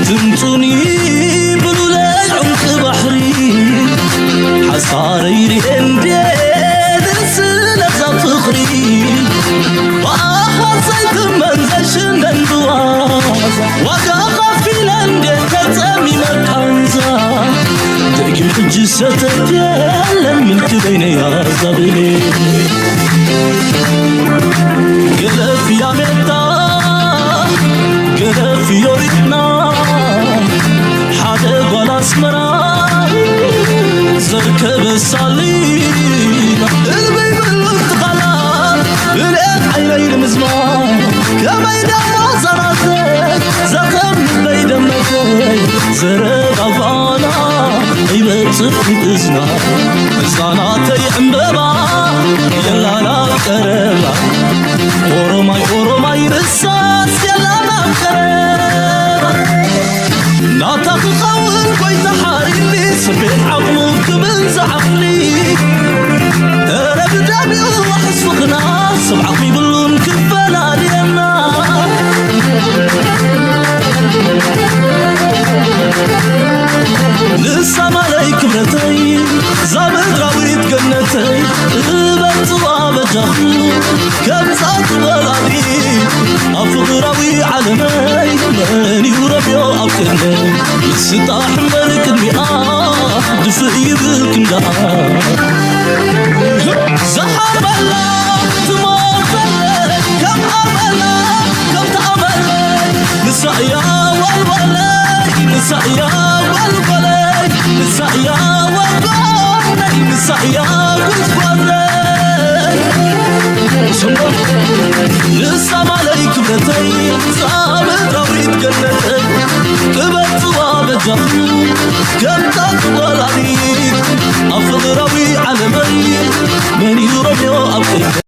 ድምፁኒ ብሉለይ ዑምቂ ባሕሪ ሓሳረይ ርኤ እንዴ ደስ ለዛ ፍቕሪ ብኣኻ ዘይትመን ዘይሽነን ብዋዛ ዋጋ ኸፊለ እንዴ ተጸሚመ ቃንዛ ደጊም ሕጂ ሰተት የለን ምልኪ በይነያ ዛብሌ ገለፍ ያሜታ ገለፍ ዮሪትና ሓደ ጓል ኣስመራ ዘርከበ ሳሊና እልበይ ብሉን ትኻላ ብልኤት ዓይነይ ንምዝማ ከመይ ደሞ ዘራተይ ዘኸም ልበይ ደመተይ ዘረባባና ይበጽሕ እዝና እዛናተይ ዕምበባ የላና ቀረባ ኦሮማይ ኦሮማይ ርሳስ የላና ቀረባ ናታ ክኸውን ጎይታ ሓሪኒ ስቤት ዓቕሙ ክብል ዝዓቕሊ እረ ብዳቢኡ ዋሕስ ፍኽና ሰብ ዓቕሚ ብሉን ክፈላልየና ንሳ ማለይ ክብረተይ ዛ ምድራዊት ገነተይ እበጽዋ በጃኹ ከምዛ ትበላሊ ኣብ ፍቕራዊ ዓለመይ መን እዩ ረብዮ ኣብ ቅድመይ ምስጣሕ እምበር ቅድሚኣ ድፍእ ይብል ክንዳኣ ዝሓርበላ ትሞተለይ ከም ኣመላ ከም ተኣመለይ ንሳ እያ ዋልዋለይ ንሳ እያ ዋልዋለይ ንሳ እያ ዋልዋለይ ንሳ እያ ጉዝጓዘይ ንሳ ማለይ ክብረተይ ዛ ምድራዊት ገነተይ ክበጽዋ በጃኹ ከምታ ትወላዲት ኣብ ፍቕራዊ ዓለመይ መን እዩ ረብዮ ኣብ ቅድመይ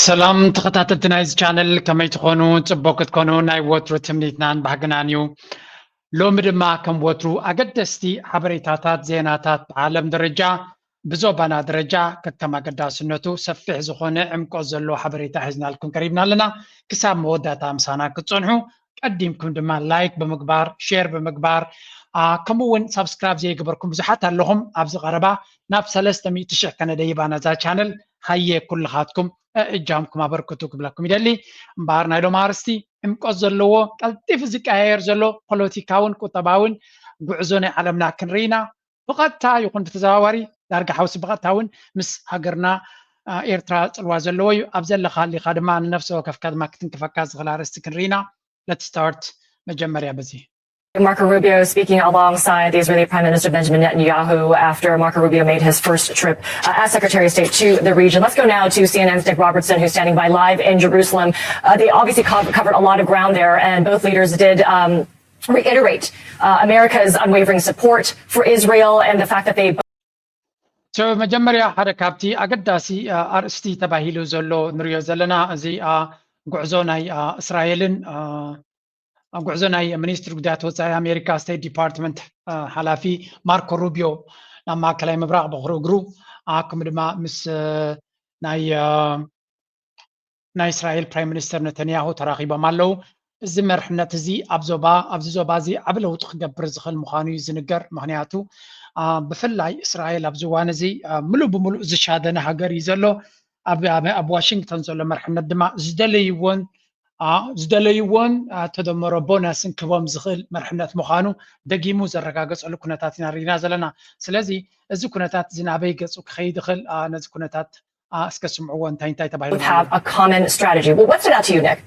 ሰላም ተኸታተልቲ ናይዚ ቻነል ከመይ ትኾኑ? ጽቡቕ ክትኮኑ ናይ ወትሩ ትምኒትናን ባህግናን እዩ። ሎሚ ድማ ከም ወትሩ ኣገደስቲ ሓበሬታታት፣ ዜናታት ብዓለም ደረጃ ብዞባና ደረጃ ከከም ኣገዳስነቱ ሰፊሕ ዝኾነ ዕምቆት ዘለዎ ሓበሬታ ሒዝናልኩም ቀሪብና ኣለና። ክሳብ መወዳእታ ምሳና ክትጸንሑ ቀዲምኩም ድማ ላይክ ብምግባር ሼር ብምግባር ከምኡ እውን ሳብስክራይብ ዘይገበርኩም ብዙሓት ኣለኹም። ኣብዚ ቀረባ ናብ ሰለስተ ሚእቲ ሽሕ ከነደይባ ነዛ ቻነል ሃየ ኩልኻትኩም እጃምኩም ኣበርክቱ ክብለኩም ይደሊ። እምበኣር ናይ ሎም ኣርስቲ ዕምቆት ዘለዎ ቀልጢፍ ዝቀያየር ዘሎ ፖለቲካውን ቁጠባውን ጉዕዞ ናይ ዓለምና ክንርኢና ብቐጥታ ይኹን ብተዘዋዋሪ ዳርጋ ሓውሲ ብቐጥታ እውን ምስ ሃገርና ኤርትራ ፅልዋ ዘለዎ እዩ። ኣብ ዘለኻ ኣሊኻ ድማ ንነፍሲ ወከፍካ ድማ ክትንክፈካ ዝኽእል ኣርእስቲ ክንርኢና። Let's start መጀመርያ በዚ Marco Rubio speaking alongside the Israeli Prime Minister Benjamin Netanyahu after Marco Rubio made his first trip uh, as Secretary of State to the region. Let's go now to C N N's Nick Robertson, who's standing by live in Jerusalem. Uh, they obviously co- covered a lot of ground there, and both leaders did um, reiterate uh, America's unwavering support for Israel and the fact that they So መጀመርያ ሓደ ካብቲ ኣገዳሲ ኣርእስቲ ተባሂሉ ዘሎ ንሪኦ ዘለና እዚ ጉዕዞ ናይ እስራኤልን ጉዕዞ ናይ ሚኒስትሪ ጉዳያት ወፃኢ ኣሜሪካ ስቴት ዲፓርትመንት ሓላፊ ማርኮ ሩቢዮ ናብ ማእከላይ ምብራቕ ብኽሪ እግሩ ከምኡ ድማ ምስ ናይ ናይ እስራኤል ፕራይም ሚኒስተር ነተንያሁ ተራኺቦም ኣለዉ። እዚ መርሕነት እዚ ኣብ ዞባ ኣብዚ ዞባ እዚ ዓቢ ለውጢ ክገብር ዝኽእል ምዃኑ እዩ ዝንገር። ምኽንያቱ ብፍላይ እስራኤል ኣብዚ እዋን እዚ ምሉእ ብምሉእ ዝሻደነ ሃገር እዩ ዘሎ። ኣብ ዋሽንግተን ዘሎ መርሕነት ድማ ዝደለይዎን ዝደለይዎን ተደመሮ ቦነስን ክቦም ዝኽእል መርሕነት ምዃኑ ደጊሙ ዘረጋገፀሉ ኩነታት ኢና ርኢና ዘለና። ስለዚ እዚ ኩነታት እዚ ናበይ ገፁ ክኸይድ ይኽእል? ነዚ ኩነታት እስከ ስምዕዎ እንታይ እንታይ ተባሂሉ have a common strategy. Well, what stood out to you, Nick?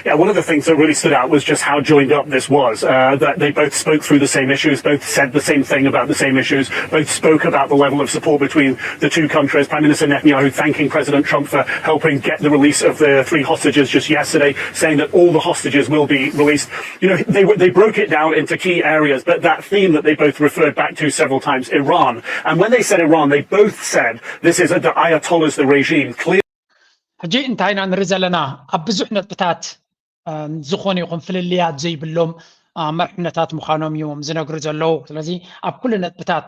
Yeah, one of the things that really stood out was just how joined up this was. Uh, that they both spoke through the same issues, both said the same thing about the same issues, both spoke about the level of support between the two countries. Prime Minister Netanyahu thanking President Trump for helping get the release of the three hostages just yesterday, saying that all the hostages will be released. You know, they, they broke it down into key areas, but that theme that they both referred back to several times, Iran. And when they said Iran, they both said, this is the Ayatollah's the regime. Clear. ሕጂ እንታይ ኢና ንርኢ ዘለና? ኣብ ብዙሕ ነጥብታት ዝኾነ ይኹን ፍልልያት ዘይብሎም መርሕነታት ምዃኖም እዮም ዝነግሩ ዘለዉ። ስለዚ ኣብ ኩሉ ነጥብታት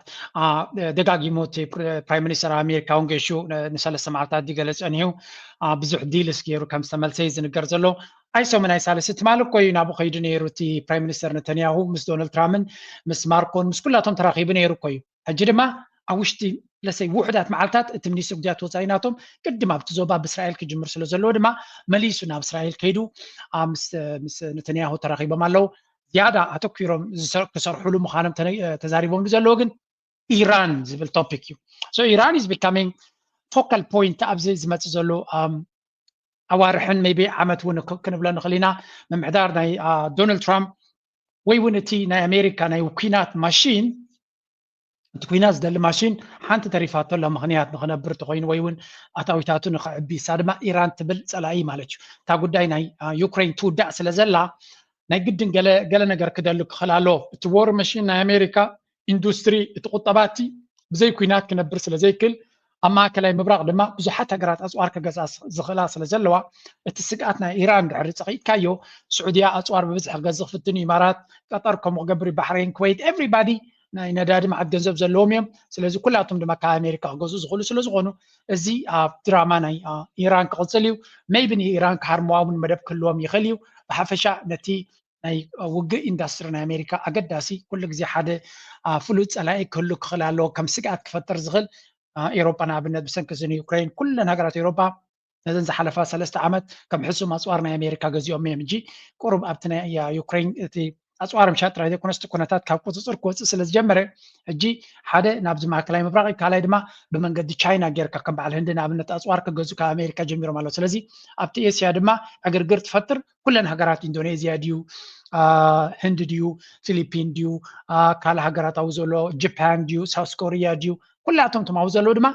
ደጋጊሙ እቲ ፕራይም ሚኒስተር ኣሜሪካ እውን ገይሹ ንሰለስተ መዓልታት ዝገለጸ ኒሁ ብዙሕ ዲልስ ገይሩ ከም ዝተመልሰ እዩ ዝንገር ዘሎ። ኣይ ሰሙን ኣይ ሳልስቲ ትማሊ እኮ እዩ ናብኡ ከይዱ ነይሩ። እቲ ፕራይም ሚኒስተር ነተንያሁ ምስ ዶናልድ ትራምፕን ምስ ማርኮን ምስ ኩላቶም ተራኺቡ ነይሩ እኮ እዩ። ሕጂ ድማ ኣብ ውሽጢ ለሰይ ውሑዳት መዓልታት እቲ ሚኒስትር ጉዳያት ወፃኢ ናቶም ቅድም ኣብቲ ዞባ ብእስራኤል ክጅምር ስለ ዘለዎ ድማ መሊሱ ናብ እስራኤል ከይዱ ምስ ነተንያሁ ተራኺቦም ኣለዉ። ዝያዳ ኣተኪሮም ክሰርሕሉ ምዃኖም ተዛሪቦምሉ ዘለዉ ግን ኢራን ዝብል ቶፒክ እዩ። ኢራን is becoming focal point ኣብዚ ዝመፅእ ዘሎ ኣዋርሕን maybe ዓመት እውን ክንብሎ ንኽእል ኢና። ምምሕዳር ናይ ዶናልድ ትራምፕ ወይ እውን እቲ ናይ ኣሜሪካ ናይ ኩናት ማሽን እቲ ኩናት ዝደሊ ማሽን ሓንቲ ተሪፋቶ ኣላ ምኽንያት ንኽነብር ተኮይኑ ወይ እውን ኣታዊታቱ ንኽዕቢ እሳ ድማ ኢራን ትብል ፀላኢ ማለት እዩ። እታ ጉዳይ ናይ ዩክሬን ትውዳእ ስለ ዘላ ናይ ግድን ገለ ነገር ክደሊ ክኽእል ኣሎ። እቲ ዎር መሽን ናይ ኣሜሪካ ኢንዱስትሪ እቲ ቁጠባ እቲ ብዘይ ኩናት ክነብር ስለ ዘይክል ኣብ ማእከላይ ምብራቕ ድማ ብዙሓት ሃገራት ኣፅዋር ክገዝኣ ዝኽእላ ስለ ዘለዋ እቲ ስግኣት ናይ ኢራን ድሕሪ ፀቒጥካዮ ስዑድያ ኣፅዋር ብብዝሒ ክገዝእ ክፍትን እዩ። ኢማራት፣ ቀጠር ከምኡ ክገብር እዩ። ባሕሬን፣ ኩዌት፣ ኤቭሪባዲ ናይ ነዳዲ መዓት ገንዘብ ዘለዎም እዮም። ስለዚ ኩላቶም ድማ ካብ ኣሜሪካ ክገዝኡ ዝኽእሉ ስለ ዝኾኑ እዚ ኣብ ድራማ ናይ ኢራን ክቕፅል እዩ። maybe ንኢራን ክሃርምዋ እውን መደብ ክህልዎም ይኽእል እዩ። ብሓፈሻ ነቲ ናይ ውግእ ኢንዳስትሪ ናይ ኣሜሪካ ኣገዳሲ ኩሉ ግዜ ሓደ ፍሉጥ ፀላኢ ክህሉ ክኽእል ኣለዎ። ከም ስግኣት ክፈጥር ዝኽእል ኤሮፓ ንኣብነት ብሰንኪ እዚ ንዩክሬን ኩለን ሃገራት ኤሮፓ ነዘን ዝሓለፋ ሰለስተ ዓመት ከም ሕሱም ኣፅዋር ናይ ኣሜሪካ ገዚኦም እዮም። ሕጂ ቁሩብ ኣብቲ ናይ ዩክሬን እቲ ኣፅዋር ምሻጥ ጥራይ ዘይኮነስ እቲ ኩነታት ካብ ቁፅፅር ክወፅእ ስለ ዝጀመረ ሕጂ ሓደ ናብዚ ማእከላይ ምብራቕ ካልኣይ ድማ ብመንገዲ ቻይና ጌርካ ከም በዓል ህንዲ ንኣብነት ኣፅዋር ክገዙ ካብ ኣሜሪካ ጀሚሮም ኣለዉ። ስለዚ ኣብቲ ኤስያ ድማ ዕግርግር ትፈጥር ኩለን ሃገራት ኢንዶኔዝያ ድዩ ህንዲ ድዩ ፊሊፒን ድዩ ካልእ ሃገራት ኣብኡ ዘሎ ጃፓን ድዩ ሳውስ ኮሪያ ድዩ ኩላቶም ቶም ኣብኡ ዘለዉ ድማ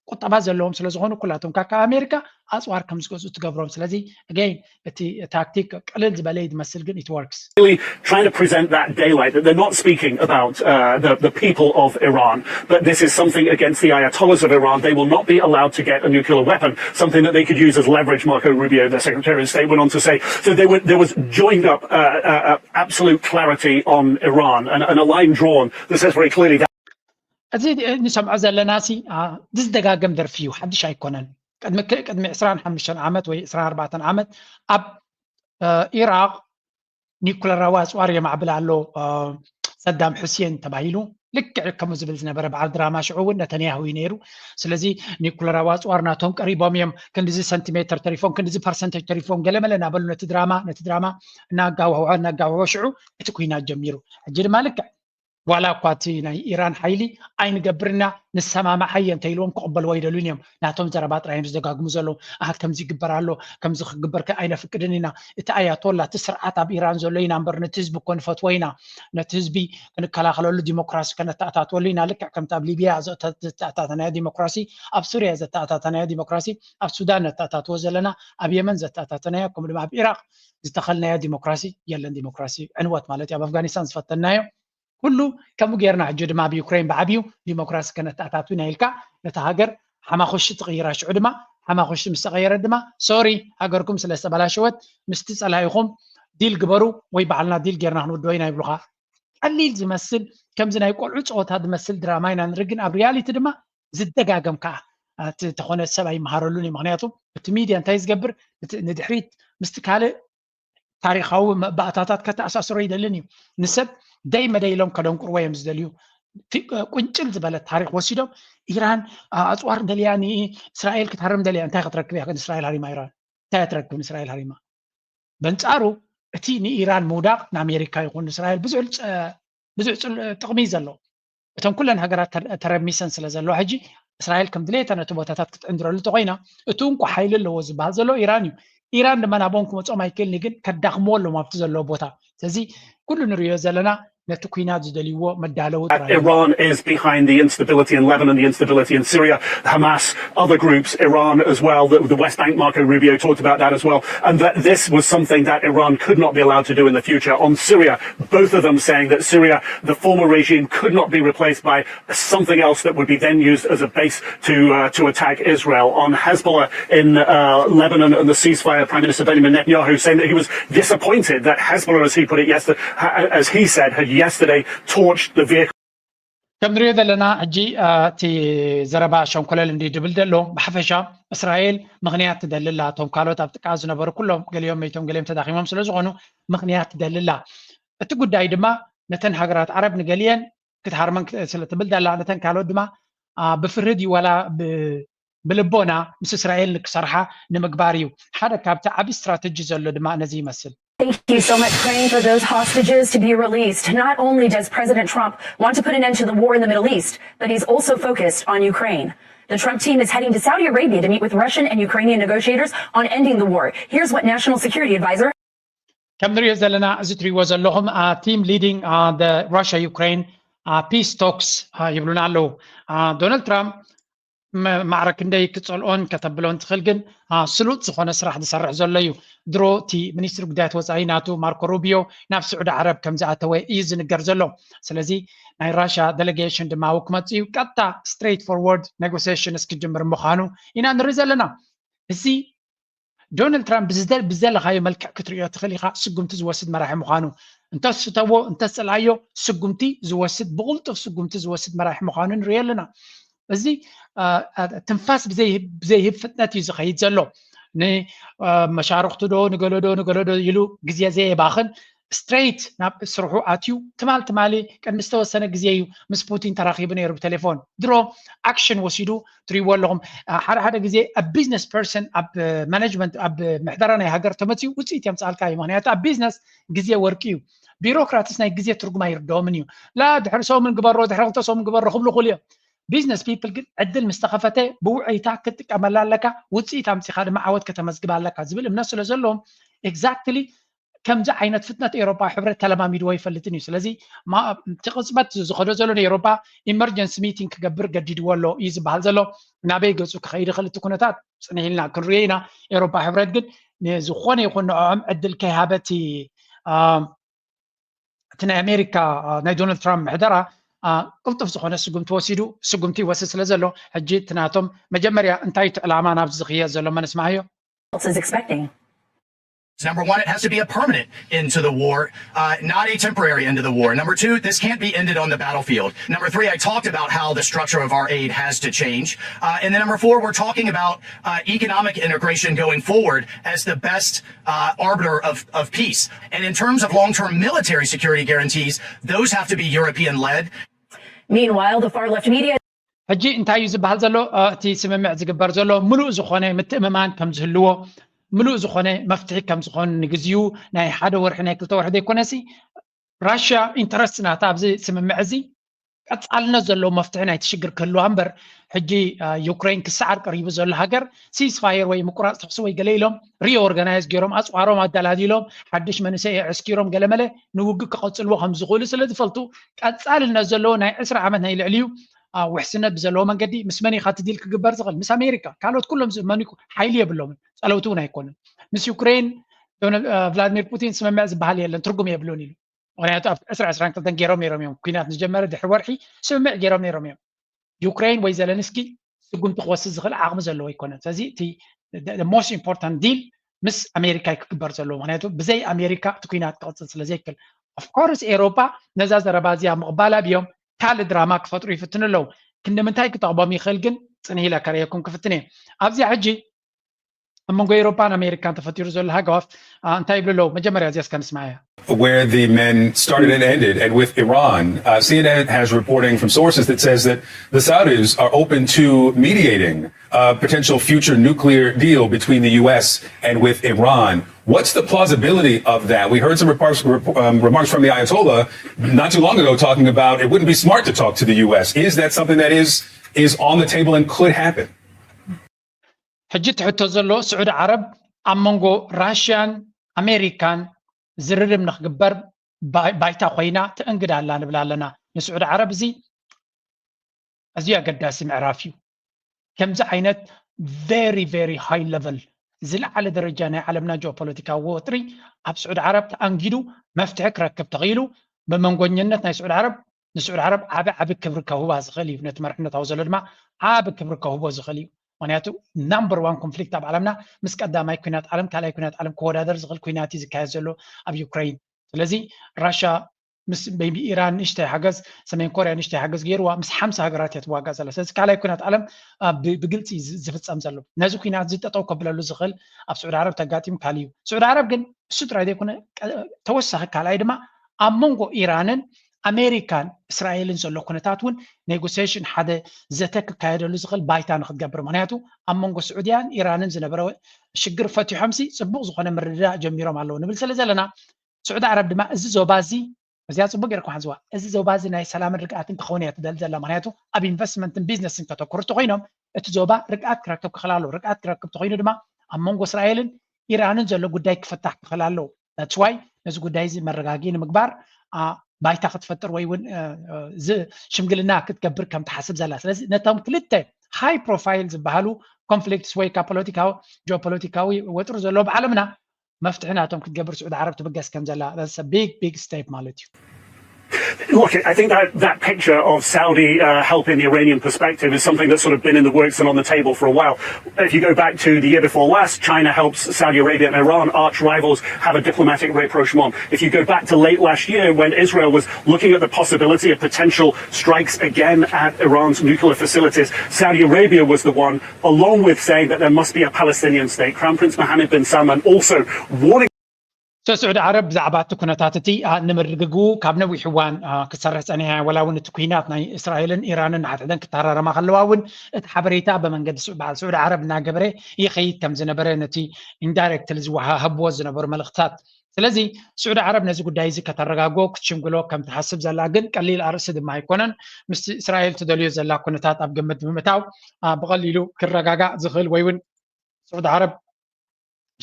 ቁጠባ ዘለዎም ስለ ዝኾኑ ኩላቶም ካብ ኣሜሪካ ኣፅዋር ከም ዝገዝኡ ትገብሮም። ስለዚ again እቲ ታክቲክ ቅልል ዝበለ እዩ ዝመስል ግን it works። Really trying to present that daylight that they're not speaking about uh, the, the people of Iran, but this is something against the Ayatollahs of Iran. They will not be allowed to get a nuclear weapon, something that they could use as leverage, Marco Rubio, the Secretary of State, went on to say. So there, were, there was joined up uh, uh, absolute clarity on Iran and, and a line drawn that says very clearly that እዚ ንሰምዖ ዘለና ሲ ዝደጋገም ደርፊ እዩ፣ ሓድሽ ኣይኮነን። ቅድሚ ቅድሚ ዕስራን ሓሙሽተን ዓመት ወይ ዕስራን ኣርባዕተን ዓመት ኣብ ኢራቅ ኒኩለራዊ ኣፅዋር የማዕብል ኣሎ ሰዳም ሑሴን ተባሂሉ ልክዕ ከምኡ ዝብል ዝነበረ በዓል ድራማ ሽዑ እውን ነተንያሁ እዩ ነይሩ። ስለዚ ኒኩለራዊ ኣፅዋር ናቶም ቀሪቦም እዮም፣ ክንዲዚ ሰንቲሜተር ተሪፎም፣ ክንዲዚ ፐርሰንተጅ ተሪፎም ገለመለ እናበሉ ነቲ ድራማ ነቲ ድራማ እናጋውሐዋ እናጋውሐዎ ሽዑ እቲ ኩናት ጀሚሩ። ሕጂ ድማ ልክዕ ዋላ እኳ እቲ ናይ ኢራን ሓይሊ ኣይንገብርና ንሰማማዕ ሃየ እንተኢልዎም ክቕበልዎ ኣይደልዩን እዮም። ናቶም ዘረባ ጥራይ እዮም ዝደጋግሙ ዘለዉ። ኣህ ከምዚ ይግበር ኣሎ፣ ከምዚ ክግበር ከ ኣይነፍቅድን ኢና። እቲ ኣያቶላ እቲ ስርዓት ኣብ ኢራን ዘሎ ኢና እምበር ነቲ ህዝቢ እኮ ንፈትዎ ኢና። ነቲ ህዝቢ ክንከላኸለሉ ዲሞክራሲ ከነተኣታትወሉ ኢና። ልክዕ ከምቲ ኣብ ሊብያ ዘተኣታተናዮ ዲሞክራሲ፣ ኣብ ሱርያ ዘተኣታተናዮ ዲሞክራሲ፣ ኣብ ሱዳን ነተኣታትዎ ዘለና፣ ኣብ የመን ዘተኣታተናዮ፣ ከምኡ ድማ ኣብ ኢራቅ ዝተኸልናዮ ዲሞክራሲ የለን። ዲሞክራሲ ዕንወት ማለት እዩ። ኣብ ኣፍጋኒስታን ዝፈተንናዮ ኩሉ ከምኡ ጌርና። ሕጂ ድማ ኣብ ዩክሬን ብዓብዩ ዲሞክራሲ ከነተኣታቱ ኢና ኢልካ ነታ ሃገር ሓማኹሺ ትቕይራ። ሽዑ ድማ ሓማኹሺ ምስ ተቐየረት ድማ ሶሪ ሃገርኩም ስለ ዝተበላሸወት ምስቲ ጸላኢኹም ዲል ግበሩ ወይ ባዕልና ዲል ጌርና ክንውድኦ ኢና ይብሉኻ። ቀሊል ዝመስል ከምዚ ናይ ቆልዑ ጸወታ ዝመስል ድራማ ኢና ንርኢ፣ ግን ኣብ ሪያሊቲ ድማ ዝደጋገም ከዓ እቲ ተኾነ ሰብ ኣይመሃረሉን እዩ። ምክንያቱ እቲ ሚድያ እንታይ ዝገብር ንድሕሪት ምስቲ ካልእ ታሪኻዊ መባእታታት ከተኣሳስሮ ይደልን እዩ። ንሰብ ደይ መደይ ኢሎም ከደንቁርዎ እዮም ዝደልዩ። ቁንጭል ዝበለ ታሪክ ወሲዶም ኢራን ኣፅዋር ደልያ ንእስራኤል ክትሃርም ደልያ እንታይ ክትረክብ እያ? እስራኤል ሃሪማ ኢራን እንታይ ትረክብ? እስራኤል ሃሪማ በንፃሩ እቲ ንኢራን ምውዳቕ ንኣሜሪካ ይኹን እስራኤል ብዙሕ ብዙሕ ጥቕሚ እዩ ዘለዎ። እተን ኩለን ሃገራት ተረሚሰን ስለ ዘለዋ ሕጂ እስራኤል ከም ድሌታ ነቲ ቦታታት ክትዕንድረሉ እንተኮይና እቲ እንኮ ሓይሊ ኣለዎ ዝበሃል ዘሎ ኢራን እዩ። ኢራን ድማ ናብኦም ክመፅኦም ኣይክእልን ግን ከዳኽምዎ ኣለዎም ኣብቲ ዘለዎ ቦታ። ስለዚ ኩሉ ንሪዮ ዘለና ነቲ ኩናት ዝደልይዎ መዳለዊ ጥራይ እዩ። Iran is behind the instability in Lebanon, the instability in Syria, Hamas, other groups, Iran as well. The, the West Bank, Marco Rubio talked about that as well. And that this was something that Iran could not be allowed to do in the future. On Syria, both of them saying that Syria, the former regime, could not be replaced by something else that would be then used as a base to uh, to attack Israel. On Hezbollah in uh, Lebanon and the ceasefire, Prime Minister Benjamin Netanyahu saying that he was disappointed that Hezbollah, as he put it yesterday, as he said, had yesterday torched the vehicle. ከም ንሪኦ ዘለና ሕጂ እቲ ዘረባ ሸንኮለል እንዲ ድብል ዘሎ ብሓፈሻ እስራኤል ምኽንያት ትደልላ እቶም ካልኦት ኣብ ጥቃ ዝነበሩ ኩሎም ገሊኦም መይቶም ገሊኦም ተዳኺሞም ስለ ዝኾኑ ምኽንያት ትደልላ። እቲ ጉዳይ ድማ ነተን ሃገራት ዓረብ ንገሊአን ክትሃርመን ስለ ትብል ደላ ነተን ካልኦት ድማ ብፍርህድ ይወላ ብልቦና ምስ እስራኤል ንክሰርሓ ንምግባር እዩ። ሓደ ካብቲ ዓብ ስትራተጂ ዘሎ ድማ ነዚ ይመስል። Thank you so much, praying for those hostages to be released. Not only does President Trump want to put an end to the war in the Middle East, but he's also focused on Ukraine. The Trump team is heading to Saudi Arabia to meet with Russian and Ukrainian negotiators on ending the war. Here's what National Security Advisor ከም ንሪኦ ዘለና እዚ ትሪእዎ ዘለኹም team leading the Russia Ukraine peace talks ይብሉና ኣለዉ። ዶናልድ ትራምፕ ማዕረ ክንደይ ክጸልኦን ከተብሎን ትኽእል ግን ስሉጥ ዝኾነ ስራሕ ዝሰርሕ ዘሎ እዩ። ድሮ እቲ ሚኒስትሪ ጉዳያት ወፃኢ ናቱ ማርኮ ሩቢዮ ናብ ስዑዲ ዓረብ ከም ዝኣተወ እዩ ዝንገር ዘሎ። ስለዚ ናይ ራሻ ዴሌጌሽን ድማ ኣብኡ ክመፅእ እዩ። ቀጥታ straight forward negotiations ክጅምር ምዃኑ ኢና ንርኢ ዘለና። እዚ ዶናልድ ትራምፕ ብዝደለኻዮ መልክዕ ክትርእዮ ትኽእል ኢኻ። ስጉምቲ ዝወስድ መራሒ ምዃኑ እንተስተዎ እንተፀላዮ ስጉምቲ ዝወስድ ብቕልጡፍ ስጉምቲ ዝወስድ መራሒ ምዃኑ ንርኢ ኣለና። እዚ ትንፋስ ብዘይህብ ፍጥነት እዩ ዝኸይድ ዘሎ። ንመሻርክቱ ዶ ንገለዶ ንገለዶ ኢሉ ግዜ ዘየባኽን straight ናብ ስርሑ ኣትዩ ትማል ትማሊ ቅድሚ ዝተወሰነ ግዜ እዩ ምስ ፑቲን ተራኺቡ ነይሩ ብቴሌፎን። ድሮ action ወሲዱ ትሪእዎ ኣለኹም። ሓደ ሓደ ግዜ ኣብ business person ኣብ management ኣብ ምሕደራ ናይ ሃገር ተመፅኡ ውፅኢት የምፅኣልካ እዩ። ምክንያቱ ኣብ business ግዜ ወርቂ እዩ። ቢሮክራትስ ናይ ግዜ ትርጉም ኣይርድኦምን እዩ። ላ ድሕሪ ሰሙን ግበሮ ድሕሪ ክልተ ሰሙን ግበሮ ክብሉ ክሉ እዮም። Business people ግን ዕድል ምስ ተኸፈተ ብውዕይታ ክትጥቀመላ ኣለካ፣ ውፅኢት ኣምፂኻ ድማ ዓወት ከተመዝግብ ኣለካ ዝብል እምነት ስለ ዘለዎም exactly ከምዚ ዓይነት ፍጥነት ኤውሮፓ ሕብረት ተለማሚድዎ ይፈልጥን እዩ። ስለዚ እቲ ቅፅበት ዝኸዶ ዘሎ ንኤውሮፓ emergency meeting ክገብር ገዲድዎ ኣሎ እዩ ዝበሃል ዘሎ። ናበይ ገፁ ክኸይድ ይኽእል እቲ ኩነታት ፅንሕ ኢልና ክንሪኦ ኢና። ኤውሮፓ ሕብረት ግን ንዝኾነ ይኹን ንዕኦም ዕድል ከይሃበቲ እቲ ናይ ኣሜሪካ ናይ ዶናልድ ትራምፕ ምሕደራ ቅልጡፍ ዝኾነ ስጉምቲ ወሲዱ ስጉምቲ ይወስድ ስለ ዘሎ ሕጂ እቲ ናቶም መጀመርያ እንታይ እቲ ዕላማ ናብዚ ዝኽየድ ዘሎ መነስማዕዮ። Is expecting. Number one, it has to be a permanent end to the war, uh, not a temporary end to the war. Number two, this can't be ended on the battlefield. Number three, I talked about how the structure of our aid has to change. Uh, and then number four, we're talking about uh, economic integration going forward as the best uh, arbiter of, of peace. And in terms of long term military security guarantees, those have to be European led. Meanwhile, the far left media. ሕጂ እንታይ እዩ ዝበሃል ዘሎ? እቲ ስምምዕ ዝግበር ዘሎ ምሉእ ዝኾነ ምትእምማን ከም ዝህልዎ፣ ምሉእ ዝኾነ መፍትሒ ከም ዝኾን ንግዚኡ ናይ ሓደ ወርሒ ናይ ክልተ ወርሒ ዘይኮነሲ ራሽያ ኢንተረስት ናታ ኣብዚ ስምምዕ እዚ ቀፃልነት ዘለዎ መፍትሒ ናይቲ ሽግር ክህልዋ እምበር ሕጂ ዩክሬን ክሰዓር ቀሪቡ ዘሎ ሃገር ሲስፋየር ወይ ምቁራፅ ተኽሲ ወይ ገለ ኢሎም ሪኦርጋናይዝ ገይሮም ኣፅዋሮም ኣደላዲሎም ሓድሽ መንእሰይ ኣዕስኪሮም ገለመለ ንውግእ ክቐፅልዎ ከም ዝኽእሉ ስለ ዝፈልጡ ቀፃልነት ዘለዎ ናይ ዕስራ ዓመት ናይ ልዕሊኡ ውሕስነት ብዘለዎ መንገዲ ምስ መን ኢኻ እቲ ዲል ክግበር ዝኽእል? ምስ ኣሜሪካ። ካልኦት ኩሎም ዝእመኑ ሓይሊ የብሎምን፣ ፀለውቲ እውን ኣይኮኑን። ምስ ዩክሬን ቭላድሚር ፑቲን ስምምዕ ዝበሃል የለን፣ ትርጉም የብሉን ኢሉ። ምክንያቱ ኣብ ዕስራ ዕስራን ክልተን ገይሮም ነይሮም እዮም። ኩናት ዝጀመረ ድሕሪ ወርሒ ስምምዕ ገይሮም ነይሮም እዮም። ዩክሬን ወይ ዘለንስኪ ስጉምቲ ክወስድ ዝኽእል ዓቕሚ ዘለዎ ኣይኮነን። ስለዚ እቲ most important deal ምስ ኣሜሪካ ክግበር ዘለዎ፣ ምክንያቱ ብዘይ ኣሜሪካ እቲ ኩናት ክቕፅል ስለ ዘይክእል። Of course ኤሮፓ ነዛ ዘረባ እዚኣ ምቕባል ኣብዮም ካልእ ድራማ ክፈጥሩ ይፍትኑ ኣለዉ። ክንዲ ምንታይ ክጠቕሞም ይኽእል ግን ፅንሕ ኢለ ከርእየኩም ክፍትን እየ። ኣብዚኣ ሕጂ ኣብ መንጎ ኤሮፓን ኣሜሪካን ተፈጢሩ ዘሎ ሃገዋፍ እንታይ ይብሉ ኣለዉ? መጀመርያ እዚኣ እስከ ንስማዓያ። Where the men started and ended, and with Iran. Uh, C N N has reporting from sources that says that the Saudis are open to mediating a potential future nuclear deal between the U S and with Iran. What's the plausibility of that? We heard some remarks, um, remarks from the Ayatollah not too long ago talking about it wouldn't be smart to talk to the U S. Is that something that is is on the table and could happen? ሕጂ ትሕቶ ዘሎ ስዑዲ ዓረብ ኣብ መንጎ ራሽያን ኣሜሪካን ዝርርብ ንክግበር ባይታ ኮይና ትእንግድ ኣላ ንብል ኣለና። ንስዑዲ ዓረብ እዚ ኣዝዩ ኣገዳሲ ምዕራፍ እዩ። ከምዚ ዓይነት very very high level ዝለዓለ ደረጃ ናይ ዓለምና ጂኦፖለቲካዊ ወጥሪ ኣብ ስዑዲ ዓረብ ተኣንጊዱ መፍትሒ ክረክብ ተኽኢሉ ብመንጎኝነት ናይ ስዑዲ ዓረብ ንስዑዲ ዓረብ ዓቢ ዓቢ ክብሪ ከውህባ ዝኽእል እዩ። ነቲ መርሕነት ኣብኡ ዘሎ ድማ ዓቢ ክብሪ ከውህቦ ዝኽእል እዩ። ምክንያቱ number one conflict ኣብ ዓለምና ምስ ቀዳማይ ኩናት ዓለም ካልኣይ ኩናት ዓለም ክወዳደር ዝኽእል ኩናት እዩ ዝካየድ ዘሎ ኣብ ዩክሬን። ስለዚ ራሽያ ምስ maybe ኢራን ንእሽተይ ሓገዝ፣ ሰሜን ኮርያ ንእሽተይ ሓገዝ ገይርዋ፣ ምስ ሓምሳ ሃገራት እያ ትዋጋእ ዘላ። ስለዚ ካልኣይ ኩናት ዓለም፣ አ፣ ብ-፣ ብግልፂ ዝ-፣ ዝፍፀም ዘሎ። ነዚ ኩናት እዚ ጠጠው ከብለሉ ዝኽእል ኣብ ስዑዲ ዓረብ ተጋጢሙ ካልእ እዩ። ስዑዲ ዓረብ ግን እሱ ጥራይ ዘይኮነ፣ ቀ-፣ ተወሳኺ ካልኣይ ድማ ኣብ መንጎ ኢራንን ኣሜሪካን እስራኤልን ዘሎ ኩነታት እውን ኔጎሲዬሽን፣ ሓደ ዘተ ክካየደሉ ዝኽእል ባይታ ንክትገብር። ምክንያቱ ኣብ መንጎ ስዑድያን ኢራንን ዝነበረ ሽግር ፈቲሖምሲ ፅቡቕ ዝኾነ ምርድዳእ ጀሚሮም ኣለዉ ንብል ስለ ዘለና፣ ስዑዲ ዓረብ ድማ እዚ ዞባ እዚ፣ እዚኣ ፅቡቅ ጌርኩም ሓዝዋ፣ እዚ ዞባ እዚ ናይ ሰላምን ርግኣትን ክኸውን እያ ትደሊ ዘላ። ምክንያቱ ኣብ ኢንቨስትመንትን ቢዝነስን ከተኩሩ እንተኮይኖም፣ እቲ ዞባ ርግኣት ክረክብ ክኽእል ኣለዎ። ርግኣት ክረክብ እንተኮይኑ ድማ ኣብ መንጎ እስራኤልን ኢራንን ዘሎ ጉዳይ ክፍታሕ ክኽእል ኣለዎ። That's why ነዚ ጉዳይ እዚ መረጋጊ ንምግባር፣ አ፣ ባይታ ክትፈጥር ወይ እውን፣ እ፣ እ፣ እዚ ሽምግልና ክትገብር ከም ትሓስብ ዘላ። ስለዚ ነቶም ክልተ ሃይ ፕሮፋይል ዝበሃሉ ኮንፍሊክትስ ወይ ካብ ፖለቲካዊ፣ ጂኦፖለቲካዊ ወጥሪ ዘለዎም ዓለምና መፍትሒ ናቶም ክትገብር ስዑዲ ዓረብ ትብገስ ከም ዘላ፣ that's a big, big step ማለት እዩ። Look, I think that that picture of Saudi uh, helping the Iranian perspective is something that's sort of been in the works and on the table for a while. If you go back to the year before last, China helps Saudi Arabia and Iran, arch rivals, have a diplomatic rapprochement. If you go back to late last year, when Israel was looking at the possibility of potential strikes again at Iran's nuclear facilities, Saudi Arabia was the one, along with saying that there must be a Palestinian state. Crown Prince Mohammed bin Salman also warning. ስዑዲ ዓረብ ብዛዕባ እቲ ኩነታት እቲ ንምርግግኡ ካብ ነዊሕ እዋን ክትሰርሕ ፀኒሓ፣ ወላ እውን እቲ ኩናት ናይ እስራኤልን ኢራንን ንሓድሕደን ክተሃራረማ ከለዋ እውን እቲ ሓበሬታ ብመንገዲ በዓል ስዑዲ ዓረብ እናገበረ ይኸይድ ከም ዝነበረ ነቲ ኢንዳይሬክትሊ ዝወሃህብዎ ዝነበሩ መልእኽትታት። ስለዚ ስዑዲ ዓረብ ነዚ ጉዳይ እዚ ከተረጋግኦ ክትሽምግሎ ከም ትሓስብ ዘላ ግን ቀሊል ኣርእስቲ ድማ ኣይኮነን። ምስቲ እስራኤል ትደልዮ ዘላ ኩነታት ኣብ ግምት ብምእታው ብቐሊሉ ክረጋጋእ ዝኽእል ወይ እውን ስዑዲ ዓረብ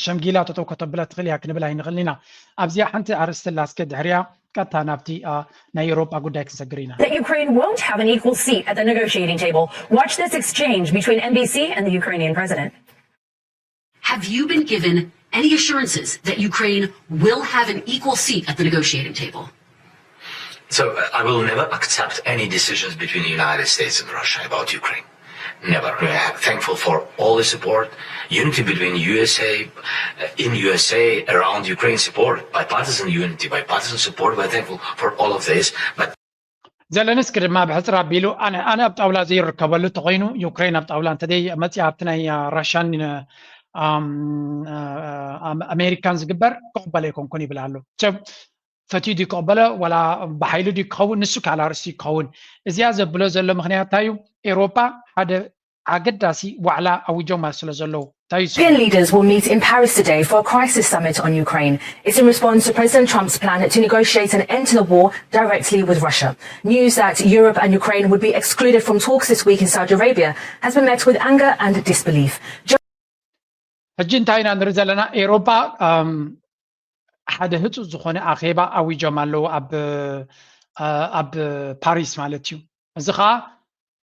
ሸምጊላ ተተው ከተብላ ትኽእል እያ ክንብል ኣይንኽእልን ኢና። ኣብዚኣ ሓንቲ ኣርእስቲ ኣላ፣ እስከ ድሕሪያ ቀጥታ ናብቲ ናይ ኤውሮጳ ጉዳይ ክንሰግር ኢና። That Ukraine won't have an equal seat at the negotiating table. Watch this exchange between N B C and the Ukrainian president. Have you been given any assurances that Ukraine will have an equal seat at the negotiating table? So uh, I will never accept any decisions between the United States and Russia about Ukraine. Never. We are thankful for all the support, unity between U S A, uh, in U S A, around Ukraine support, bipartisan unity, bipartisan support. We're thankful for all of this. But ዘለንስኪ ድማ ብሕፅር ኣቢሉ ኣነ ኣነ ኣብ ጣውላ ዘይርከበሉ እንተኮይኑ ዩክሬን ኣብ ጣውላ እንተዘይ መፅያ ኣብቲ ናይ ራሽያን ኣሜሪካን ዝግበር ክቕበሎ ኣይኮንኩን ይብል ኣሎ። ሰብ ፈትዩ ድዩ ክቕበሎ ዋላ ብሓይሉ ድዩ ክኸውን ንሱ ካልእ ኣርእስቲ እዩ ክኸውን። እዚኣ ዘብሎ ዘሎ ምክንያት እንታይ እዩ? ኤውሮጳ ሓደ ኣገዳሲ ዋዕላ ኣዊጆማ ስለ ዘለዉ እንታይ እዩ እሱ? European leaders will meet in Paris today for a crisis summit on Ukraine. It's in response to President Trump's plan to negotiate an end to the war directly with Russia. News that Europe and Ukraine would be excluded from talks this week in Saudi Arabia has been met with anger and disbelief. ሕጂ እንታይ ኢና ንርኢ ዘለና? ኤውሮጳ ሓደ ህፁፅ ዝኾነ ኣኼባ ኣዊጆም ኣለዉ ኣብ ኣብ ፓሪስ ማለት እዩ። እዚ ከዓ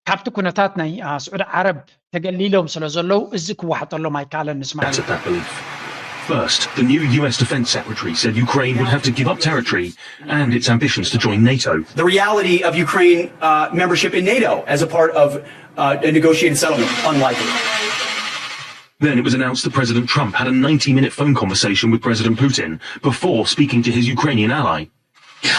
ካብቲ ኩነታት ናይ ስዑዲ ዓረብ ተገሊሎም ስለ ዘለዉ እዚ ክዋሕጠሎም ኣይከኣለን ንስማዕ። First, the new U S Defense Secretary said Ukraine would have to give up territory and its ambitions to join NATO. The reality of Ukraine uh, membership in NATO as a part of uh, a negotiated settlement, unlikely. Then it was announced that President Trump had a ninety minute phone conversation with President Putin before speaking to his Ukrainian ally.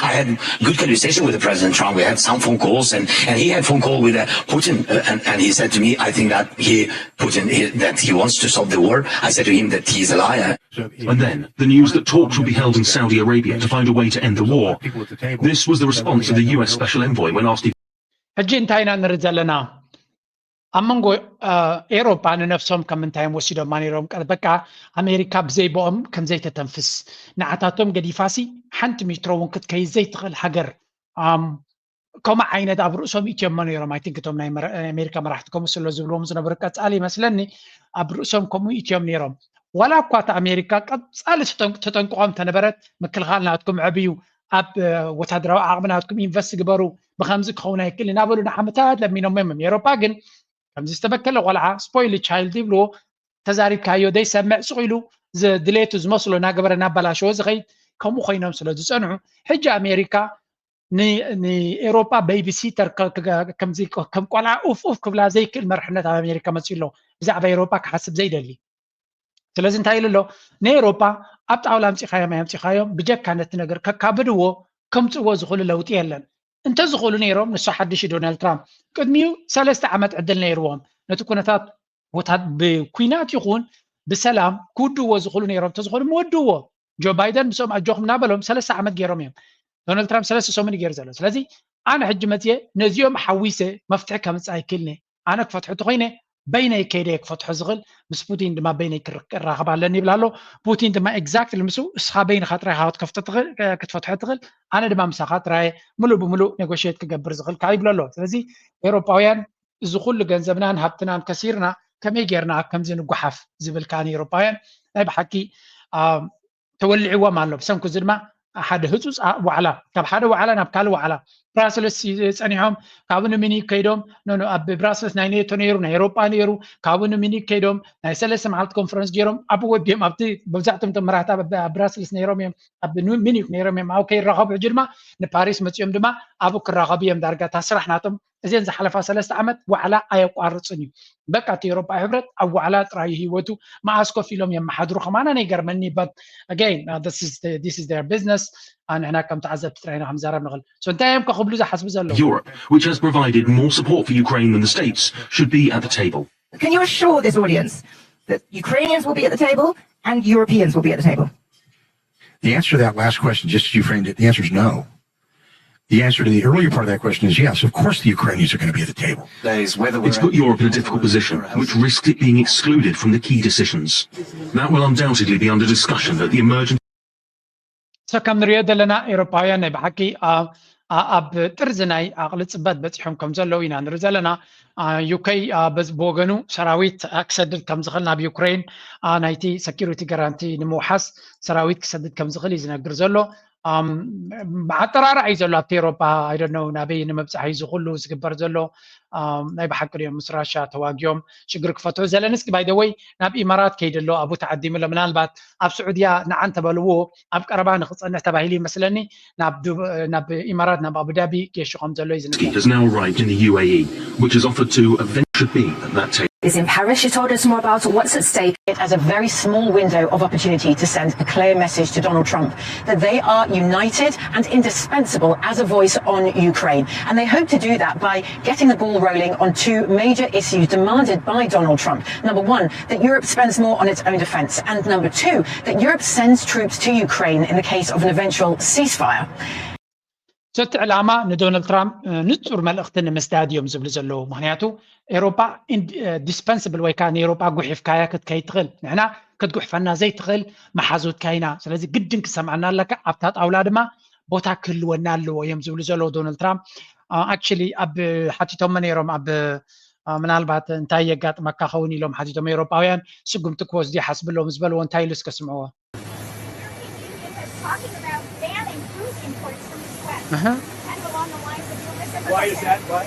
I had good conversation with President Trump. We had some phone calls, and, and he had phone call with uh, Putin, uh, and, and he said to me, "I think that he Putin he, that he wants to stop the war." I said to him that he's a liar. And then the news that talks would be held in Saudi Arabia to find a way to end the war. This was the response of the U S Special Envoy when asked if ሕጂ እንታይ ኢና ንርኢ ዘለና? ኣብ መንጎ ኤሮፓ ንነፍሶም ከም ምንታይ እዮም ወሲዶማ ነይሮም? በቃ ኣሜሪካ ብዘይ ብኦም ከም ዘይተተንፍስ ንዓታቶም ገዲፋሲ ሓንቲ ሜትሮ እውን ክትከይድ ዘይትኽእል ሃገር። ከምኡ ዓይነት ኣብ ርእሶም ኢትዮሞ ነይሮም። I think እቶም ናይ ኣሜሪካ መራሕቲ ከምኡ ስለ ዝብልዎም ዝነበሩ ቀፃሊ ይመስለኒ ኣብ ርእሶም ከምኡ ኢትዮም ነይሮም። ዋላ እኳ እቲ ኣሜሪካ ቀፃሊ ተጠንቅቖም እንተነበረት ምክልኻል ናትኩም ዕብዩ ኣብ ወታደራዊ ዓቕሚ ናትኩም ኢንቨስት ግበሩ ብከምዚ ክኸውን ኣይክእል እናበሉ ንዓመታት ለሚኖም እዮም። ኤሮፓ ግን ከምዚ ዝተበከለ ቆልዓ ስፖይል ቻይልድ ይብልዎ። ተዛሪብካዮ ዘይሰምዕ ስቕ ኢሉ ድሌቱ ዝመስሎ እናገበረ እናበላሸዎ ዝኸይድ ከምኡ ኮይኖም ስለ ዝፀንሑ ሕጂ ኣሜሪካ ንኤሮፓ ቤይቢሲተር ከምዚ ከም ቆልዓ ኡፍ ኡፍ ክብላ ዘይክእል መርሕነት ኣብ ኣሜሪካ መፅኡ ኣሎ። ብዛዕባ ኤሮፓ ክሓስብ ዘይደሊ ስለዚ እንታይ ኢሉ ኣሎ? ንኤሮፓ ኣብ ጣውላ ኣምፂኻዮም ኣየምፂኻዮም ብጀካ ነቲ ነገር ከካብድዎ ከምፅዎ ዝኽእሉ ለውጢ የለን። እንተዝኽእሉ ነይሮም ንሱ ሓድሽ ዶናልድ ትራምፕ ቅድሚኡ ሰለስተ ዓመት ዕድል ነይርዎም ነቲ ኩነታት ብኩናት ይኹን ብሰላም ክውድዎ ዝኽእሉ ነይሮም እንተዝኾኑ ምወድዎ። ጆ ባይደን ምስኦም ኣጆኹም እናበሎም ሰለስተ ዓመት ገይሮም እዮም። ዶናልድ ትራምፕ ሰለስተ ሰሙን ገይሩ ዘሎ። ስለዚ ኣነ ሕጂ መፅየ ነዚኦም ሓዊሰ መፍትሒ ከምፅእ ኣይክእልኒ። ኣነ ክፈትሖ ተኮይነ በይነይ ከይደ ክፈትሖ ዝኽእል ምስ ፑቲን ድማ በይነይ ክራኸብ ኣለኒ ይብል ኣሎ። ፑቲን ድማ exactly ምስኡ እስኻ በይንኻ ጥራይ ክትፈትሖ ትኽእል ኣነ ድማ ምሳኻ ጥራይ ምሉእ ብምሉእ negotiate ክገብር ዝኽእል ከዓ ይብሎ ኣሎ። ስለዚ ኤውሮጳውያን እዚ ኩሉ ገንዘብናን ሃብትናን ከሲርና ከመይ ጌርና ኣብ ከምዚ ንጓሓፍ ዝብል ከዓ ንኤውሮጳውያን ናይ ብሓቂ ተወሊዕዎም ኣሎ። ብሰንኩ እዚ ድማ ሓደ ህፁፅ ዋዕላ ካብ ሓደ ዋዕላ ናብ ካልእ ዋዕላ ብራስልስ ፀኒሖም ካብኡ ንሚኒክ ከይዶም ኣብ ብራስልስ ናይ ኔቶ ነይሩ ናይ ኤውሮጳ ነይሩ ካብኡ ንሚኒክ ከይዶም ናይ ሰለስተ መዓልቲ ኮንፈረንስ ገይሮም ኣብ ወዲኦም ኣብቲ መብዛሕቶም ቶም መራሕቲ ኣብ ብራስልስ ነይሮም እዮም ኣብ ሚኒክ ነይሮም እዮም ኣብ ከይራኸቡ ሕጂ ድማ ንፓሪስ መፂኦም ድማ ኣብኡ ክራኸቡ እዮም ዳርጋ እታ ስራሕ ናቶም እዘን ዝሓለፋ ሰለስተ ዓመት ዋዕላ ኣየቋርፅን እዩ በቃ እቲ ኤውሮጳ ሕብረት ኣብ ዋዕላ ጥራይ ህይወቱ መኣስ ኮፍ ኢሎም የመሓድሩ ከማና ነይገርመኒ but again uh, this is the, this is their business ንሕና ከም ተዓዘብቲ ጥራይ ኢና ክንዛረብ ንኽእል so እንታይ እዮም ከክብሉ ዝሓስቡ ዘለዉ Europe, which has provided more support for Ukraine than the States, should be at the table. Can you assure this audience that Ukrainians will be at the table and Europeans will be at the table? The answer to that last question, just as you framed it, the answer is no. The answer to the earlier part of that question is yes, of course the Ukrainians are going to be at the table. It's put Europe in a difficult position, which risks it being excluded from the key decisions. That will undoubtedly be under discussion at the emergency. So ከም ንሪኦ ዘለና ኤውሮፓውያን ናይ ብሓቂ ኣብ ጥርዚ ናይ ዓቕሊ ፅበት በፂሖም ከም ዘለዉ ኢና ንርኢ ዘለና ዩከይ ብወገኑ ሰራዊት ክሰድድ ከም ዝኽእል ናብ ዩክሬን ናይቲ ሰኪሪቲ ጋራንቲ ንምውሓስ ሰራዊት ክሰድድ ከም ዝኽእል እዩ ዝነግር ዘሎ ብዓጠራርዕ እዩ ዘሎ ኣብቲ ኤውሮፓ ኣይደነው ናበይ ንምብፃሕ እዩ ዝኩሉ ዝግበር ዘሎ ናይ ብሓቂ ድዮም ምስ ራሻ ተዋጊኦም ሽግር ክፈትሑ ዘለንስኪ ባይደወይ ናብ ኢማራት ከይደሎ ኣብኡ ተዓዲሙ ኣሎ ምናልባት ኣብ ስዑድያ ንዓ እንተበልዎ ኣብ ቀረባ ንክፀንሕ ተባሂሉ ይመስለኒ ናብ ኢማራት ናብ ኣቡዳቢ ጌሹ ከም ዘሎ እዩ ዝነገር He has now arrived in the U A E, which has offered to eventually be at that table. Is in Paris. She told us more about what's at stake. It as a very small window of opportunity to send a clear message to Donald Trump that they are united and indispensable as a voice on Ukraine. And they hope to do that by getting the ball rolling on two major issues demanded by Donald Trump. Number one, that Europe spends more on its own defense. And number two, that Europe sends troops to Ukraine in the case of an eventual ceasefire. ሰቲ ዕላማ ንዶናልድ ትራምፕ ንፁር መልእኽቲ ንምስዳድ እዮም ዝብሉ ዘለዉ ምክንያቱ ኤሮፓ ዲስፐንስብል ወይ ከዓ ንኤሮፓ ጉሒፍካያ ክትከይድ ትኽእል ንሕና ክትጉሕፈና ዘይትኽእል መሓዙትካ ኢና ስለዚ ግድን ክሰምዐና ኣለካ ኣብታ ጣውላ ድማ ቦታ ክህልወና ኣለዎ እዮም ዝብሉ ዘለዉ ዶናልድ ትራምፕ ኣክቹሊ ኣብ ሓቲቶሞ ነይሮም ኣብ ምናልባት እንታይ የጋጥመካ ኸውን ኢሎም ሓቲቶም ኤሮፓውያን ስጉምቲ ክወስዱ ይሓስቡ ኣለዉ ምስ በልዎ እንታይ ኢሉ እስከ ስምዕዎ European Union is talking about banning food imports from the U S Uh-huh. kind of along the lines of your reciprocal Why is that? tariffs. Why?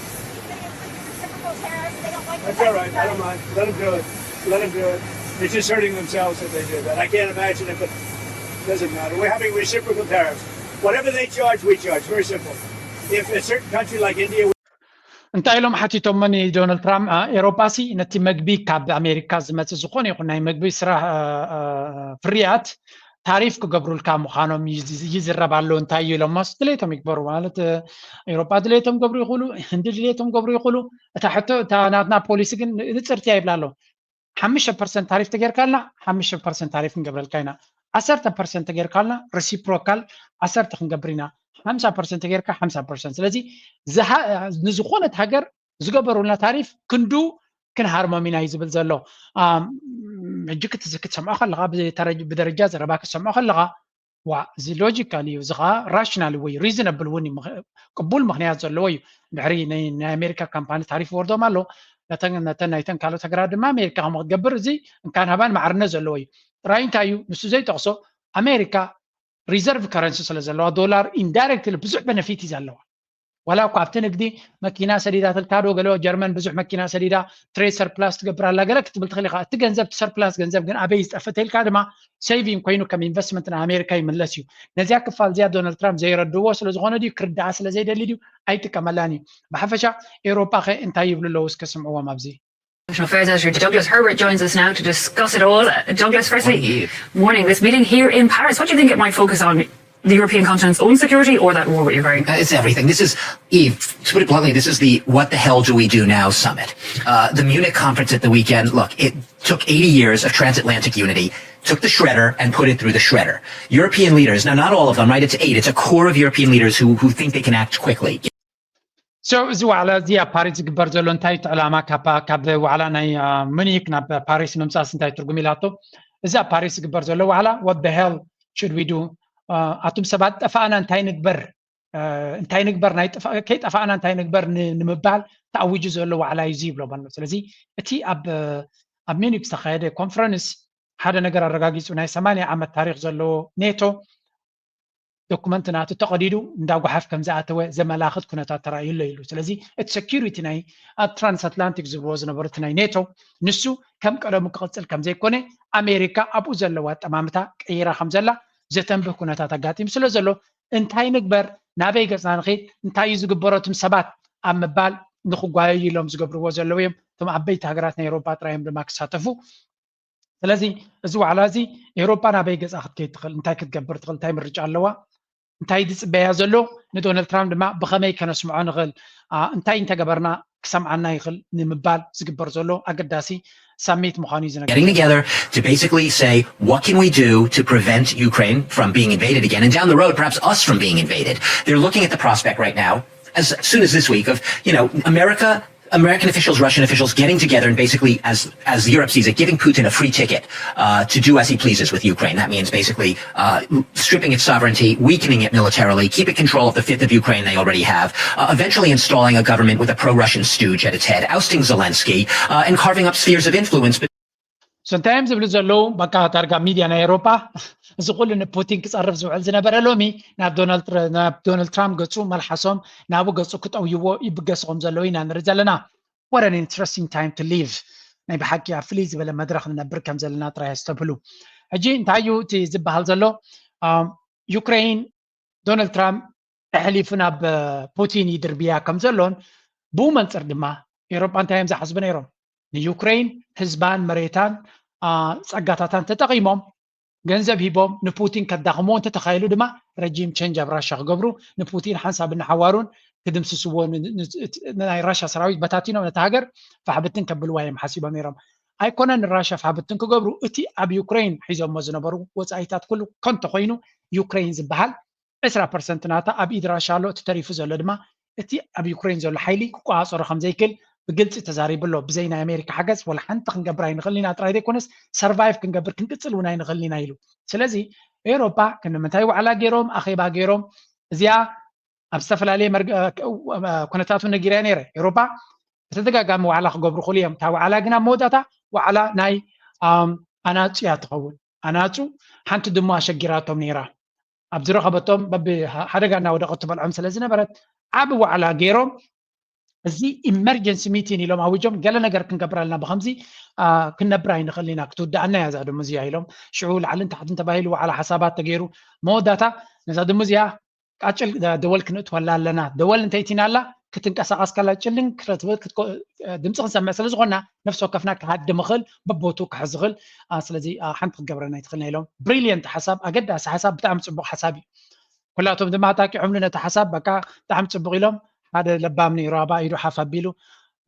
Even if we do reciprocal tariffs, they don't like the That's all right. I don't mind. Let them do it. Let them do it. They're just hurting themselves if they do that. I can't imagine if it doesn't matter. We're having reciprocal tariffs. Whatever they charge, we charge. Very simple. If a certain country like India እንታይ ኢሎም ሓቲቶሞ ንዶናልድ ትራምፕ ኤሮፓ ሲ ነቲ መግቢ ካብ ኣሜሪካ ዝመፅእ ዝኾነ ይኹን ናይ መግቢ ስራሕ ፍርያት ታሪፍ ክገብሩልካ ምዃኖም ይዝረብ ኣሎ እንታይ እዩ ኢሎሞ ድሌቶም ይግበሩ ማለት ኤሮፓ ድሌቶም ገብሩ ይኽእሉ ህንዲ ድሌቶም ገብሩ ይኽእሉ እታ ሕቶ እታ ናትና ፖሊሲ ግን ንፅርቲ እያ ይብላ ኣሎ ሓሙሽተ ፐርሰንት ታሪፍ ተጌርካልና ሓሙሽተ ፐርሰንት ታሪፍ ክንገብረልካ ኢና ዓሰርተ ፐርሰንት ተጌርካልና reciprocal ዓሰርተ ክንገብር ኢና ሓምሳ ፐርሰንት ተጌርካ ሓምሳ ፐርሰንት ስለዚ ንዝኾነት ሃገር ዝገበሩልና ታሪፍ ክንዱ ክንሃርሞም ኢና እዩ ዝብል ዘሎ ሕጂ ክትሰምዖ ከለካ ብደረጃ ዘረባ ክትሰምዖ ከለካ ዋ እዚ ሎጂካል እዩ እዚ ከዓ ራሽናል ወይ ሪዝነብል እውን ቅቡል ምክንያት ዘለዎ እዩ ድሕሪ ናይ ኣሜሪካ ካምፓኒ ታሪፍ ወርዶም ኣሎ ነተን ናይተን ካልኦት ሃገራት ድማ ኣሜሪካ ከም ክትገብር እዚ እንካን ሃባን ማዕርነት ዘለዎ እዩ ጥራይ እንታይ እዩ ንሱ ዘይጠቕሶ ኣሜሪካ ሪዘርቭ ከረንሲ ስለ ዘለዋ ዶላር ኢንዳይሬክትሊ ብዙሕ በነፊት እዩ ዘለዋ ዋላ እኳ ኣብቲ ንግዲ መኪና ሰዲዳ ትልካ ዶ ገለ ጀርመን ብዙሕ መኪና ሰዲዳ ትሬድ ሰርፕላስ ትገብር ኣላ ገለ ክትብል ትኽእል ኢኻ እቲ ገንዘብ እቲ ሰርፕላስ ገንዘብ ግን ኣበይ ዝጠፍእ ተልካ ድማ ሴቪንግ ኮይኑ ከም ኢንቨስትመንት ንኣሜሪካ ይምለስ እዩ ነዚያ ክፋል እዚኣ ዶናልድ ትራምፕ ዘይረድዎ ስለ ዝኾነ ድዩ ክርድኣ ስለ ዘይደሊ ድዩ ኣይጥቀመላን እዩ ብሓፈሻ ኤውሮጳ ኸ እንታይ ይብሉ ኣለዉ እስከ ስምዕዎም ኣብዚ National Affairs Secretary Douglas Herbert joins us now to discuss it all. Uh, Douglas, firstly, morning. This meeting here in Paris, what do you think it might focus on? the European continent's own security or that war with Ukraine? Uh, it's everything. This is, Eve, to put it bluntly, this is the "what the hell do we do now" summit. Uh, the Munich conference at the weekend, look, it took eighty years of transatlantic unity, took the shredder and put it through the shredder. European leaders, now not all of them, right? It's eight. It's a core of European leaders who, who think they can act quickly. So እዚ ዋዕላ እዚ ኣብ ፓሪስ ዝግበር ዘሎ እንታይ እቲ ዕላማ? ካብ ዋዕላ ናይ ሙኒክ ናብ ፓሪስ ንምፃስ እንታይ ትርጉም ኢላቶ? እዚ ኣብ ፓሪስ ዝግበር ዘሎ ዋዕላ what the hell should we do? ኣቱም ሰባት ጠፋእና እንታይ ንግበር እንታይ ንግበር ናይ ከይጠፋእና እንታይ ንግበር ንምባል ተኣዊጁ ዘሎ ዋዕላ እዩ ይብሎም ኣሎ። ስለዚ እቲ ኣብ ኣብ ሚኒክ ዝተካየደ ኮንፈረንስ ሓደ ነገር ኣረጋጊፁ። ናይ ሰማንያ ዓመት ታሪክ ዘለዎ ኔቶ ዶኩመንት ናቱ ተቐዲዱ እንዳ ጓሓፍ ከም ዝኣተወ ዘመላኽት ኩነታት ተራእዩ ኣሎ ኢሉ። ስለዚ እቲ ሴኪሪቲ ናይ ኣብ ትራንስኣትላንቲክ ዝብልዎ ዝነበሩ እቲ ናይ ኔቶ ንሱ ከም ቀደሙ ክቕፅል ከም ዘይኮነ ኣሜሪካ ኣብኡ ዘለዋ ኣጠማምታ ቀይራ ከም ዘላ ዘተንብህ ኩነታት ኣጋጢሙ ስለ ዘሎ እንታይ ንግበር፣ ናበይ ገፅና ንኸይድ፣ እንታይ እዩ ዝግበረቱም ሰባት ኣብ ምባል ንክጓየዩ ኢሎም ዝገብርዎ ዘለዉ እዮም። እቶም ዓበይቲ ሃገራት ናይ ኤሮፓ ጥራይ እዮም ድማ ክሳተፉ። ስለዚ እዚ ዋዕላ እዚ ኤሮፓ ናበይ ገፃ ክትከይድ ትኽእል፣ እንታይ ክትገብር ትኽእል፣ እንታይ ምርጫ ኣለዋ፣ እንታይ ዝፅበያ ዘሎ፣ ንዶናልድ ትራምፕ ድማ ብኸመይ ከነስምዖ ንኽእል፣ እንታይ እንተገበርና ክሰምዓና ይኽእል ንምባል ዝግበር ዘሎ ኣገዳሲ ሳሚት ምዃኑ እዩ ዝነገር። Getting together to basically say, what can we do to prevent Ukraine from being invaded again? And down the road, perhaps us from being invaded. They're looking at the prospect right now, as soon as this week, of, you know, America, American officials, Russian officials getting together and basically, as as Europe sees it, giving Putin a free ticket uh, to do as he pleases with Ukraine. That means basically uh, stripping its sovereignty, weakening it militarily, keeping control of the fifth of Ukraine they already have, uh, eventually installing a government with a pro-Russian stooge at its head, ousting Zelensky, uh, and carving up spheres of influence. So እንታይ እዮም ዝብሉ ዘለዉ? በቃ ዳርጋ ሚድያ ናይ ኤሮፓ እዚ ኩሉ ንፑቲን ክፀርፍ ዝውዕል ዝነበረ ሎሚ ናብ ዶናልድ ትራምፕ ገፁ መልሓሶም ናብኡ ገፁ ክጠውይዎ ይብገስኹም ዘለዉ ኢና ንርኢ ዘለና። What an interesting time to live። ናይ ብሓቂ ኣብ ፍልይ ዝበለ መድረኽ ንነብር ከም ዘለና ጥራይ ኣስተብህሉ። ሕጂ እንታይ እዩ እቲ ዝበሃል ዘሎ? ዩክሬን ዶናልድ ትራምፕ ኣሕሊፉ ናብ ፑቲን ይድርብያ ከም ዘሎን ብኡ መንፅር ድማ ኤሮፓ እንታይ እዮም ዝሓስቡ ነይሮም? ንዩክሬን ህዝባን መሬታን ፀጋታታን ተጠቒሞም ገንዘብ ሂቦም ንፑቲን ከዳኽምዎ እንተተኻኢሉ ድማ ረጂም ቸንጅ ኣብ ራሻ ክገብሩ ንፑቲን ሓንሳብ እናሓዋሩን ክድምስስዎ ናይ ራሻ ሰራዊት በታቲኖም ነቲ ሃገር ፋሕብትን ከብልዋ እዮም ሓሲቦም ነይሮም። ኣይኮነን ንራሻ ፋሕብትን ክገብሩ እቲ ኣብ ዩክሬን ሒዞሞ ዝነበሩ ወፃኢታት ኩሉ ከንቶ ኮይኑ ዩክሬን ዝበሃል ዕስራ ፐርሰንት ናታ ኣብ ኢድ ራሻ ኣሎ። እቲ ተሪፉ ዘሎ ድማ እቲ ኣብ ዩክሬን ዘሎ ሓይሊ ክቆፃፀሮ ከም ዘይክእል ብግልፂ ተዛሪቡ ኣሎ። ብዘይ ናይ ኣሜሪካ ሓገዝ ወላ ሓንቲ ክንገብር ኣይንኽእልን ኢና ጥራይ ዘይኮነስ ሰርቫይቭ ክንገብር ክንቅፅል እውን ኣይንኽእልን ኢና ኢሉ። ስለዚ ኤውሮፓ ክንምንታይ ዋዕላ ገይሮም ኣኼባ ገይሮም እዚኣ ኣብ ዝተፈላለየ ኩነታት እውን ነጊረ ነይረ። ኤውሮፓ ብተደጋጋሚ ዋዕላ ክገብሩ ክእሉ እዮም። እታ ዋዕላ ግን ኣብ መወዳእታ ዋዕላ ናይ ኣናፁ እያ ትኸውን። ኣናፁ ሓንቲ ድሙ ኣሸጊራቶም ነይራ። ኣብ ዝረኸበቶም በቢ ሓደጋ እናወደቐት ትበልዖም ስለ ዝነበረት ዓቢ ዋዕላ ገይሮም እዚ ኢመርጀንሲ ሚቲን ኢሎም ኣዊጆም ገለ ነገር ክንገብር ኣለና ብከምዚ ክንነብር ኣይንኽእል ኢና ክትውድኣና እያ እዛ ድሙ እዚኣ ኢሎም ሽዑ ላዕልን ታሕትን ተባሂሉ ዋዕላ ሓሳባት ተገይሩ መወዳእታ ነዛ ድሙ እዚኣ ቃጭል ደወል ክንእትወላ ኣለና። ደወል እንተይቲና ኣላ ክትንቀሳቐስ ከላ ጭልን ክትብል ድምፂ ክንሰምዕ ስለ ዝኾንና ነፍሲ ወከፍና ክሃድም ይኽእል በቦቱ ክሕዝ ይኽእል። ስለዚ ሓንቲ ክትገብረና ኣይትኽእልና ኢሎም። ብሪልየንት ሓሳብ፣ ኣገዳሲ ሓሳብ፣ ብጣዕሚ ፅቡቕ ሓሳብ እዩ። ኩላቶም ድማ ኣጣቂዖምሉ ነቲ ሓሳብ በቃ ብጣዕሚ ፅቡቕ ኢሎም ሓደ ለባም ነይሩ ኣባ ኢዱ ሓፍ ኣቢሉ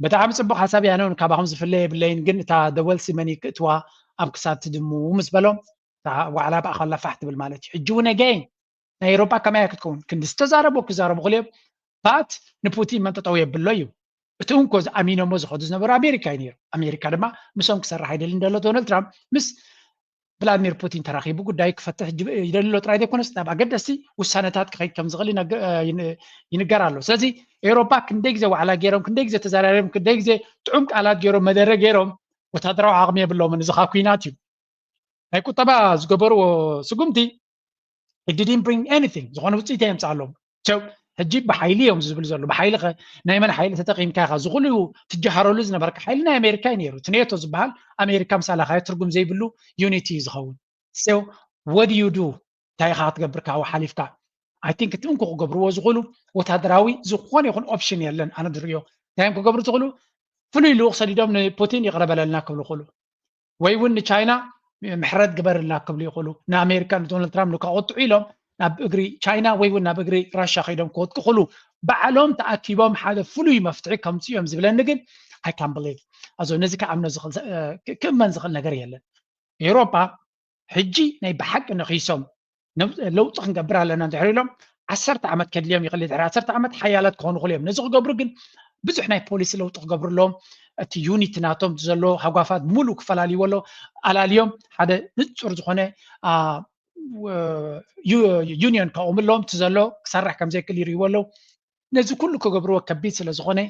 ብጣዕሚ ፅቡቕ ሓሳብ እያ ነውን ካባኹም ዝፍለ የብለይን ግን እታ ደወል ሲመኒ ክእትዋ ኣብ ክሳድ ትድሙ ምስ በሎም እታ ዋዕላ ብኣኸላ ፋሕ ትብል ማለት እዩ ሕጂ እውን ኣገይን ናይ ኤሮፓ ከመይ ክትከውን ክንዲ ዝተዛረቡ ክዛረቡ ክልዮም ባት ንፑቲን መን ጠጠው የብሎ እዩ እቲ እንኮ ዝኣሚኖሞ ዝኸዱ ዝነበሩ ኣሜሪካ እዩ ነይሩ ኣሜሪካ ድማ ምሶም ክሰርሕ ኣይደልን ዘሎ ዶናልድ ትራምፕ ምስ ቭላድሚር ፑቲን ተራኺቡ ጉዳይ ክፈትሕ ይደሊ ኣሎ ጥራይ ዘይኮነስ ናብ ኣገደስቲ ውሳነታት ክኸይድ ከም ዝኽእል ይንገር ኣሎ ስለዚ ኤውሮፓ ክንደይ ግዜ ዋዕላ ገይሮም ክንደይ ግዜ ተዘራሪቦም ክንደይ ግዜ ጥዑም ቃላት ገይሮም መደረ ገይሮም ወታደራዊ ዓቕሚ የብሎምን እዚ ካ ኩናት እዩ ናይ ቁጠባ ዝገበርዎ ስጉምቲ it didn't bring anything ዝኾነ ውፅኢት የምፅኣሎም ሕጂ ብሓይሊ እዮም ዝብል ዘሎ ብሓይሊ ከ ናይ መን ሓይሊ ተጠቂምካ ኢኻ ዝኩሉ ትጀሃረሉ ዝነበርካ ሓይሊ ናይ ኣሜሪካ እዩ ነይሩ እቲ ኔቶ ዝበሃል ኣሜሪካ ምስ ኣላኻዮ ትርጉም ዘይብሉ ዩኒቲ እዩ ዝኸውን so what do you do እንታይ ኢኻ ክትገብር ካብኡ ሓሊፍካ I think እቲ እንኮ ክገብርዎ ዝኽእሉ ወታደራዊ ዝኾነ ይኹን ኦፕሽን የለን ኣነ ዝርእዮ እንታይ እዮም ክገብሩ ዝኽእሉ ፍሉይ ልኡኽ ሰዲዶም ንፑቲን ይቕረ በለልና ክብሉ ይኽእሉ ወይ እውን ንቻይና ምሕረት ግበርልና ክብሉ ይኽእሉ ንኣሜሪካ ንዶናልድ ትራምፕ ንከቐጥዑ ኢሎም ናብ እግሪ ቻይና ወይ እውን ናብ እግሪ ራሻ ከይዶም ክወጥቁ ክሉ ባዕሎም ተኣኪቦም ሓደ ፍሉይ መፍትሒ ከምፅኡ እዮም ዝብለኒ። ግን I can't believe ኣዞ ነዚ ክኣምኖ ዝኽእል ክእመን ዝኽእል ነገር የለን። ኤውሮጳ ሕጂ ናይ ብሓቂ ነኺሶም ለውጢ ክንገብር ኣለና እንድሕር ኢሎም ዓሰርተ ዓመት ከድልዮም ይኽእል። ድሕሪ ዓሰርተ ዓመት ሓያላት ክኾኑ ክሉ እዮም። ነዚ ክገብሩ ግን ብዙሕ ናይ ፖሊሲ ለውጢ ክገብሩ ኣለዎም። እቲ ዩኒቲ ናቶም ዘሎ ሃጓፋት ብምሉእ ክፈላልይዎ ኣሎ። ኣላልዮም ሓደ ንፁር ዝኾነ ዩኒዮን ከቑሙ ኣለዎም። እቲ ዘሎ ክሰርሕ ከምዘይክእል ይርእይዎ ኣለዉ። ነዚ ኩሉ ክገብርዎ ከቢድ ስለ ዝኾነ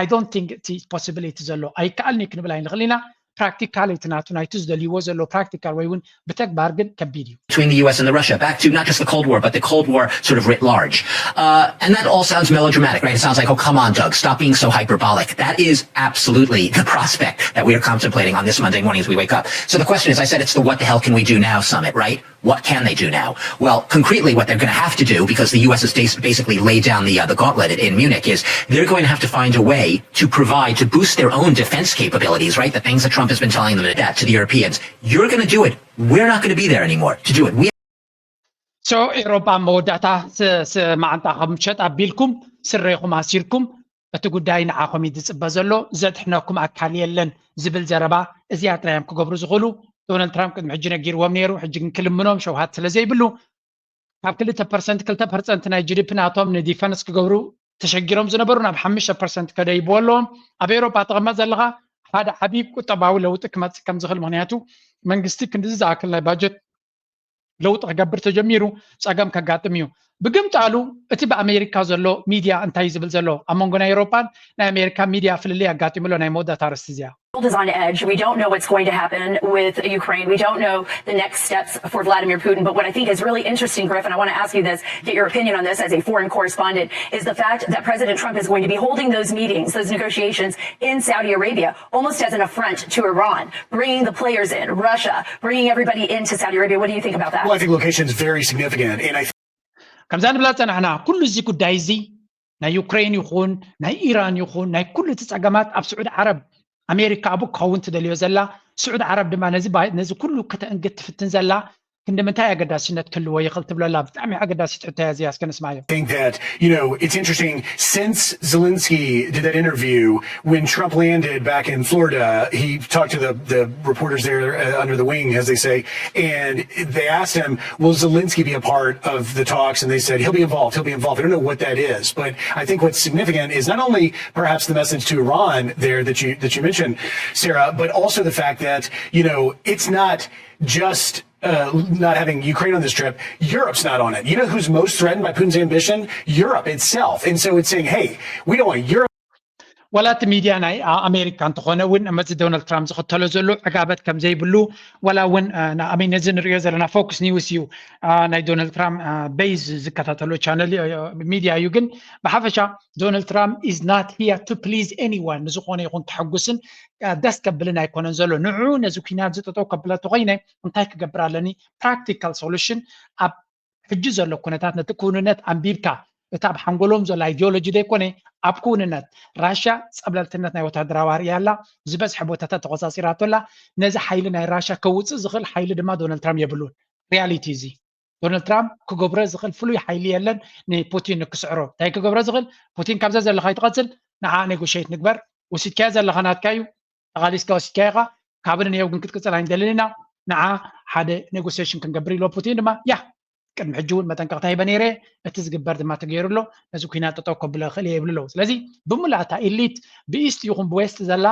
I don't think እቲ ፖሲቢሊቲ ዘሎ ኣይከኣልን እዩ ክንብል ኣይንኽእል ኢና። ፕራክቲካሊቲ ናቱ ናይቲ ዝደልይዎ ዘሎ ፕራክቲካል ወይ እውን ብተግባር ግን ከቢድ እዩ። between the U S and the Russia, back to not just the Cold War, but the Cold War sort of writ large. Uh, and that all sounds melodramatic, right? It sounds like, oh, come on, Doug, stop being so hyperbolic. That is absolutely the prospect that we are contemplating on this Monday morning as we wake up. So the question is, I said it's the what the hell can we do now summit, right? What can they do now? Well, concretely, what they're going to have to do, because the U S has basically laid down the, uh, the gauntlet in Munich, is they're going to have to find a way to provide, to boost their own defense capabilities, right? The things that Trump has been telling them to do to the Europeans. You're going to do it. We're not going to be there anymore to do it. We So ኤሮጳ መወዳእታ መዓንጣ ከም ሸጥ ኣቢልኩም ስሬኹም ኣሲርኩም እቲ ጉዳይ ንዓኹም እዩ ዝፅበ ዘሎ፣ ዘድሕነኩም ኣካል የለን ዝብል ዘረባ እዚኣ ጥራይ እዮም ክገብሩ ዝኽእሉ። ዶናልድ ትራምፕ ቅድሚ ሕጂ ነጊርዎም ነይሩ። ሕጂ ግን ክልምኖም ሸውሃት ስለ ዘይብሉ ካብ ክልተ ፐርሰንት ክልተ ፐርሰንት ናይ ጂ ዲ ፒ ናቶም ንዲፈንስ ክገብሩ ተሸጊሮም ዝነበሩ ናብ ሓሙሽተ ፐርሰንት ከደይብዎ ኣለዎም። ኣብ ኤውሮጳ ተቐመጥ ዘለኻ ሓደ ዓብዪ ቁጠባዊ ለውጢ ክመፅእ ከም ዝኽእል፣ ምክንያቱ መንግስቲ ክንድዚ ዝኣክል ናይ ባጀት ለውጢ ክገብር ተጀሚሩ ፀገም ከጋጥም እዩ። ብግምጣሉ እቲ ብኣሜሪካ ዘሎ ሚድያ እንታይ እዩ ዝብል ዘሎ ኣብ መንጎ ናይ ኤውሮጳን ናይ ኣሜሪካ ሚድያ ፍልልይ ኣጋጢሙ ኣሎ። ናይ መወዳእታ ኣርእስቲ እዚኣ world is on edge. We don't know what's going to happen with Ukraine. We don't know the next steps for Vladimir Putin. But what I think is really interesting, Griff, and I want to ask you this, get your opinion on this as a foreign correspondent, is the fact that President Trump is going to be holding those meetings, those negotiations in Saudi Arabia, almost as an affront to Iran, bringing the players in, Russia, bringing everybody into Saudi Arabia. What do you think about that? Well, I think location is very significant. And I ከምዛ ንብላ ዝፀናሕና ኩሉ እዚ ጉዳይ እዚ ናይ ዩክሬን ይኹን ናይ ኢራን ይኹን ናይ ኩሉ እቲ ፀገማት ኣብ ስዑድ ዓረብ ኣሜሪካ ኣብኡ ክኸውን ትደልዮ ዘላ። ስዑድ ዓረብ ድማ ነዚ ነዚ ኩሉ ከተእንግድ ትፍትን ዘላ። ክንዲ ምንታይ ኣገዳስነት ክህልዎ ይኽእል ትብለላ ብጣዕሚ ኣገዳሲት ሕቶ እያ እዚኣ። እስከ ንስማዮ። think that, you know, it's interesting. Since Zelensky did that interview, when Trump landed back in Florida, he talked to the, the reporters there uh, under the wing, as they say, and they asked him, "Will Zelensky be a part of the talks?" And they said, "He'll be involved. He'll be involved." I don't know what that is, but I think what's significant is not only perhaps the message to Iran there that you that you mentioned, Sarah, but also the fact that, you know, it's not just uh, not having Ukraine on this trip, Europe's not on it. You know who's most threatened by Putin's ambition? Europe itself. And so it's saying, hey, we don't want Europe. ዋላ እቲ ሚድያ ናይ ኣሜሪካ እንተኾነ እውን ነዚ ዶናልድ ትራምፕ ዝኽተሎ ዘሎ ዕጋበት ከም ዘይብሉ ዋላ እውን ኣሜን ነዚ ንሪኦ ዘለና ፎክስ ኒውስ እዩ ናይ ዶናልድ ትራምፕ ቤዝ ዝከታተሎ ቻነል ሚድያ እዩ። ግን ብሓፈሻ ዶናልድ ትራምፕ is not here to please anyone፣ ንዝኾነ ይኹን ከሐጉስን ደስ ከብልን ኣይኮነን ዘሎ። ንዑ ነዚ ኩናት ዝጠጠው ከብለ ተኾይነ እንታይ ክገብር ኣለኒ? ፕራክቲካል ሶሉሽን ኣብ ሕጂ ዘሎ ኩነታት ነቲ ክውንነት ኣንቢብካ እቲ ኣብ ሓንጎሎም ዘሎ ኣይዲዮሎጂ ዘይኮነ ኣብ ክውንነት ራሽያ ፀብለልትነት ናይ ወታደራዊ ኣርእያ ኣላ። ዝበዝሐ ቦታታት ተቆፃፂራቶ ኣላ። ነዚ ሓይሊ ናይ ራሽያ ከውፅእ ዝኽእል ሓይሊ ድማ ዶናልድ ትራምፕ የብሉን። ሪያሊቲ እዚ ዶናልድ ትራምፕ ክገብሮ ዝኽእል ፍሉይ ሓይሊ የለን። ንፑቲን ንክስዕሮ እንታይ ክገብሮ ዝኽእል? ፑቲን ካብዛ ዘለኻ ይትቐፅል። ንዓ ኔጎሽት ንግበር። ወሲድካዮ ዘለኻ ናትካ እዩ። ተቓሊስካ ወሲድካዮ ኢኻ። ካብ ንንየው ግን ክትቅፅል ኣይንደልን ኢና። ንዓ ሓደ ኔጎሲሽን ክንገብር ኢሎ ፑቲን ድማ ያ ቅድሚ ሕጂ እውን መጠንቀቕታ ሂበ ነይረ። እቲ ዝግበር ድማ ተገይሩ ኣሎ። ነዚ ኩናት ጠጠው ከብሎ ይኽእል እየ ይብሉ ኣለዉ። ስለዚ ብምልኣታ ኢሊት ብኢስት ይኹን ብዌስት ዘላ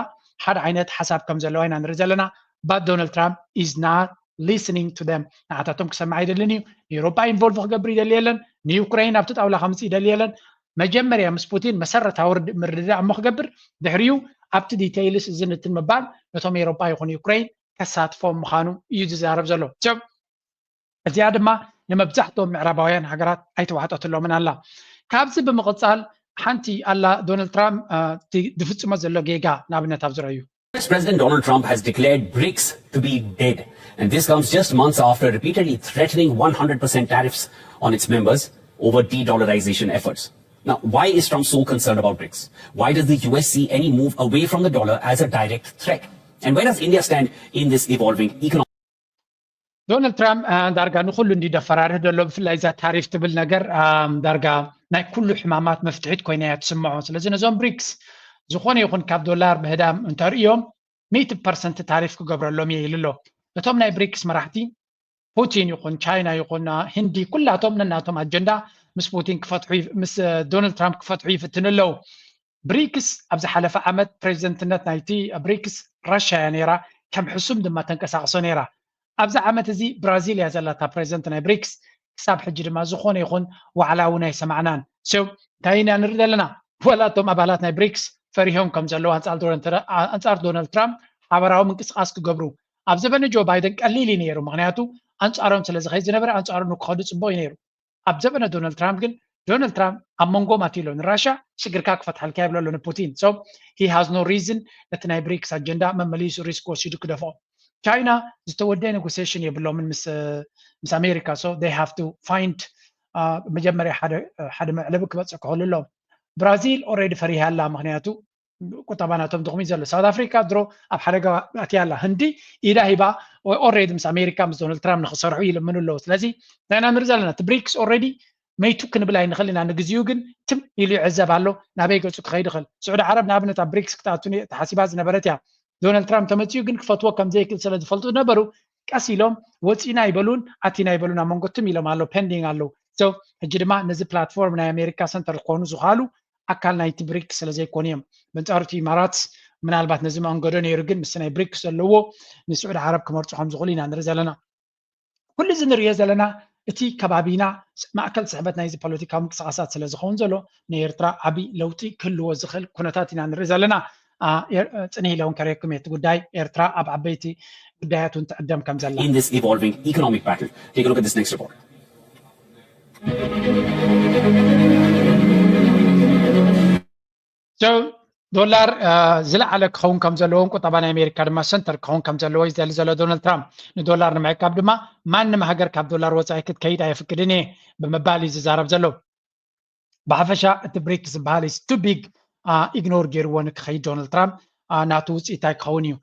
ሓደ ዓይነት ሓሳብ ከም ዘለዋ ኢና ንርኢ ዘለና። But Donald Trump is not listening to them። ንዓታቶም ክሰምዕ ኣይደልን እዩ። ንኤውሮጳ ኢንቮልቭ ክገብር ይደሊ የለን። ንዩክሬን ኣብቲ ጣውላ ከምፅእ ይደሊ የለን። መጀመርያ ምስ ፑቲን መሰረታዊ ምርድዳእ እሞ ክገብር ድሕሪኡ ኣብቲ ዲቴይልስ እዚ ንትን ምባል ነቶም ኤውሮጳ ይኹን ዩክሬን ከሳትፎም ምዃኑ እዩ ዝዛረብ ዘሎ። እዚኣ ድማ ንመብዛሕትኦም ምዕራባውያን ሃገራት ኣይተዋሕጠትሎምን ኣላ። ካብዚ ብምቕፃል ሓንቲ ኣላ ዶናልድ ትራምፕ ዝፍፅሞ ዘሎ ጌጋ ንኣብነት ኣብ ዝረኣዩ President Donald Trump has declared BRICS to be dead. And this comes just months after repeatedly threatening one hundred percent tariffs on its members over de dollarization efforts. Now, why is Trump so concerned about BRICS? Why does the U S see any move away from the dollar as a direct threat? And where does India stand in this evolving economic? ዶናልድ ትራምፕ ዳርጋ ንኩሉ እንዲ ደፈራርህ ዘሎ፣ ብፍላይ እዛ ታሪፍ ትብል ነገር ዳርጋ ናይ ኩሉ ሕማማት መፍትሒት ኮይና እያ ትስምዖ። ስለዚ ነዞም ብሪክስ ዝኾነ ይኹን ካብ ዶላር ምህዳም እንተርእዮም ሚእቲ ፐርሰንት ታሪፍ ክገብረሎም እየ ኢሉ ኣሎ። እቶም ናይ ብሪክስ መራሕቲ ፑቲን ይኹን ቻይና ይኹን ህንዲ ኩላቶም ነናቶም ኣጀንዳ ምስ ፑቲን ክፈትሑ ምስ ዶናልድ ትራምፕ ክፈትሑ ይፍትኑ ኣለዉ። ብሪክስ ኣብ ዝሓለፈ ዓመት ፕሬዚደንትነት ናይቲ ብሪክስ ራሻ እያ ነይራ፣ ከም ሕሱም ድማ ተንቀሳቕሶ ነይራ። ኣብዚ ዓመት እዚ ብራዚል እያ ዘላታ ፕሬዚደንት ናይ ብሪክስ። ክሳብ ሕጂ ድማ ዝኾነ ይኹን ዋዕላ እውን ኣይሰማዕናን። ሶ እንታይ ኢና ንርኢ ዘለና? ወላ እቶም ኣባላት ናይ ብሪክስ ፈሪሆም ከም ዘለዉ ኣንጻር ዶናልድ ትራምፕ ሓበራዊ ምንቅስቃስ ክገብሩ ኣብ ዘበነ ጆ ባይደን ቀሊል እዩ ነይሩ። ምክንያቱ ኣንጻሮም ስለ ዝኸይድ ዝነበረ ኣንጻሩ ንክኸዱ ፅቡቅ እዩ ነይሩ። ኣብ ዘበነ ዶናልድ ትራምፕ ግን ዶናልድ ትራምፕ ኣብ መንጎም ኣትዩ ኣሎ። ንራሻ ሽግርካ ክፈትሓልካ ይብሎ ኣሎ ንፑቲን። So he has no reason ነቲ ናይ ብሪክስ ኣጀንዳ መመሊሱ ሪስክ ወሲዱ ክደፍኦ። ቻይና ዝተወደአ ኔጎሲሽን የብሎምን ምስ ምስ ኣሜሪካ። So they have to find መጀመርያ ሓደ መዕለቢ ክበፅሕ ክኽእሉ ኣለዎም። ብራዚል ኦልሬዲ ፈሪሃ ኣላ፣ ምክንያቱ ቁጠባ ናቶም ድኹም እዩ ዘሎ። ሳውት ኣፍሪካ ድሮ ኣብ ሓደጋ ኣትያ ኣላ። ህንዲ ኢዳ ሂባ ኦልሬዲ ምስ ኣሜሪካ ምስ ዶናልድ ትራምፕ ንክሰርሑ ይልምኑ ኣለዉ። ስለዚ እንታይ ኢና ንርኢ ዘለና? እቲ ብሪክስ ኦልሬዲ መይቱ ክንብል ኣይንኽእል ኢና። ንግዚኡ ግን ትም ኢሉ ይዕዘብ ኣሎ። ናበይ ገፁ ክኸይድ ይኽእል? ስዑዲ ዓረብ ንኣብነት ኣብ ብሪክስ ክትኣቱ ተሓሲባ ዝነበረት እያ። ዶናልድ ትራምፕ ተመፂኡ ግን ክፈትዎ ከም ዘይክእል ስለ ዝፈልጡ ዝነበሩ ቀስ ኢሎም ወፂና ይበሉን ኣቲና ይበሉን ኣብ መንጎ ትም ኢሎም ኣለዉ፣ ፔንዲንግ ኣለዉ። ሕጂ ድማ ነዚ ፕላትፎርም ናይ ኣሜሪካ ሰንተር ክኾኑ ዝኽኣሉ ኣካል ናይቲ ብሪክስ ስለ ዘይኮኑ እዮም። በንጻሩ እቲ ኢማራት ምናልባት ነዚ መኣንገዶ ነይሩ፣ ግን ምስ ናይ ብሪክስ ዘለዎ ንስዑዲ ዓረብ ክመርፁ ከም ዝኽእሉ ኢና ንርኢ ዘለና። ኩሉ እዚ ንሪኦ ዘለና እቲ ከባቢና ማእከል ስሕበት ናይዚ ፖለቲካዊ ምንቅስቃሳት ስለ ዝኸውን ዘሎ ንኤርትራ ዓቢ ለውጢ ክህልዎ ዝኽእል ኩነታት ኢና ንርኢ ዘለና። ጽንህ ኢለ እውን ከርእየኩም እየ እቲ ጉዳይ። ኤርትራ ኣብ ዓበይቲ ጉዳያት እውን ትዕደም ከም ዘላ። In this evolving economic battle, take a look at this next report. So ዶላር ዝለዓለ ክኸውን ከም ዘለዎን ቁጠባ ናይ ኣሜሪካ ድማ ሰንተር ክኸውን ከም ዘለዎ እዩ ዝደሊ ዘሎ ዶናልድ ትራምፕ። ንዶላር ንምዕቃብ ድማ ማንም ሃገር ካብ ዶላር ወፃኢ ክትከይድ ኣየፍቅድን እየ ብምባል እዩ ዝዛረብ ዘሎ። ብሓፈሻ እቲ ብሪክስ ዝበሃል is too big ኢግኖር ገይርዎ ንክኸይድ ዶናልድ ትራምፕ ናቱ ውፅኢት እንታይ ክኸውን እዩ።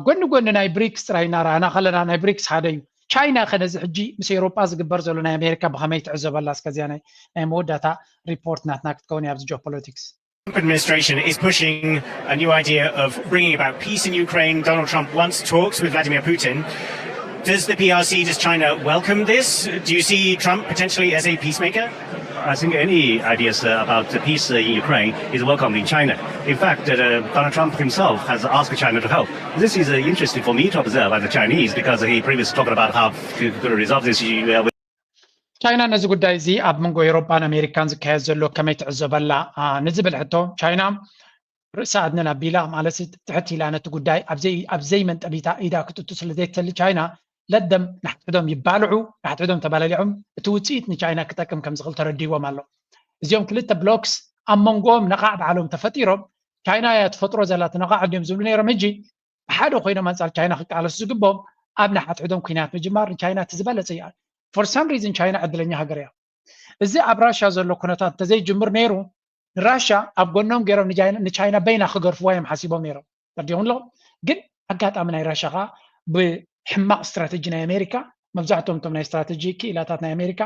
ጎኒ ጎኒ ናይ ብሪክስ ጥራይ እናረኣና ከለና ናይ ብሪክስ ሓደ እዩ። ቻይና ከ ነዚ ሕጂ ምስ ኤውሮጳ ዝግበር ዘሎ ናይ ኣሜሪካ ብኸመይ ትዕዘበላ? እስከዚያ ናይ መወዳእታ ሪፖርት ናትና ክትከውን እያ ኣብዚ ጂኦፖለቲክስ። Trump administration is pushing a new idea of bringing about peace in Ukraine. Donald Trump wants talks with Vladimir Putin. Does the P R C, does China welcome this? Do you see Trump potentially as a peacemaker? I think any ideas uh, about the peace uh, in Ukraine is welcome in China. In fact, uh, Donald Trump himself has asked China to help. This is uh, interesting for me to observe as a Chinese because he previously talked about how to, to resolve this issue uh, with ቻይና ነዚ ጉዳይ እዚ ኣብ መንጎ ኤውሮጳን ኣሜሪካን ዝካየድ ዘሎ ከመይ ትዕዘበላ ንዝብል ሕቶ ቻይና ርእሳ ኣድንን ኣቢላ ማለት ትሕት ኢላ ነቲ ጉዳይ ኣብ ዘይመንጠሊታ ኢዳ ክትእቱ ስለ ዘይትሰሊ ቻይና ለደም ናሕትሕዶም ይባልዑ ናሕትሕዶም ተባላሊዖም እቲ ውፅኢት ንቻይና ክጠቅም ከም ዝኽእል ተረዲዎም ኣሎ። እዚኦም ክልተ ብሎክስ ኣብ መንጎኦም ነቓዕ ባዕሎም ተፈጢሮም ቻይና እያ ትፈጥሮ ዘላ ትነቓዕ ድዮም ዝብሉ ነይሮም። ሕጂ ብሓደ ኮይኖም ኣንፃር ቻይና ክቃለሱ ዝግብኦም ኣብ ናሓትሕዶም ኩናት ምጅማር ንቻይና እቲ ዝበለፀ እዩ። For some reason ቻይና ዕድለኛ ሃገር እያ። እዚ ኣብ ራሻ ዘሎ ኩነታት እንተዘይጅምር ነይሩ ንራሻ ኣብ ጎኖም ገይሮም ንቻይና በይና ክገርፍዋ እዮም ሓሲቦም ነይሮም። ተርዲኹም ኣለኹም። ግን ኣጋጣሚ ናይ ራሻ ከዓ ብሕማቕ ስትራተጂ ናይ ኣሜሪካ መብዛሕትኦም እቶም ናይ ስትራተጂ ክኢላታት ናይ ኣሜሪካ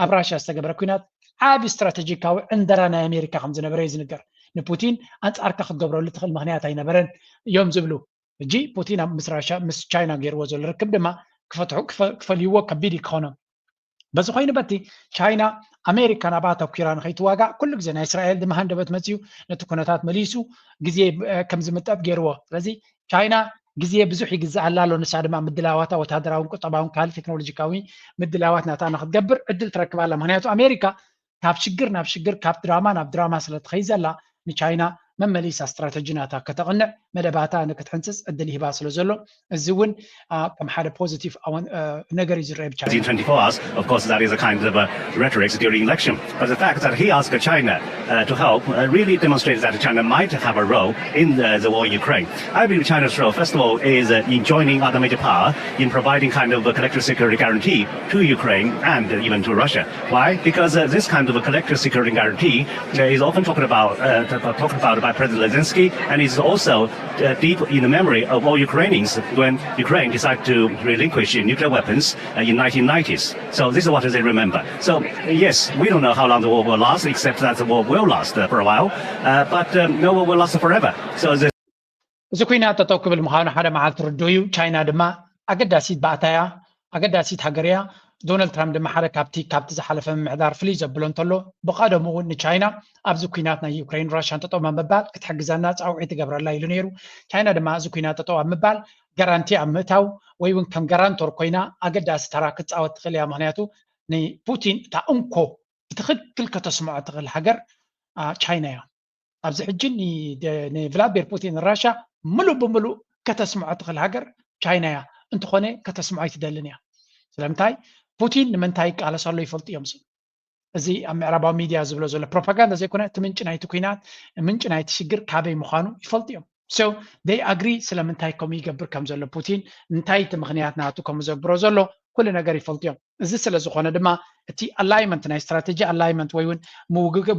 ኣብ ራሻ ዝተገበረ ኩናት ዓብ ስትራተጂካዊ ዕንደራ ናይ ኣሜሪካ ከም ዝነበረ እዩ ዝንገር። ንፑቲን ኣንፃርካ ክትገብረሉ ትኽእል ምክንያት ኣይነበረን እዮም ዝብሉ። ሕጂ ፑቲን ኣብ ምስ ራሻ ምስ ቻይና ገይርዎ ዘሎ ርክብ ድማ ክፈልይዎ ከቢድ እዩ ክኾኖም። በዚ ኮይኑ በቲ ቻይና ኣሜሪካ ናብኣ ተኩራ ንኸይትዋጋእ ኩሉ ግዜ ናይ እስራኤል ድማ ሃንደበት መፅዩ ነቲ ኩነታት መሊሱ ግዜ ከም ዝምጠጥ ገይርዎ። ስለዚ ቻይና ግዜ ብዙሕ ይግዛኣላ ኣሎ። ንሳ ድማ ምድላዋታ ወታደራውን ቁጠባውን ካልእ ቴክኖሎጂካዊ ምድላዋት ናታ ንክትገብር ዕድል ትረክብ ኣላ። ምክንያቱ ኣሜሪካ ካብ ሽግር ናብ ሽግር ካብ ድራማ ናብ ድራማ ስለ ትኸይድ ዘላ ንቻይና መመሊሳ ስትራተጂ ናታ ከተቕንዕ መደባታ ንክትሕንፅፅ ዕድል ይህባ ስለ ዘሎ እዚ እውን ከም ሓደ ፖዚቲቭ ነገር እዩ ዝረአ ብቻ። As in twenty-four hours, of course, that is a kind of a rhetoric during election. But the fact that he asked China uh, to help uh, really demonstrates that China might have a role in the, the war in Ukraine. I believe China's role, first of all, is uh, in joining other major power in providing kind of a collective security guarantee to Ukraine and even to Russia. Why? Because uh, this kind of a collective security guarantee uh, is often talked about, uh, talked about by President Zelensky, and is also uh, deep in the memory of all Ukrainians when Ukraine decided to relinquish nuclear weapons uh, in nineteen nineties. So this is what they remember. So yes, we don't know how long the war will last, except that the war will last uh, for a while. Uh, but um, no war will last forever. So the እዚ ኩናት ጠጠው ክብል ምዃኑ ሓደ መዓልቲ ርዱእ እዩ። ቻይና ድማ ኣገዳሲት ባእታ እያ፣ ኣገዳሲት ሃገር እያ። ዶናልድ ትራምፕ ድማ ሓደ ካብቲ ካብቲ ዝሓለፈ ምምሕዳር ፍልይ ዘብሎ እንተሎ፣ ብቐደሙ እውን ንቻይና ኣብዚ ኩናት ናይ ዩክሬን ራሽያን ጠጠው ምባል ክትሕግዘና ፃውዒት ትገብረላ ኢሉ ነይሩ። ቻይና ድማ እዚ ኩናት ጠጠው ኣብ ምባል ጋራንቲ ኣብ ምእታው ወይ እውን ከም ጋራንቶር ኮይና ኣገዳሲ ተራ ክትፃወት ትኽእል እያ። ምክንያቱ ንፑቲን እታ እንኮ ብትኽክል ከተስምዖ ትኽእል ሃገር ቻይና እያ። ኣብዚ ሕጂ ንቭላድሚር ፑቲን ራሻ ምሉእ ብምሉእ ከተስምዖ ትኽእል ሃገር ቻይና እያ። እንተኾነ ከተስምዖ ኣይትደልን እያ። ስለምንታይ? ፑቲን ንምንታይ ይቃለስ ኣሎ ይፈልጡ እዮም። እዚ ኣብ ምዕራባዊ ሚድያ ዝብሎ ዘሎ ፕሮፓጋንዳ ዘይኮነ እቲ ምንጪ ናይቲ ኩናት፣ ምንጪ ናይቲ ሽግር ካበይ ምዃኑ ይፈልጡ እዮም። So they agree ስለምንታይ ከምኡ ይገብር ከም ዘሎ ፑቲን፣ እንታይ እቲ ምኽንያት ናቱ ከምኡ ዘግብሮ ዘሎ ኩሉ ነገር ይፈልጡ እዮም። እዚ ስለ ዝኾነ ድማ እቲ ኣላይመንት ናይ ስትራተጂ ኣላይመንት ወይ እውን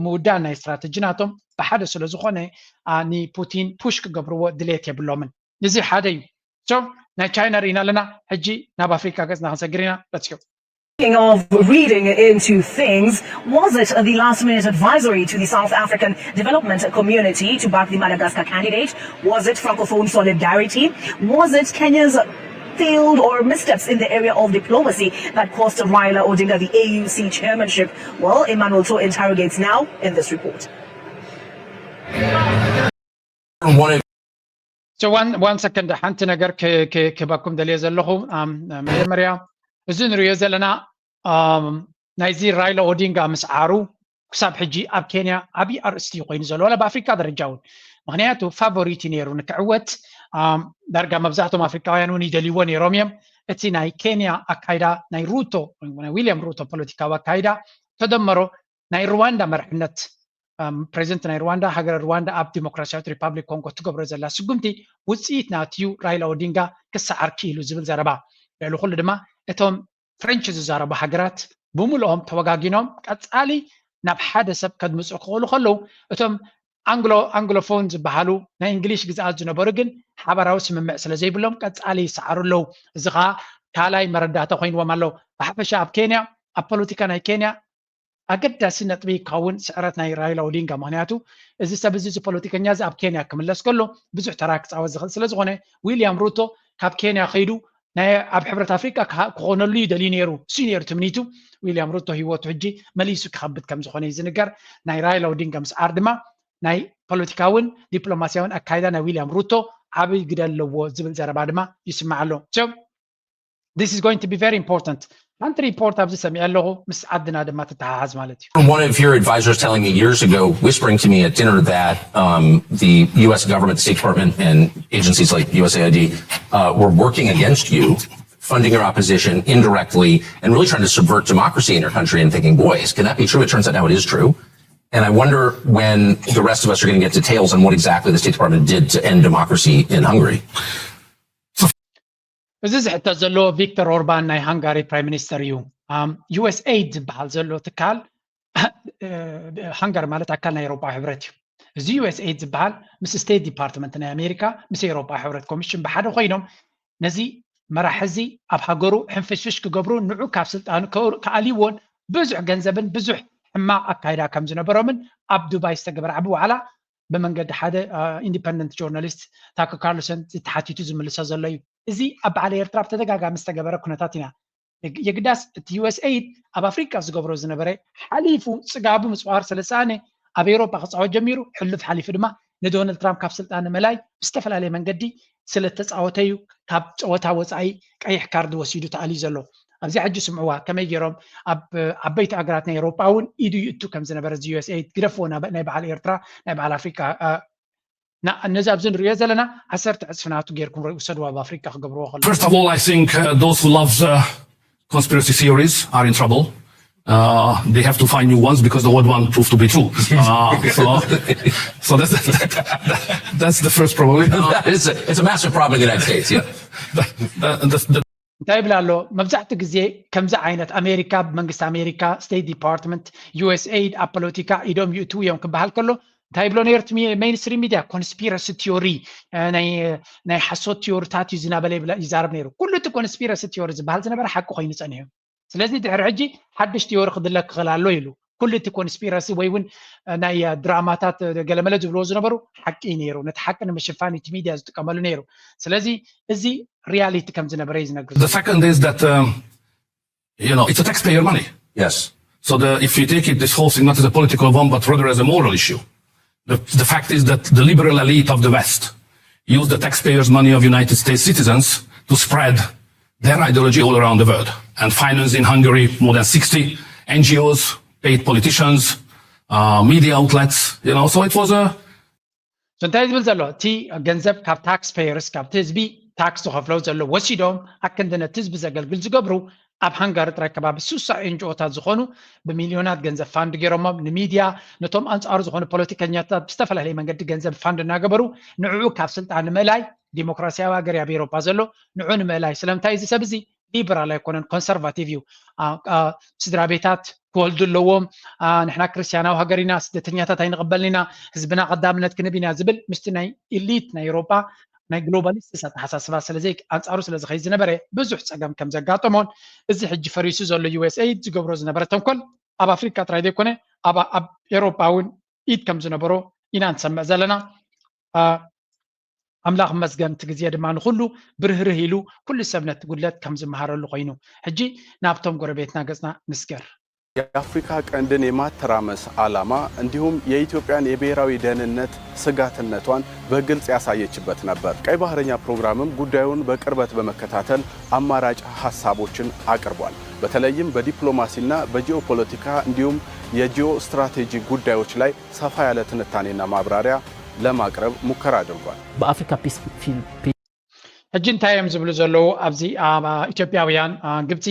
ምውዳል ናይ ስትራተጂ ናቶም ብሓደ ስለ ዝኾነ ንፑቲን ፑሽ ክገብርዎ ድሌት የብሎምን። እዚ ሓደ እዩ። So ናይ ቻይና ርኢና ኣለና። ሕጂ ናብ ኣፍሪካ ገፅና ክንሰግር ኢና። Let's go. Speaking of reading into things, was it the last minute advisory to the South African development community to back the Madagascar candidate? Was it Francophone solidarity? Was it Kenya's failed or missteps in the area of diplomacy that cost Raila Odinga the A U C chairmanship? Well, Emmanuel To interrogates now in this report. So one, one second, ሓንቲ ነገር ክህበኩም ደልየ ዘለኹ። መጀመርያ እዚ ንሪኦ ዘለና ናይዚ ራይላ ኦዲንጋ ምስዓሩ ክሳብ ሕጂ ኣብ ኬንያ ዓብዪ ኣርእስቲ ኮይኑ ዘሎ፣ ዋላ ብኣፍሪካ ደረጃ እውን። ምክንያቱ ፋቮሪቲ ነይሩ ንክዕወት፣ ዳርጋ መብዛሕቶም ኣፍሪካውያን እውን ይደልይዎ ነይሮም እዮም። እቲ ናይ ኬንያ ኣካይዳ፣ ናይ ሩቶ፣ ናይ ዊልያም ሩቶ ፖለቲካዊ ኣካይዳ ተደመሮ ናይ ሩዋንዳ መርሕነት፣ ፕሬዚደንት ናይ ሩዋንዳ፣ ሃገረ ሩዋንዳ ኣብ ዲሞክራሲያዊት ሪፓብሊክ ኮንጎ ትገብሮ ዘላ ስጉምቲ ውፅኢት ናትዩ ራይላ ኦዲንጋ ክሰዓር ክኢሉ ዝብል ዘረባ። ልዕሊ ኩሉ ድማ እቶም ፍሬንች ዝዛረቡ ሃገራት ብምልኦም ተወጋጊኖም ቀፃሊ ናብ ሓደ ሰብ ከድምፁ ክኽእሉ ከለዉ፣ እቶም ኣንግሎ ኣንግሎፎን ዝበሃሉ ናይ እንግሊሽ ግዝኣት ዝነበሩ ግን ሓበራዊ ስምምዕ ስለ ዘይብሎም ቀፃሊ ይሰዓሩ ኣለዉ። እዚ ከዓ ካልኣይ መረዳእታ ኮይንዎም ኣለዉ። ብሓፈሻ ኣብ ኬንያ፣ ኣብ ፖለቲካ ናይ ኬንያ ኣገዳሲ ነጥቢ ይከውን ስዕረት ናይ ራይላ ኦዲንጋ። ምክንያቱ እዚ ሰብ እዚ፣ እዚ ፖለቲከኛ እዚ ኣብ ኬንያ ክምለስ ከሎ ብዙሕ ተራ ክፃወት ዝኽእል ስለ ዝኾነ፣ ዊልያም ሩቶ ካብ ኬንያ ከይዱ ናይ ኣብ ሕብረት ኣፍሪቃ ክኾነሉ ይደልዩ ነይሩ። እሱ ነይሩ ትምኒቱ። ዊልያም ሩቶ ህይወቱ ሕጂ መሊሱ ክኸብድ ከም ዝኾነ እዩ ዝንገር። ናይ ራይላ ኦዲንጋ ምስዓር ድማ ናይ ፖለቲካውን ዲፕሎማሲያውን ኣካይዳ ናይ ዊልያም ሩቶ ዓብይ ግደ ኣለዎ ዝብል ዘረባ ድማ ይስማዕ ኣሎ። So this is going to be very important። ሓንቲ ሪፖርት ኣብዚ ሰሚዐ ኣለኹ፣ ምስ ዓድና ድማ ትተሓሓዝ ማለት እዩ። One of your advisors telling me years ago, whispering to me at dinner, that um, the U S government, the State Department, and agencies like U S A I D uh, were working against you, funding your opposition indirectly, and really trying to subvert democracy in your country. And thinking, boy, can that be true? It turns out now it is true. And I wonder when the rest of us are going to get details on what exactly the State Department did to end democracy in Hungary. እዚ ዝሕተት ዘሎ ቪክተር ኦርባን ናይ ሃንጋሪ ፕራይም ሚኒስተር እዩ። ዩኤስኤይድ ዝበሃል ዘሎ ትካል፣ ሃንጋሪ ማለት ኣካል ናይ ኤውሮጳ ሕብረት እዩ። እዚ ዩኤስኤይድ ዝበሃል ምስ ስቴት ዲፓርትመንት ናይ ኣሜሪካ፣ ምስ ኤውሮጳ ሕብረት ኮሚሽን ብሓደ ኮይኖም ነዚ መራሒ እዚ ኣብ ሃገሩ ሕንፍሽፍሽ ክገብሩ፣ ንዑ ካብ ስልጣኑ ክኣልይዎን ብዙሕ ገንዘብን ብዙሕ ሕማቕ ኣካይዳ ከም ዝነበሮምን ኣብ ዱባይ ዝተገበረ ዓቢ ዋዕላ ብመንገዲ ሓደ ኢንዲፐንደንት ጆርናሊስት ታከር ካርልሰን ተሓቲቱ ዝምልሶ ዘሎ እዩ። እዚ ኣብ በዓል ኤርትራ ብተደጋጋሚ ዝተገበረ ኩነታት ኢና። የግዳስ እቲ ዩኤስኤይድ ኣብ ኣፍሪቃ ዝገብሮ ዝነበረ ሓሊፉ ጽጋቡ ምጽዋር ስለ ዝሰኣነ ኣብ ኤውሮጳ ክጻወት ጀሚሩ። ሕሉፍ ሓሊፉ ድማ ንዶናልድ ትራምፕ ካብ ስልጣን ንምእላይ ብዝተፈላለየ መንገዲ ስለ እተጻወተ እዩ ካብ ጸወታ ወጻኢ ቀይሕ ካርድ ወሲዱ ተኣልዩ ዘሎ። ኣብዚኣ ሕጂ ስምዕዋ ከመይ ገይሮም ኣብ ዓበይቲ ሃገራት ናይ ኤውሮጳ እውን ኢዱ ይእቱ ከም ዝነበረ እዚ ዩኤስኤይድ ግደፍዎ ናይ በዓል ኤርትራ ናይ በዓል ኣፍሪቃ ነዚ ኣብዚ ንሪኦ ዘለና ዓሰርተ ዕፅፊ ናቱ ጌርኩም ውሰድዎ ኣብ ኣፍሪቃ ክገብርዎ ከለዉ First of all, I think uh, those who love the conspiracy theories are in trouble. Uh, they have to find new ones because the old one proved to be true. Uh, so, so that's, that's the first problem. it's, a, it's a massive problem in the United States. Yeah. The, the, the, እንታይ ይብል ኣሎ? መብዛሕትኡ ግዜ ከምዚ ዓይነት ኣሜሪካ፣ ብመንግስቲ ኣሜሪካ፣ ስቴት ዲፓርትመንት፣ ዩኤስኤይድ ኣብ ፖለቲካ ኢዶም ይእትዉ እዮም ክበሃል ከሎ እንታይ ይብሎ ነይሩ? እቲ ሜይንስትሪም ሚድያ ኮንስፒረሲ ቲዮሪ፣ ናይ ሓሶት ቲዮሪታት እዩ ዝናበለ ይዛረብ ነይሩ። ኩሉ እቲ ኮንስፒረሲ ቲዮሪ ዝበሃል ዝነበረ ሓቂ ኮይኑ ፀኒሑ። ስለዚ ድሕሪ ሕጂ ሓድሽ ቲዮሪ ክድለ ክኽእል ኣሎ ኢሉ። ኩሉ እቲ ኮንስፒረሲ ወይ እውን ናይ ድራማታት ገለመለ ዝብልዎ ዝነበሩ ሓቂ እዩ ነይሩ። ነቲ ሓቂ ንምሽፋን እቲ ሚድያ ዝጥቀመሉ ነይሩ። ስለዚ እዚ ሪያሊቲ ከም ዝነበረ እዩ ዝነግር። The second is that um, you know it's a taxpayer money. Yes. So the, if you take it, this whole thing not as a political one, but rather as a moral issue, the, the fact is that the liberal elite of the West use the taxpayers' money of United States citizens to spread their ideology all around the world and finance in Hungary more than sixty N G Os, paid politicians, uh, media outlets, you know, so it was a እንታይ ዝብል ዘሎ እቲ ገንዘብ ካብ ታክስ ፔየርስ ካብቲ ህዝቢ ታክስ ዝኸፍሎ ዘሎ ወሲዶም ኣክንዲ ነቲ ህዝቢ ዘገልግል ዝገብሩ ኣብ ሃንጋሪ ጥራይ ከባቢ ሱሳ ኤንጂኦታት ዝኾኑ ብሚልዮናት ገንዘብ ፋንድ ገይሮሞም ንሚድያ ነቶም ኣንፃሩ ዝኾኑ ፖለቲከኛታት ብዝተፈላለየ መንገዲ ገንዘብ ፋንድ እናገበሩ ንዕኡ ካብ ስልጣን ንምእላይ ዲሞክራሲያዊ ሃገር ኣብ ኤሮፓ ዘሎ ንዑ ንምእላይ ስለምንታይ እዚ ሰብ እዚ ሊበራል ኣይኮነን ኮንሰርቫቲቭ እዩ ስድራ ቤታት ክወልዱ ኣለዎም ንሕና ክርስትያናዊ ሃገር ኢና ስደተኛታት ኣይንቕበልን ኢና ህዝብና ቀዳምነት ክንብ ኢና ዝብል ምስቲ ናይ ኢሊት ናይ ኤሮፓ ናይ ግሎባሊስትስ ኣተሓሳስባ ስለዘይ ኣንፃሩ ስለ ዝኸይድ ዝነበረ ብዙሕ ፀገም ከም ዘጋጠሞን እዚ ሕጂ ፈሪሱ ዘሎ ዩኤስኤይድ ዝገብሮ ዝነበረ ተንኮል ኣብ ኣፍሪካ ጥራይ ዘይኮነ ኣብ ኤሮፓ እውን ኢድ ከም ዝነበሮ ኢና ንሰምዕ ዘለና ኣምላኽ መስገን እቲ ግዜ ድማ ንኹሉ ብርህርህ ኢሉ ኩሉ ሰብ ነቲ ጉድለት ከም ዝመሃረሉ ኮይኑ ሕጂ ናብቶም ጎረቤትና ገጽና ንስገር የአፍሪካ ቀንድን የማተራመስ ዓላማ እንዲሁም የኢትዮጵያን የብሔራዊ ደህንነት ስጋትነቷን በግልጽ ያሳየችበት ነበር። ቀይ ባህረኛ ፕሮግራምም ጉዳዩን በቅርበት በመከታተል አማራጭ ሐሳቦችን አቅርቧል። በተለይም በዲፕሎማሲና በጂኦፖለቲካ እንዲሁም የጂኦ ስትራቴጂ ጉዳዮች ላይ ሰፋ ያለ ትንታኔና ማብራሪያ ለማቅረብ ሙከራ አድርጓል። በአፍሪካ ፒስ ፊል ሕጂ እንታይ እዮም ዝብሉ ዘለዉ ኣብዚ ኢትዮጵያውያን ግብፂ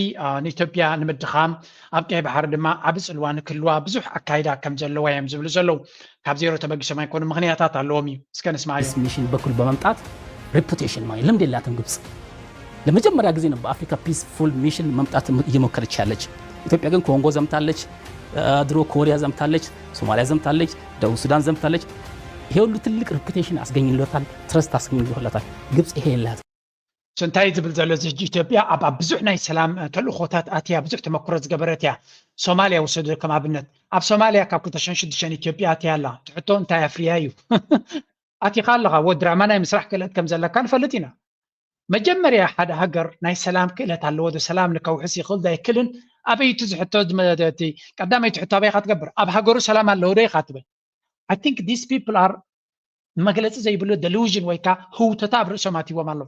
ንኢትዮጵያ ንምድኻም ኣብ ቀይ ባሕሪ ድማ ዓቢ ፅልዋ ንክህልዋ ብዙሕ ኣካይዳ ከም ዘለዋ እዮም ዝብሉ ዘለዉ ካብ ዜሮ ተበጊሶም ኣይኮኑ ምክንያታት ኣለዎም እዩ እስከ ንስማ እዩ ሚሽን በኩል በመምጣት ሬፑቴሽን ማለት ልምድ የላትም ግብፅ ለመጀመሪያ ጊዜ ነው በአፍሪካ ፒስፉል ሚሽን መምጣት እየሞከረች ያለች ኢትዮጵያ ግን ኮንጎ ዘምታለች ድሮ ኮሪያ ዘምታለች ሶማሊያ ዘምታለች ደቡብ ሱዳን ዘምታለች ይሄ ሁሉ ትልቅ ሬፑቴሽን አስገኝሎታል ትረስት አስገኝሎታል ግብፅ ይሄ የላት እንታይ ዝብል ዘሎ እዚ ሕጂ ኢትዮጵያ ኣብ ኣብ ብዙሕ ናይ ሰላም ተልእኾታት ኣትያ ብዙሕ ተመክሮ ዝገበረት እያ ሶማልያ ውሰዶ ከም ኣብነት ኣብ ሶማልያ ካብ ክልተ ሽሕን ሽዱሽተን ኢትዮጵያ ኣትያ ኣላ ትሕቶ እንታይ ኣፍርያ እዩ ኣቲኻ ኣለኻ ወ ድራማ ናይ ምስራሕ ክእለት ከም ዘለካ ንፈልጥ ኢና መጀመርያ ሓደ ሃገር ናይ ሰላም ክእለት ኣለዎ ዶ ሰላም ንከውሕስ ይኽእል ዶ ኣይክልን ኣበይ እቲ ዝሕቶ ቀዳመይቲ ሕቶ ኣበይ ኢኻ ትገብር ኣብ ሃገሩ ሰላም ኣለዎ ዶ ኢኻ ትብል I think these people are መግለፂ ዘይብሉ delusion ወይ ከዓ ህውተታ ኣብ ርእሶም ኣትይዎም ኣለዉ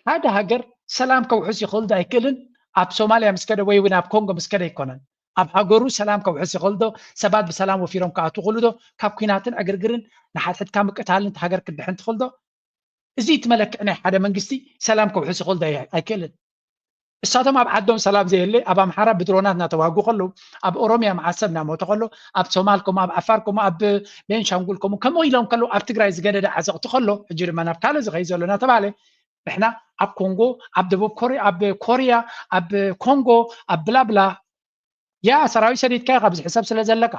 ሓደ ሃገር ሰላም ከውሕስ ይኽእል ዶ ኣይክእልን ኣብ ሶማልያ ምስ ከደ ወይ እውን ኣብ ኮንጎ ምስ ከደ ኣይኮነን ኣብ ሃገሩ ሰላም ከውሕስ ይኽእል ዶ ሰባት ብሰላም ወፊሮም ክኣትዉ ይኽእሉ ዶ ካብ ኩናትን ዕግርግርን ንሓድሕድካ ምቅታልን እቲ ሃገር ክድሕን ትኽእል ዶ እዚ እቲ መለክዒ ናይ ሓደ መንግስቲ ሰላም ከውሕስ ይኽእል ዶ ኣይክእልን እሳቶም ኣብ ዓዶም ሰላም ዘየለ ኣብ ኣምሓራ ብድሮናት እናተዋጉ ከለዉ ኣብ ኦሮሚያ መዓሰብ እናሞተ ከሎ ኣብ ሶማል ከምኡ ኣብ ዓፋር ከምኡ ኣብ ቤንሻንጉል ከምኡ ከምኡ ኢሎም ከለዉ ኣብ ትግራይ ዝገደደ ዓዘቕቲ ከሎ ሕጂ ድማ ናብ ካልእ ዝኸይ ዘሎ እናተባሃለ ንሕና ኣብ ኮንጎ ኣብ ደቡብ ኮሪያ ኣብ ኮሪያ ኣብ ኮንጎ ኣብ ብላብላ ያ ሰራዊት ሰዲድካ ኢኻ ኣብዚ ሕሰብ ስለ ዘለካ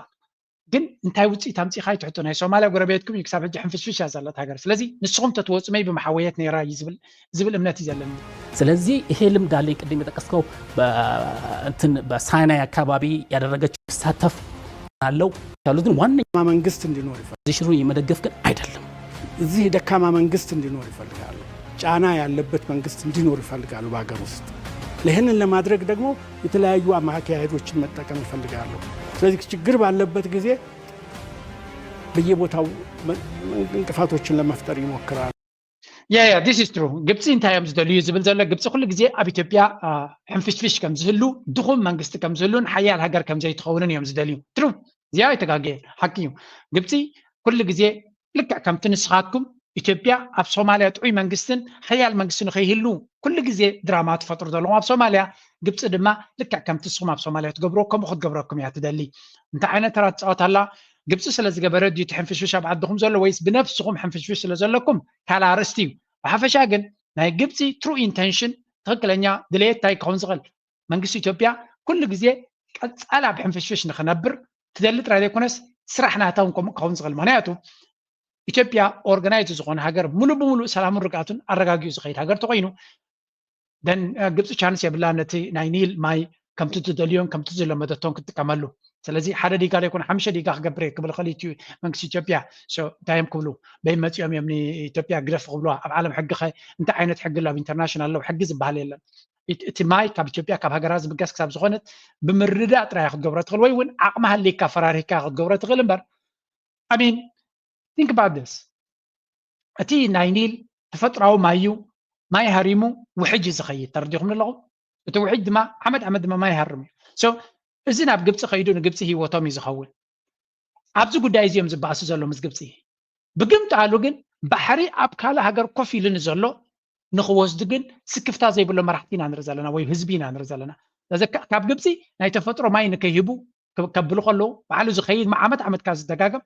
ግን እንታይ ውፅኢት ኣምፂኻ ይትሕቶ ናይ ሶማልያ ጎረቤትኩም እዩ ክሳብ ሕጂ ሕንፍሽፍሽ እያ ዘለት ሃገር ስለዚ ንስኹም ተትወፁመይ ብምሓወየት ነይራ እዩ ዝብል ዝብል እምነት እዩ ዘለኒ ስለዚህ ይሄ ልምድ አለኝ ቅድም የጠቀስከው እንትን በሳይናይ አካባቢ ያደረገችው ይሳተፍ አለው ያሉትን ዋነኛ መንግስት እንዲኖር ይፈልጋል። ፖዚሽኑን የመደገፍ ግን አይደለም። እዚህ ደካማ መንግስት እንዲኖር ይፈልጋሉ። ጫና ያለበት መንግስት እንዲኖር ይፈልጋሉ በሀገር ውስጥ። ይህንን ለማድረግ ደግሞ የተለያዩ አካሄዶችን መጠቀም ይፈልጋሉ። ስለዚህ ችግር ባለበት ጊዜ በየቦታው እንቅፋቶችን ለመፍጠር ይሞክራሉ። Yeah, yeah, this is true. ግብፂ እንታይ እዮም ዝደልዩ ዝብል ዘሎ ግብፂ ኩሉ ግዜ ኣብ ኢትዮጵያ ሕንፍሽፍሽ ከም ዝህሉ ድኹም መንግስቲ ከም ዝህሉን ሓያል ሃገር ከም ዘይትኸውንን እዮም ዝደልዩ ትሩ እዚኣ ኣይተጋገየ ሓቂ እዩ ግብፂ ኩሉ ግዜ ልክዕ ከምቲ ንስኻትኩም ኢትዮጵያ ኣብ ሶማልያ ጥዑይ መንግስትን ሓያል መንግስቲ ንኸይህሉ ኩሉ ግዜ ድራማ ትፈጥሩ ዘለኹም ኣብ ሶማልያ ግብፂ ድማ ልክዕ ከምቲ ንስኹም ኣብ ሶማልያ ትገብርዎ ከምኡ ክትገብረኩም እያ ትደሊ እንታይ ዓይነት ተራ ትፃወት ኣላ ግብፂ ስለ ዝገበረ ድዩ እቲ ሕንፍሽፍሽ ኣብ ዓድኹም ዘሎ ወይስ ብነብስኹም ሕንፍሽፍሽ ስለ ዘለኩም ካልእ ኣርእስቲ እዩ ብሓፈሻ ግን ናይ ግብፂ true intention ትኽክለኛ ድሌት እንታይ ክኸውን ዝኽእል መንግስቲ ኢትዮጵያ ኩሉ ግዜ ቀፃሊ ኣብ ሕንፍሽፍሽ ንኽነብር ትደሊ ጥራይ ዘይኮነስ ስራሕ ናታ እውን ከምኡ ክኸውን ዝኽእል። ምክንያቱ ኢትዮጵያ ኦርጋናይዝ ዝኾነ ሃገር፣ ሙሉእ ብሙሉእ ሰላሙን ርግኣቱን ኣረጋጊኡ ዝኸይድ ሃገር ተኾይኑ፣ ደን ግብፂ ቻንስ የብላ ነቲ ናይ ኒል ማይ ከምቲ ትደልዮን ከምቲ ዝለመደቶን ክትጥቀመሉ። ስለዚ ሓደ ዲጋ ዘይኮነ ሓሙሽተ ዲጋ ክገብር እየ ክብል ይኽእል እዩ መንግስቲ ኢትዮጵያ። እንታይ እዮም ክብሉ? በይ መፂኦም እዮም ንኢትዮጵያ ግደፍ ክብልዋ። ኣብ ዓለም ሕጊ ኸ እንታይ ዓይነት ሕጊ ኣሎ? ኣብ ኢንተርናሽናል ለው ሕጊ ዝበሃል የለን። እቲ ማይ ካብ ኢትዮጵያ ካብ ሃገራ ዝብገስ ክሳብ ዝኾነት ብምርዳእ ጥራይ ክትገብሮ ትኽእል፣ ወይ እውን ዓቕሚ ሃሊካ ፈራሪካ ክትገብሮ ትኽእል እምበር። I mean, think about this። እቲ ናይ ኒል ተፈጥራዊ ማይ እዩ። ማይ ሃሪሙ ውሕጅ እዩ ዝኸይድ። ተረዲኹም ኣለኹም? እቲ ውሕጅ ድማ ዓመት ዓመት ድማ ማይ ሃርም እዩ። So እዚ ናብ ግብፂ ከይዱ ንግብፂ ህይወቶም እዩ ዝኸውን። ኣብዚ ጉዳይ እዚኦም ዝበኣሱ ዘሎ ምስ ግብፂ። ብግምጣሉ ግን ባሕሪ ኣብ ካልእ ሃገር ኮፍ ኢሉ ንዘሎ ንክወስዱ ግን ስክፍታ ዘይብሎ መራሕቲ ኢና ንርኢ ዘለና፣ ወይ ህዝቢ ኢና ንርኢ ዘለና። ስለዚ ካብ ግብፂ ናይ ተፈጥሮ ማይ ንከይህቡ ከብሉ ከለዉ ባዕሉ ዝኸይድ ዓመት ዓመት ካብ ዝደጋገም፣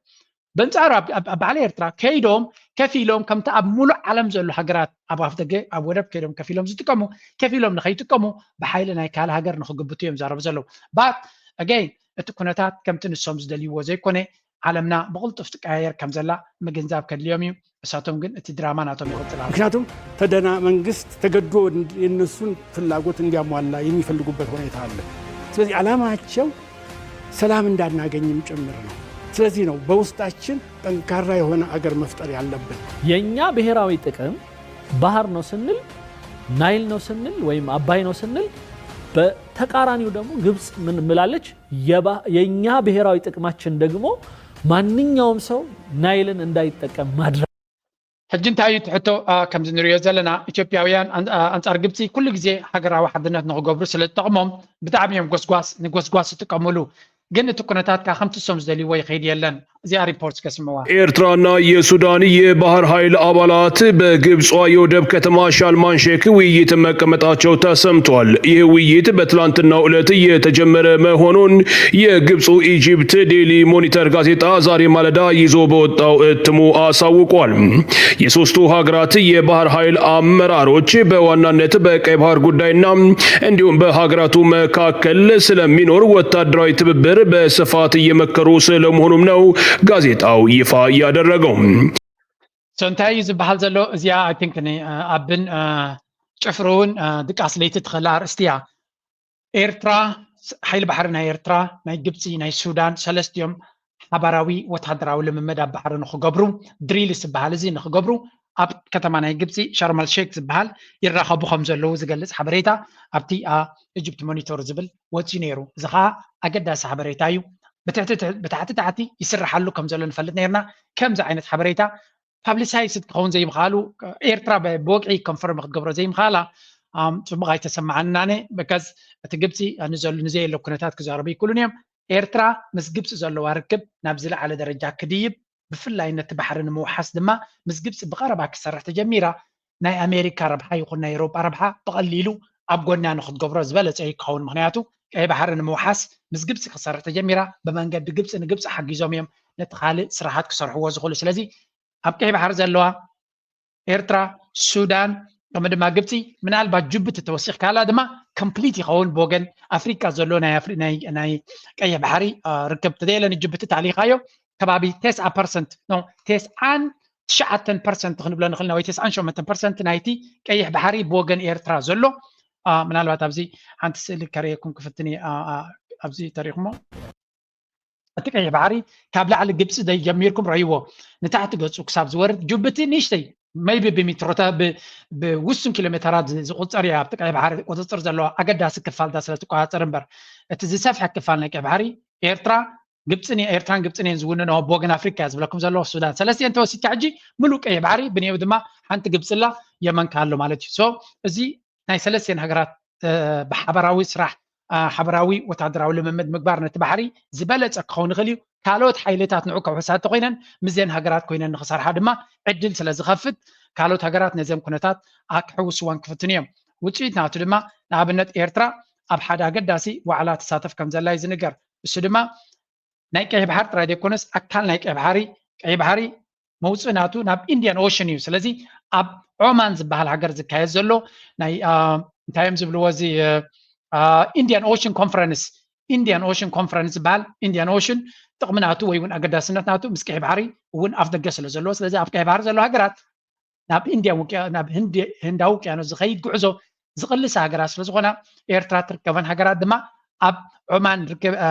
በንፃሩ ኣብ በዓል ኤርትራ ከይዶም ከፊሎም ከምቲ ኣብ ሙሉእ ዓለም ዘሎ ሃገራት ኣብ ኣፍ ደገ ኣብ ወደብ ከይዶም ከፊሎም ዝጥቀሙ ከፊሎም ንከይጥቀሙ ብሓይሊ ናይ ካልእ ሃገር ንክግብቱ እዮም ዛረቡ ዘለዉ። But again እቲ ኩነታት ከምቲ ንሶም ዝደልይዎ ዘይኮነ ዓለምና ብቕልጡፍ ትቀያየር ከም ዘላ ምግንዛብ ከድልዮም እዩ። እሳቶም ግን እቲ ድራማ ናቶም ይቕጽል ኣሎ። ምክንያቱም ተደና መንግስት ተገዶ የነሱን ፍላጎት እንዲያሟላ የሚፈልጉበት ሁኔታ አለ። ስለዚህ ዓላማቸው ሰላም እንዳናገኝም ጭምር ነው። ስለዚህ ነው በውስጣችን ጠንካራ የሆነ አገር መፍጠር ያለብን። የእኛ ብሔራዊ ጥቅም ባህር ነው ስንል፣ ናይል ነው ስንል ወይም አባይ ነው ስንል፣ በተቃራኒው ደግሞ ግብፅ ምን ምላለች? የእኛ ብሔራዊ ጥቅማችን ደግሞ ማንኛውም ሰው ናይልን እንዳይጠቀም ማድረግ። ሕጂ እንታይ እዩ እቲ ሕቶ? ከምዚ ንሪኦ ዘለና ኢትዮጵያውያን ኣንፃር ግብፂ ኩሉ ግዜ ሃገራዊ ሓድነት ንክገብሩ ስለ ዝጠቕሞም ብጣዕሚ እዮም ጎስጓስ ንጎስጓስ ዝጥቀምሉ። ግን እቲ ኩነታት ከዓ ከምቲ እሶም ዝደልይዎ ይኸይድ የለን። እዚኣ ሪፖርት ከስምዋ። ኤርትራና የሱዳን የባህር ኃይል አባላት በግብፅዋ የወደብ ከተማ ሻልማን ሼክ ውይይት መቀመጣቸው ተሰምቷል። ይህ ውይይት በትላንትናው ዕለት የተጀመረ መሆኑን የግብፁ ኢጂፕት ዴሊ ሞኒተር ጋዜጣ ዛሬ ማለዳ ይዞ በወጣው እትሙ አሳውቋል። የሶስቱ ሀገራት የባህር ኃይል አመራሮች በዋናነት በቀይ ባህር ጉዳይና እንዲሁም በሀገራቱ መካከል ስለሚኖር ወታደራዊ ትብብር በስፋት እየመከሩ ስለመሆኑም ነው ጋዜጣው ይፋ ያደረገው። So እንታይ እዩ ዝበሃል ዘሎ? እዚኣ I think ኣብን ጭፍርውን ድቃስ ለይቲ ትኽእል ኣርእስቲ እያ። ኤርትራ፣ ሓይሊ ባሕሪ ናይ ኤርትራ፣ ናይ ግብፂ፣ ናይ ሱዳን ሰለስቲኦም ሓባራዊ ወታደራዊ ልምምድ ኣብ ባሕሪ ንክገብሩ፣ ድሪልስ ዝበሃል እዚ ንክገብሩ ኣብ ከተማ ናይ ግብፂ ሸርመል ሼክ ዝበሃል ይራኸቡ ከም ዘለዉ ዝገልፅ ሓበሬታ ኣብቲ ኢጅፕት ሞኒቶር ዝብል ወፂኡ ነይሩ። እዚ ከዓ ኣገዳሲ ሓበሬታ እዩ። ብታሕቲ ታሕቲ ይስራሓሉ ከም ዘሎ ንፈልጥ ነርና። ከምዚ ዓይነት ሓበሬታ ፓብሊሳይዝ ክኸውን ዘይምኽኣሉ፣ ኤርትራ ብወግዒ ኮንፈርም ክትገብሮ ዘይምኽኣላ ፅቡቕ ኣይተሰማዓንን ኣነ። በካዝ እቲ ግብፂ ንዘየለ ኩነታት ክዛረቡ ይክእሉን እዮም። ኤርትራ ምስ ግብፂ ዘለዋ ርክብ ናብ ዝለዓለ ደረጃ ክድይብ፣ ብፍላይ ነቲ ባሕሪ ንምውሓስ ድማ ምስ ግብፂ ብቐረባ ክትሰርሕ ተጀሚራ ናይ ኣሜሪካ ረብሓ ይኹን ናይ ኤውሮጳ ረብሓ ብቐሊሉ ኣብ ጎና ንክትገብሮ ዝበለፀ እዩ ክኸውን። ምክንያቱ ቀይ ባሕሪ ንምውሓስ ምስ ግብፂ ክትሰርሕ ተጀሚራ፣ ብመንገዲ ግብፂ ንግብፂ ሓጊዞም እዮም ነቲ ካልእ ስራሓት ክሰርሕዎ ዝኽእሉ። ስለዚ ኣብ ቀይ ባሕሪ ዘለዋ ኤርትራ፣ ሱዳን ከምኡ ድማ ግብፂ ምናልባት ጅቡቲ ተወሲኽካላ ድማ ኮምፕሊት ይኸውን ብወገን ኣፍሪቃ ዘሎ ናይ ቀይሕ ባሕሪ ርክብ። ተዘየለ ንጅቡቲ ታሊኻዮ ከባቢ ተስዓ ፐርሰንት ኖ ተስዓን ትሽዓተን ፐርሰንት ክንብሎ ንኽእል ኢና ወይ ተስዓን ሸሞንተን ፐርሰንት ናይቲ ቀይሕ ባሕሪ ብወገን ኤርትራ ዘሎ። ምናልባት ኣብዚ ሓንቲ ስእሊ ከርእየኩም ክፍትን እየ። ኣብዚ ተሪኹሞ እቲ ቀይሕ ባሕሪ ካብ ላዕሊ ግብፂ ጀሚርኩም ረይዎ ንታሕቲ ገፁ ክሳብ ዝወርድ ጅቡቲ ንእሽተይ maybe ብሚትሮታ ብውሱን ኪሎ ሜተራት ዝቁፀር እያ ኣብቲ ቀይሕ ባሕሪ ቁፅፅር ዘለዋ ኣገዳሲ ክፋልታ ስለ ትቆፃፀር እምበር እቲ ዝሰፍሐ ክፋል ናይ ቀይሕ ባሕሪ ኤርትራ ግብፅን ኤርትራን ግብፅን እየን ዝውንንኦ ብወገን ኣፍሪካ እያ ዝብለኩም ዘለኹ ሱዳን ሰለስቲአን ተወሲድካ ሕጂ ምሉእ ቀይሕ ባሕሪ ብንየው ድማ ሓንቲ ግብፅላ የመን ኣሎ ማለት እዩ። So እዚ ናይ ሰለስቲአን ሃገራት ብሓበራዊ ስራሕ ሓበራዊ ወታደራዊ ልምምድ ምግባር ነቲ ባሕሪ ዝበለፀ ክኸውን ይኽእል እዩ። ካልኦት ሓይልታት ንዑ ከውሕሳ እንተኮይነን ምስዘን ሃገራት ኮይነን ንክሰርሓ ድማ ዕድል ስለ ዝኸፍት ካልኦት ሃገራት ነዘን ኩነታት ክሕውስወን ክፍትኑ እዮም። ውፅኢት ናቱ ድማ ንኣብነት ኤርትራ ኣብ ሓደ ኣገዳሲ ዋዕላ ትሳተፍ ከም ዘላ እዩ ዝንገር። እሱ ድማ ናይ ቀይሕ ባሕሪ ጥራይ ዘይኮነስ ኣካል ናይ ቀይሕ ባሕሪ ቀይሕ ባሕሪ መውፅኢ ናቱ ናብ ኢንዲያን ኦሽን እዩ። ስለዚ ኣብ ዖማን ዝበሃል ሃገር ዝካየድ ዘሎ ናይ እንታይ እዮም ዝብልዎ እዚ ኢንዲያን ኦሽን ኮንፈረንስ ኢንዲያን ኦሽን ኮንፈረንስ ዝበሃል ኢንዲያን ኦሽን ጥቕሚ ናቱ ወይ እውን ኣገዳስነት ናቱ ምስ ቀይ ባሕሪ እውን ኣፍ ደገ ስለ ዘለዎ፣ ስለዚ ኣብ ቀይ ባሕሪ ዘለዋ ሃገራት ናብ ኢንዲያን ውቅያ ናብ ህንዲ ህንዳዊ ውቅያኖስ ዝኸይድ ጉዕዞ ዝቕልሳ ሃገራት ስለ ዝኾና ኤርትራ ትርከበን ሃገራት ድማ ኣብ ዖማን ርክብ እ፣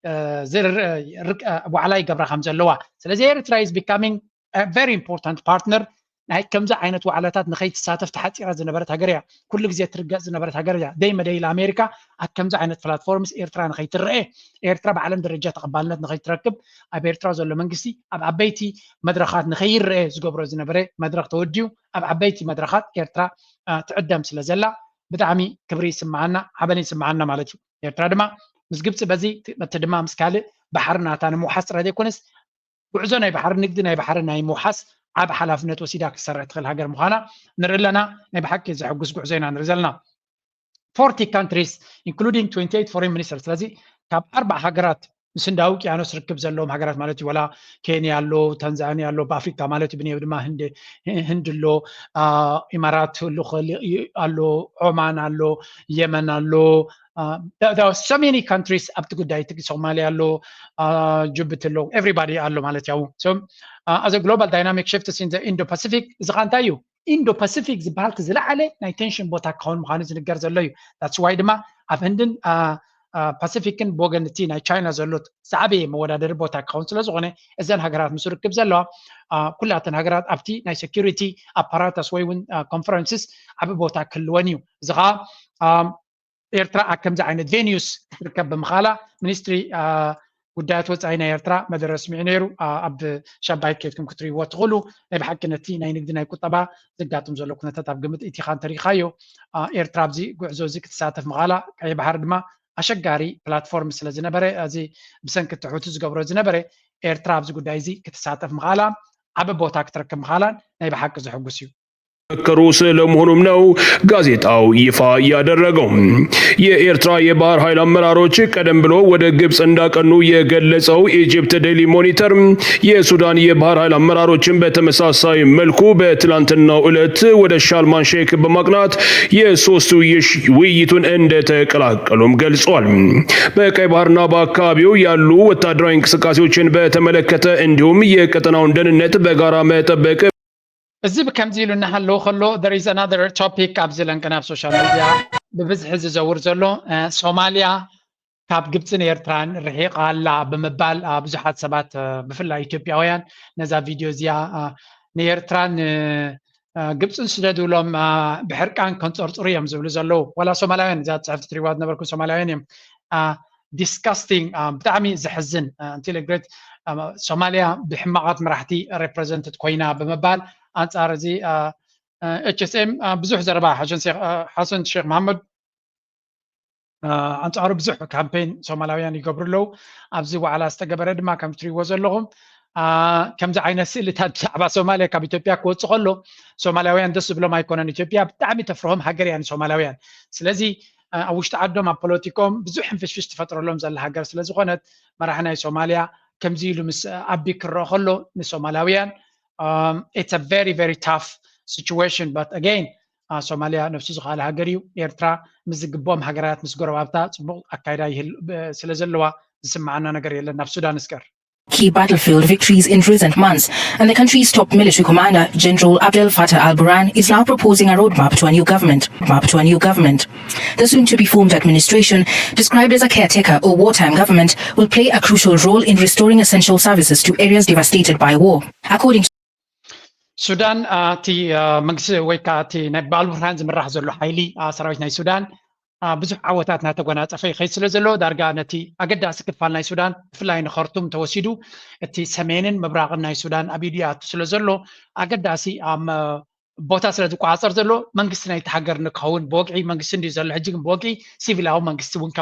እ፣ ዝር- እ፣ ርክ- እ፣ ዋዕላ ይገብራ ከም ዘለዋ። ስለዚ ኤርትራ is becoming a very important partner ናይ ከምዚ ዓይነት ዋዕላታት ንኸይትሳተፍ ተሓፂራ ዝነበረት ሃገር እያ። ኩሉ ግዜ ትርገፅ ዝነበረት ሃገር እያ። ደይ መደይ ኢላ ኣሜሪካ ኣብ ከምዚ ዓይነት ፕላትፎርምስ ኤርትራ ንኸይትረአ፣ ኤርትራ ብዓለም ደረጃ ተቐባልነት ንኸይትረክብ ኣብ ኤርትራ ዘሎ መንግስቲ ኣብ ዓበይቲ መድረኻት ንኸይረአ ዝገብሮ ዝነበረ መድረኽ ተወዲኡ ኣብ ዓበይቲ መድረኻት ኤርትራ እ፣ ትዕደም ስለ ዘላ ብጣዕሚ ክብሪ ይስምዓና፣ ሓበን ይስምዓና ማለት እዩ። ኤርትራ ድማ ምስ ግብፂ በዚ እቲ ድማ ምስ ካልእ ባሕሪ ናታ ንምውሓስ ጥራይ ዘይኮነስ ጉዕዞ ናይ ባሕሪ ንግዲ ናይ ባሕሪ ናይ ምውሓስ ዓብ ሓላፍነት ወሲዳ ክትሰርሕ ትኽእል ሃገር ምዃና ንርኢ ኣለና። ናይ ብሓቂ ዘሐጉስ ጉዕዞ ኢና ንርኢ ዘለና። forty countries including twenty-eight foreign ministers። ስለዚ ካብ ኣርባዕ ሃገራት ምስ ህንዳዊ ውቅያኖስ ርክብ ዘለዎም ሃገራት ማለት እዩ። ወላ ኬንያ ኣሎ፣ ታንዛኒያ ኣሎ፣ ብኣፍሪካ ማለት እዩ። ብንየብ ድማ ህንድ ህንድ ኣሎ፣ አ፣ ኢማራት ልኾል ኣሎ፣ ዖማን ኣሎ፣ የመን ኣሎ፣ so many countries ኣብቲ ጉዳይ እቲ ሶማሊያ ኣሎ፣ አ፣ ጅቡቲ ኣሎ፣ everybody ኣሎ ማለት ያው። So as a global dynamic shifts in the Indo-Pacific እዚ ኸ እንታይ እዩ? ኢንዶ ፓሲፊክ ዝበሃል እቲ ዝለዓለ ናይ ቴንሽን ቦታ ክኸውን ምዃኑ ዝንገር ዘሎ እዩ። That's why ድማ ኣብ ህንድን አ፣ አ፣ ፓሲፊክን ብወገን እቲ ናይ ቻይና ዘሎ ዝዓበየ መወዳደሪ ቦታ ክኸውን ስለ ዝኾነ እዘን ሃገራት ምስ ርክብ ዘለዋ አ፣ ኩላተን ሃገራት ኣብቲ ናይ ሴኪሪቲ ኣፓራታስ ወይ እውን ኮንፈረንስስ ዓቢ ቦታ ክህልወን እዩ። እዚ ከዓ አ፣ ኤርትራ ኣብ ከምዚ ዓይነት ቬኒዩስ ክትርከብ ብምኻላ ሚኒስትሪ አ፣ ጉዳያት ወፃኢ ናይ ኤርትራ መደረ ስሚዑ ነይሩ። አ፣ ኣብ ሻባይት ከይድኩም ክትርእይዎ ትኽእሉ። ናይ ብሓቂ ነቲ ናይ ንግዲ ናይ ቁጠባ ዘጋጥም ዘሎ ኩነታት ኣብ ግምት ኢቲኻ እንተሪኢኻዮ አ፣ ኤርትራ ኣብዚ ጉዕዞ እዚ ክትሳተፍ ምኻላ ቀይ ባሕሪ ድማ ኣሸጋሪ ፕላትፎርም ስለ ዝነበረ እዚ ብሰንኪ እቲ ሑቲ ዝገብሮ ዝነበረ ኤርትራ ኣብዚ ጉዳይ እዚ ክትሳተፍ ምኻላ ዓቢ ቦታ ክትረክብ ምኻላን ናይ ብሓቂ ዘሐጉስ እዩ። መከሩ ስለመሆኑም ነው ጋዜጣው ይፋ ያደረገው። የኤርትራ የባህር ኃይል አመራሮች ቀደም ብሎ ወደ ግብፅ እንዳቀኑ የገለጸው ኢጅፕት ዴይሊ ሞኒተር የሱዳን የባህር ኃይል አመራሮችን በተመሳሳይ መልኩ በትላንትናው ዕለት ወደ ሻርም አል ሼክ በማቅናት የሶስቱ ውይይቱን እንደተቀላቀሉም ገልጿል። በቀይ ባህርና በአካባቢው ያሉ ወታደራዊ እንቅስቃሴዎችን በተመለከተ እንዲሁም የቀጠናውን ደህንነት በጋራ መጠበቅ እዚ ብከምዚ ኢሉ እናሃለወ ከሎ there is another topic ኣብዚ ለንቅና ኣብ ሶሻል ሚድያ ብብዝሒ ዝዘውር ዘሎ እ፣ ሶማልያ ካብ ግብፅን ኤርትራን ርሒቓ ኣላ ብምባል እ፣ ብዙሓት ሰባት እ፣ ብፍላይ ኢትዮጵያውያን ነዛ ቪድዮ እዚኣ እ፣ ንኤርትራን እ፣ እ፣ ግብፅን ስደዱሎም እ፣ ብሕርቃን ከንፀርፅሩ እዮም ዝብሉ ዘለዉ። ዋላ ሶማላውያን እዛ ፅሕፍቲ ትሪዋ ዝነበርኩም ሶማላውያን እዮም እ፣ disgusting ብጣዕሚ ዘሕዝን ኢንቴሌግሬት ሶማሊያ ብሕማቓት መራሕቲ ሬፕሬዘንትድ ኮይና ብምባል ኣንፃር እዚ ኤች ኤስ ኤም ብዙሕ ዘረባ ሓሰን ሼክ መሓመድ ኣንፃሩ ብዙሕ ካምፔን ሶማላውያን ይገብሩ ኣለዉ። ኣብዚ ዋዕላ ዝተገበረ ድማ ከም ትሪእዎ ዘለኹም ከምዚ ዓይነት ስእልታት ብዛዕባ ሶማሊያ ካብ ኢትዮጵያ ክወፅእ ከሎ ሶማላውያን ደስ ዝብሎም ኣይኮነን። ኢትዮጵያ ብጣዕሚ ተፍርሆም ሃገር እያ ንሶማላውያን። ስለዚ ኣብ ውሽጢ ዓዶም ኣብ ፖለቲኮም ብዙሕ ሕንፍሽፍሽ ትፈጥረሎም ዘላ ሃገር ስለ ዝኾነት መራሒ ናይ ሶማልያ ከምዚ ኢሉ ምስ ኣቢ ክረአ ከሎ ንሶማላውያን it's a very very tough situation but again ሶማልያ ነብሱ ዝኸኣለ ሃገር እዩ። ኤርትራ ምስ ዝግብኦም ሃገራት ምስ ጎረባብታ ፅቡቕ ኣካይዳ ይህል ስለ ዘለዋ ዝስምዓና ነገር የለን። ናብ ሱዳን እስከር Key battlefield victories in recent months, and the country's top military commander, General Abdel Fattah al-Burhan, is now proposing a roadmap to a new government. Map to a new government. The soon-to-be-formed administration, described as a caretaker or wartime government, will play a crucial role in restoring essential services to areas devastated by war. According to ሱዳን እቲ መንግስቲ ወይ ከዓ እቲ ናይ ብኣልቡርሃን ዝምራሕ ዘሎ ሓይሊ ሰራዊት ናይ ሱዳን ብዙሕ ዓወታት እናተጎናፀፈ ይኸይድ ስለ ዘሎ ዳርጋ ነቲ ኣገዳሲ ክፋል ናይ ሱዳን ብፍላይ ንኸርቱም ተወሲዱ እቲ ሰሜንን ምብራቕን ናይ ሱዳን ኣብ ኢዱ ይኣቱ ስለ ዘሎ ኣገዳሲ ቦታ ስለ ዝቆፃፀር ዘሎ መንግስቲ ናይቲ ሃገር ንክኸውን ብወግዒ መንግስቲ እንድዩ ዘሎ ሕጂ ግን ብወግዒ ሲቪላዊ መንግስቲ እውን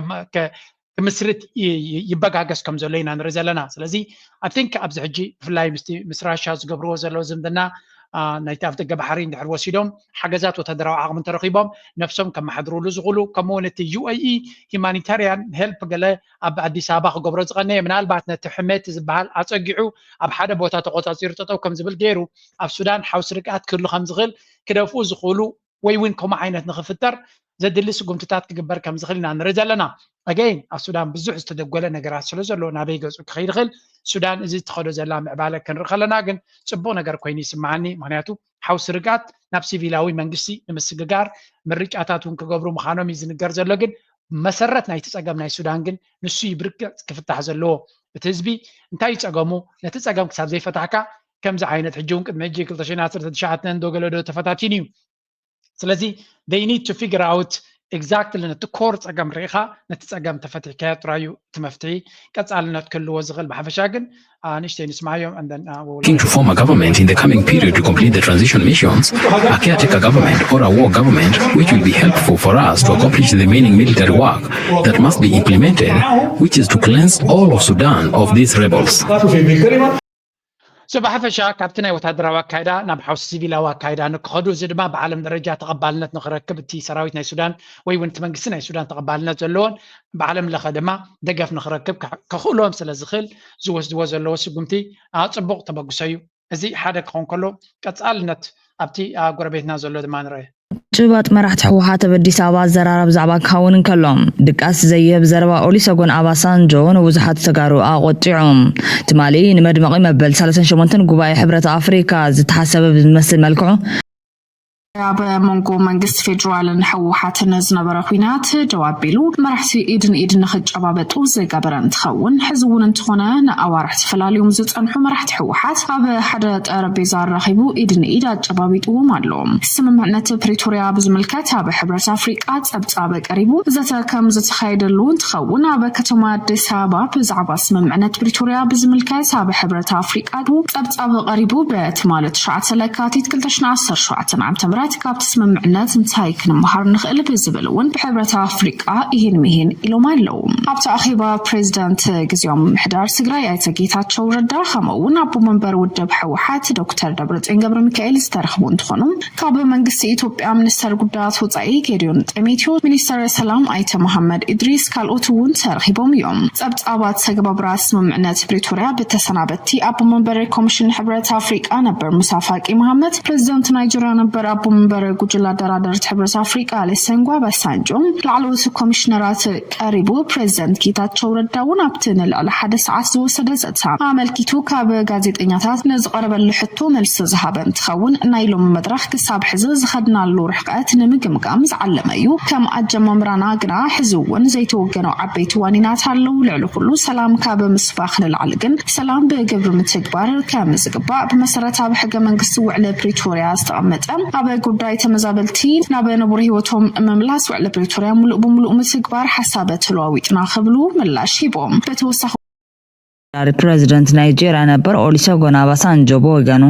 ክምስርት ይበጋገስ ከም ዘሎ ኢና ንርኢ ዘለና። ስለዚ I think ኣብዚ ሕጂ ብፍላይ ምስቲ ምስ ራሻ ዝገብርዎ ዘለዉ ዝምድና ናይቲ ኣፍ ደገ ባሕሪ እንድሕር ወሲዶም ሓገዛት ወታደራዊ ዓቕሚ እንተረኺቦም ነብሶም ከመሓድርሉ ዝኽእሉ ከምኡ እውን እቲ ዩ ኤ ኢ ሂማኒታርያን ሄልፕ ገለ ኣብ ኣዲስ ኣበባ ክገብሮ ዝቐነየ ምናልባት ነቲ ሕመቲ ዝበሃል ኣፀጊዑ ኣብ ሓደ ቦታ ተቆፃፂሩ ጠጠው ከም ዝብል ገይሩ ኣብ ሱዳን ሓውሲ ርግኣት ክህሉ ከም ዝኽእል ክደፍኡ ዝኽእሉ ወይ እውን ከምኡ ዓይነት ንኽፍጠር ዘድሊ ስጉምትታት ክግበር ከም ዝኽእል ኢና ንርኢ ዘለና። ኣገይን ኣብ ሱዳን ብዙሕ ዝተደጎለ ነገራት ስለ ዘሎ ናበይ ገፁ ክኸይድ ይኽእል። ሱዳን እዚ ትኸዶ ዘላ ምዕባለ ክንርኢ ከለና ግን ፅቡቕ ነገር ኮይኑ ይስምዓኒ። ምክንያቱ ሓውሲ ርግኣት ናብ ሲቪላዊ መንግስቲ ንምስግጋር ምርጫታት እውን ክገብሩ ምዃኖም እዩ ዝንገር ዘሎ። ግን መሰረት ናይቲ ፀገም ናይ ሱዳን ግን ንሱ እዩ ብርግፅ ክፍታሕ ዘለዎ። እቲ ህዝቢ እንታይ እዩ ፀገሙ? ነቲ ፀገም ክሳብ ዘይፈታሕካ ከምዚ ዓይነት ሕጂ እውን ቅድሚ ሕጂ ክልተ ሽሕን ዓሰርተ ትሽዓተን ዶ ገለ ዶ ተፈታቲኑ እዩ። ስለዚ they need to figure out exactly ነቲ ኮር ፀገም ርኢኻ ነቲ ፀገም ተፈቲሕካዮ ጥራይ እዩ እቲ መፍትሒ ቀፃልነት ክህልዎ ዝኽእል። ብሓፈሻ ግን ንእሽተይ ንስማዮም። Looking to form a government in the coming period to complete the transition missions, a caretaker government or a war government, which will be helpful for us to accomplish the remaining military work that must be implemented, which is to cleanse all of Sudan of these rebels. So ብሓፈሻ ካብቲ ናይ ወታደራዊ ኣካይዳ ናብ ሓውሲ ሲቪላዊ ኣካይዳ ንክኸዱ፣ እዚ ድማ ብዓለም ደረጃ ተቐባልነት ንክረክብ፣ እቲ ሰራዊት ናይ ሱዳን ወይ እውን እቲ መንግስቲ ናይ ሱዳን ተቐባልነት ዘለዎን ብዓለም ለኸ ድማ ደገፍ ንክረክብ ከኽእሎም ስለ ዝኽእል ዝወስድዎ ዘለዎ ስጉምቲ ፅቡቕ ተበግሶ እዩ። እዚ ሓደ ክኸውን ከሎ ቀፃልነት ኣብቲ ጎረቤትና ዘሎ ድማ ንረአ። ጭባጥ መራሕቲ ህወሓት ኣብ ኣዲስ ኣበባ ኣዘራረብ ዛዕባ ክኸውን እንከሎ ድቃስ ዘይህብ ዘረባ ኦሊሰጎን ኣባሳንጆ ንብዙሓት ተጋሩ ኣቆጢዑ። ትማሊ ንመድመቒ መበል ሰላሳን ሸሞንተን ጉባኤ ሕብረት ኣፍሪካ ዝተሓሰበ ብዝመስል መልክዑ ኣብ መንጎ መንግስቲ ፌዴራልን ህወሓትን ዝነበረ ኲናት ደው ኣቢሉ መራሕቲ ኢድ ንኢድ ንኽጨባበጡ ዝገበረ እንትኸውን፣ ሕዚ እውን እንተኾነ ንኣዋርሕ ተፈላልዮም ዝፀንሑ መራሕቲ ህወሓት ኣብ ሓደ ጠረጴዛ ኣራኺቡ ኢድ ንኢድ ኣጨባቢጥዎም ኣሎ። ስምምዕነት ፕሪቶርያ ብዝምልከት ኣብ ሕብረት ኣፍሪቃ ፀብፃብ ቀሪቡ ዘተ ከም ዝተኻየደሉ እንትኸውን፣ ኣብ ከተማ ኣዲስ ኣበባ ብዛዕባ ስምምዕነት ፕሪቶርያ ብዝምልከት ኣብ ሕብረት ኣፍሪቃ ፀብፃብ ቀሪቡ ብትማሊ ትሽዓተ ለካቲት ክልተ ሽሕን ዓሰርተ ሸውዓተን ዓመተ ምህረት ካብቲ ስምምዕነት እንታይ ክንመሃር ንኽእል ብዝብል እውን ብሕብረት ኣፍሪቃ ኢሂን ሚሂን ኢሎም ኣለዉ። ኣብቲ ኣኼባ ፕሬዚዳንት ግዝያዊ ምምሕዳር ትግራይ ኣይተ ጌታቸው ረዳ ከምኡ እውን ኣቦ መንበር ውድብ ህወሓት ዶክተር ደብረፅዮን ገብረ ሚካኤል ዝተረኽቡ እንትኾኑ፣ ካብ መንግስቲ ኢትዮጵያ ሚኒስተር ጉዳያት ወፃኢ ጌዲዮን ጢሞቴዎስ፣ ሚኒስተር ሰላም ኣይተ መሐመድ ኢድሪስ ካልኦት እውን ተረኺቦም እዮም። ፀብፃብ ኣተገባብራ ስምምዕነት ፕሪቶርያ ብተሰናበቲ ኣቦ መንበር ኮሚሽን ሕብረት ኣፍሪቃ ነበር ሙሳ ፋቂ መሐመድ፣ ፕሬዚዳንት ናይጀርያ ነበር ኣቦ መንበር ጉጅለ ኣደራደርቲ ሕብረት ኣፍሪቃ ኦሉሰጎን ኦባሳንጆ፣ ላዕለዎት ኮሚሽነራት ቀሪቡ። ፕሬዚዳንት ጌታቸው ረዳ እውን ኣብቲ ንልዕሊ ሓደ ሰዓት ዝወሰደ ዘተ ኣመልኪቱ ካብ ጋዜጠኛታት ንዝቐረበሉ ሕቶ መልሲ ዝሃበ እንትኸውን፣ ናይ ሎሚ መድረኽ ክሳብ ሕዚ ዝኸድናሉ ርሕቀት ንምግምጋም ዝዓለመ እዩ። ከም ኣጀማምራና ግና ሕዚ እውን ዘይተወገኑ ዓበይቲ ዋኒናት ኣለዉ። ልዕሊ ኩሉ ሰላም ካብ ምስባኽ ንላዕሊ ግን ሰላም ብግብሪ ምትግባር ከም ዝግባእ ብመሰረት ኣብ ሕገ መንግስቲ ውዕሊ ፕሪቶርያ ዝተቐመጠ ኣብ ጉዳይ ተመዛበልቲ ናብ ንቡር ህይወቶም ምምላስ ውዕሊ ፕሪቶርያ ሙሉእ ብሙሉእ ምትግባር ሓሳብ ተለዋዊጥና ክብሉ ምላሽ ሂቦም። ብተወሳኺ ዳሪ ፕረዚደንት ናይጄርያ ነበር ኦሊሰጎን ኣባሳንጆ ብወገኑ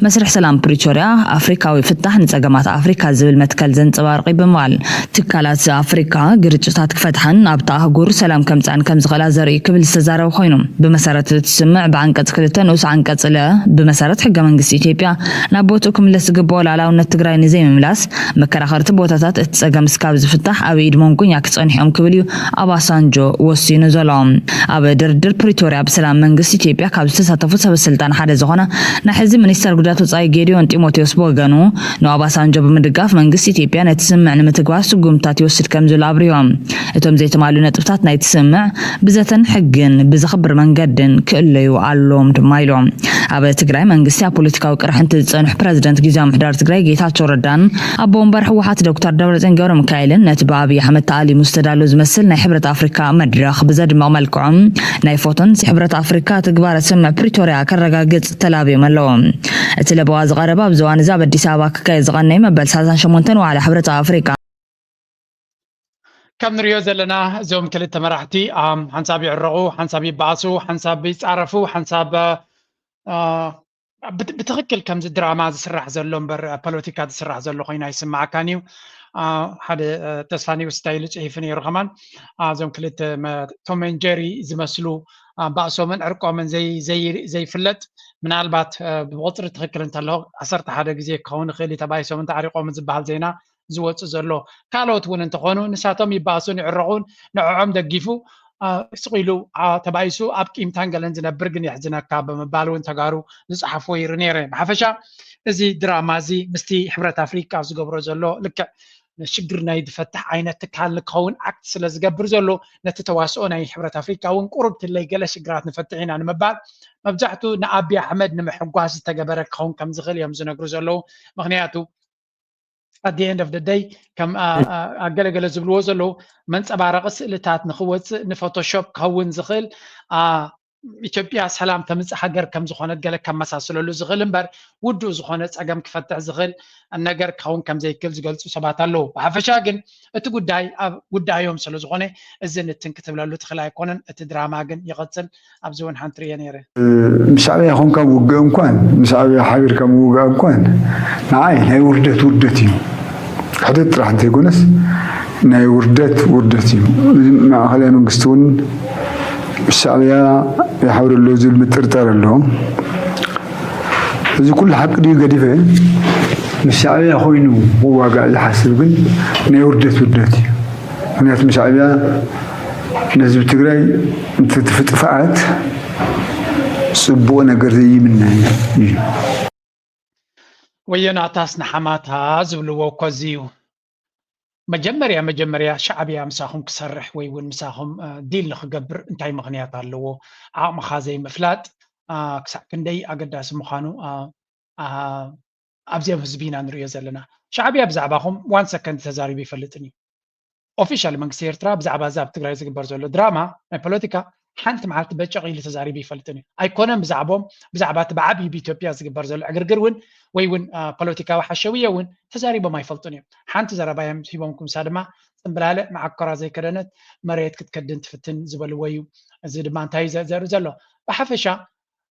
መስርሕ ሰላም ፕሪቶርያ ኣፍሪካዊ ፍታሕ ንፀገማት ኣፍሪካ ዝብል መትከል ዘንፀባርቕ እዩ ብምባል ትካላት ኣፍሪካ ግርጭታት ክፈትሓን ኣብታ ኣህጉር ሰላም ከምፅኣን ከምዝኽእላ ዘርኢ ክብል ዝተዛረበ ኮይኑ ብመሰረት እቲ ስምምዕ ብዓንቀፅ ክልተ ንኡስ ዓንቀፅ ለ ብመሰረት ሕገ መንግስቲ ኢትዮጵያ ናብ ቦትኡ ክምለስ ዝግብኦ ሉዓላውነት ትግራይ ንዘይምምላስ መከራኸርቲ ቦታታት እቲ ፀገም እስካብ ዝፍታሕ ኣብ ኢድ መንጎኛ ክፀንሑ እዮም ክብል እዩ ኣባሳንጆ ወሲኑ ዘሎ። ኣብ ድርድር ፕሪቶርያ ብሰላም መንግስቲ ኢትዮጵያ ካብ ዝተሳተፉ ሰበስልጣን ሓደ ዝኾነ ናይ ሕዚ ሚኒስተር ጉዳያት ወፃኢ ጌዲዮን ጢሞቴዎስ ብወገኑ ንኣባሳንጆ ብምድጋፍ መንግስቲ ኢትዮጵያ ነቲ ስምምዕ ንምትግባር ስጉምትታት ይወስድ ከም ዘሎ ኣብሪሆም። እቶም ዘይተማልኡ ነጥብታት ናይቲ ስምምዕ ብዘተን ሕግን ብዘኽብር መንገድን ክእለዩ ኣለዎም ድማ ኢሎም። ኣብ ትግራይ መንግስቲ ኣብ ፖለቲካዊ ቅርሕንቲ ዝፀንሑ ፕረዚደንት ግዝያዊ ምምሕዳር ትግራይ ጌታቸው ረዳን ኣቦ ወንበር ህወሓት ዶክተር ደብረፅዮን ገብረ ሚካኤልን ነቲ ብኣብይ ኣሕመድ ተኣሊሙ ዝተዳለወ ዝመስል ናይ ሕብረት ኣፍሪካ መድረኽ ብዘድምቕ መልክዖም ናይ ፎቶን ሕብረት ኣፍሪካ ትግባረ ስምምዕ ፕሪቶርያ ከረጋግፅ ተላብዮም ኣለዉ። እቲ ለበዋ ዝቐረበ ኣብዚ እዋን እዚ ኣብ ኣዲስ ኣበባ ክካየድ ዝቐነየ መበል ሰላሳን ሸሞንተን ዋዕላ ሕብረት ኣፍሪካ ከም ንሪኦ ዘለና እዞም ክልተ መራሕቲ ሓንሳብ ይዕረቑ፣ ሓንሳብ ይበኣሱ፣ ሓንሳብ ይፃረፉ፣ ሓንሳብ ብትክክል ከምዚ ድራማ ዝስራሕ ዘሎ እምበር ፖለቲካ ዝስራሕ ዘሎ ኮይኑ ኣይስማዓካን እዩ። ሓደ ተስፋ ኒውስ እንታይ ኢሉ ፅሒፉ ነይሩ ከማን፣ እዞም ክልተ ቶም ኤንድ ጀሪ ዝመስሉ ባእሶምን ዕርቆምን ዘይፍለጥ፣ ምናልባት ብቁፅሪ ትክክል እንተለኹ ዓሰርተ ሓደ ግዜ ክኸውን ይኽእል እዩ ተባኢሶምን ተዕሪቆምን ዝበሃል ዜና ዝወፅእ ዘሎ። ካልኦት እውን እንተኾኑ ንሳቶም ይባእሱን ይዕረቑን ንዕዖም ደጊፉ ስቕ ኢሉ ተባኢሱ ኣብ ቂምታን ገለን ዝነብር ግን የሕዝነካ ብምባል እውን ተጋሩ ዝፀሓፍዎ ይርኢ ነይረ። ብሓፈሻ እዚ ድራማ እዚ ምስቲ ሕብረት ኣፍሪቃ ዝገብሮ ዘሎ ልክዕ ሽግር ናይ ዝፈትሕ ዓይነት ትካል ንክኸውን ኣክት ስለ ዝገብር ዘሎ፣ ነቲ ተዋስኦ ናይ ሕብረት ኣፍሪካ እውን ቁሩብ ትለይ ገለ ሽግራት ንፈትሕ ኢና ንምባል፣ መብዛሕቱ ንኣቢ ኣሕመድ ንምሕጓስ ዝተገበረ ክኸውን ከም ዝኽእል እዮም ዝነግሩ ዘለዉ። ምክንያቱ at the end of the day ከም ኣገለገለ ዝብልዎ ዘለዉ፣ መንፀባረቂ ስእልታት ንክወፅእ ንፎቶሾፕ ክኸውን ዝኽእል ኢትዮጵያ ሰላም ተምፅእ ሃገር ከም ዝኾነት ገለ ከመሳስለሉ ዝኽእል እምበር፣ ውዱእ ዝኾነ ፀገም ክፈትሕ ዝኽእል ነገር ክኸውን ከም ዘይክእል ዝገልፁ ሰባት ኣለዉ። ብሓፈሻ ግን እቲ ጉዳይ ኣብ ጉዳዮም ስለ ዝኾነ፣ እዚ ንትን ክትብለሉ ትኽእል ኣይኮነን። እቲ ድራማ ግን ይቐፅል። ኣብዚ እውን ሓንቲ ርየ ነይረ። ምስ ሻዕብያ ኮንካ ውግእ እንኳን፣ ምስ ሻዕብያ ሓቢርካ ምውጋእ እንኳን ንዓይ ናይ ውርደት ውርደት እዩ። ሕደት ጥራሕ እንተይኮነስ ናይ ውርደት ውርደት እዩ። ማእኸላይ መንግስቲ እውን ምስ ሻዕብያ ይሓብር ኣሎ ዝብል ምጥርጣር ኣሎ። እዚ ኩሉ ሓቂ ድዩ ገዲፈ፣ ምስ ሻዕብያ ኮይኑ ክዋጋእ ዝሓስብ ግን ናይ ውርደት ውርደት እዩ። ምክንያቱ ሻዕብያ ንህዝቢ ትግራይ እንትትፍጥፍኣት ፅቡቕ ነገር ዘይምነ እዩ። ወየናታስ ንሓማታ ዝብልዎ እኮ እዚ እዩ። መጀመርያ መጀመርያ ሻዕብያ ምሳኹም ክሰርሕ ወይ እውን ምሳኹም ዲል ንክገብር እንታይ ምኽንያት ኣለዎ? ዓቕምኻ ዘይምፍላጥ ክሳዕ ክንደይ ኣገዳሲ ምዃኑ ኣብዚኦም ህዝቢ ኢና ንሪኦ ዘለና። ሻዕብያ ብዛዕባኹም ዋን ሰከንድ ተዛሪቡ ይፈልጥን እዩ። ኦፊሻል መንግስቲ ኤርትራ ብዛዕባ እዚ ኣብ ትግራይ ዝግበር ዘሎ ድራማ ናይ ፖለቲካ ሓንቲ መዓልቲ በጨቕ ኢሉ ተዛሪቡ ይፈልጥን እዩ። ኣይኮነን ብዛዕቦም ብዛዕባ እቲ ብዓብዪ ብኢትዮጵያ ዝግበር ዘሎ ዕግርግር እውን ወይ እውን ፖለቲካዊ ሓሸውየ እውን ተዛሪቦም ኣይፈልጡን እዮም። ሓንቲ ዘረባ እዮም ሂቦምኩም፣ ንሳ ድማ ፅምብላለ መዓኮራ ዘይከደነት መሬት ክትከድን ትፍትን ዝበልዎ እዩ። እዚ ድማ እንታይ እዩ ዘርኢ ዘሎ? ብሓፈሻ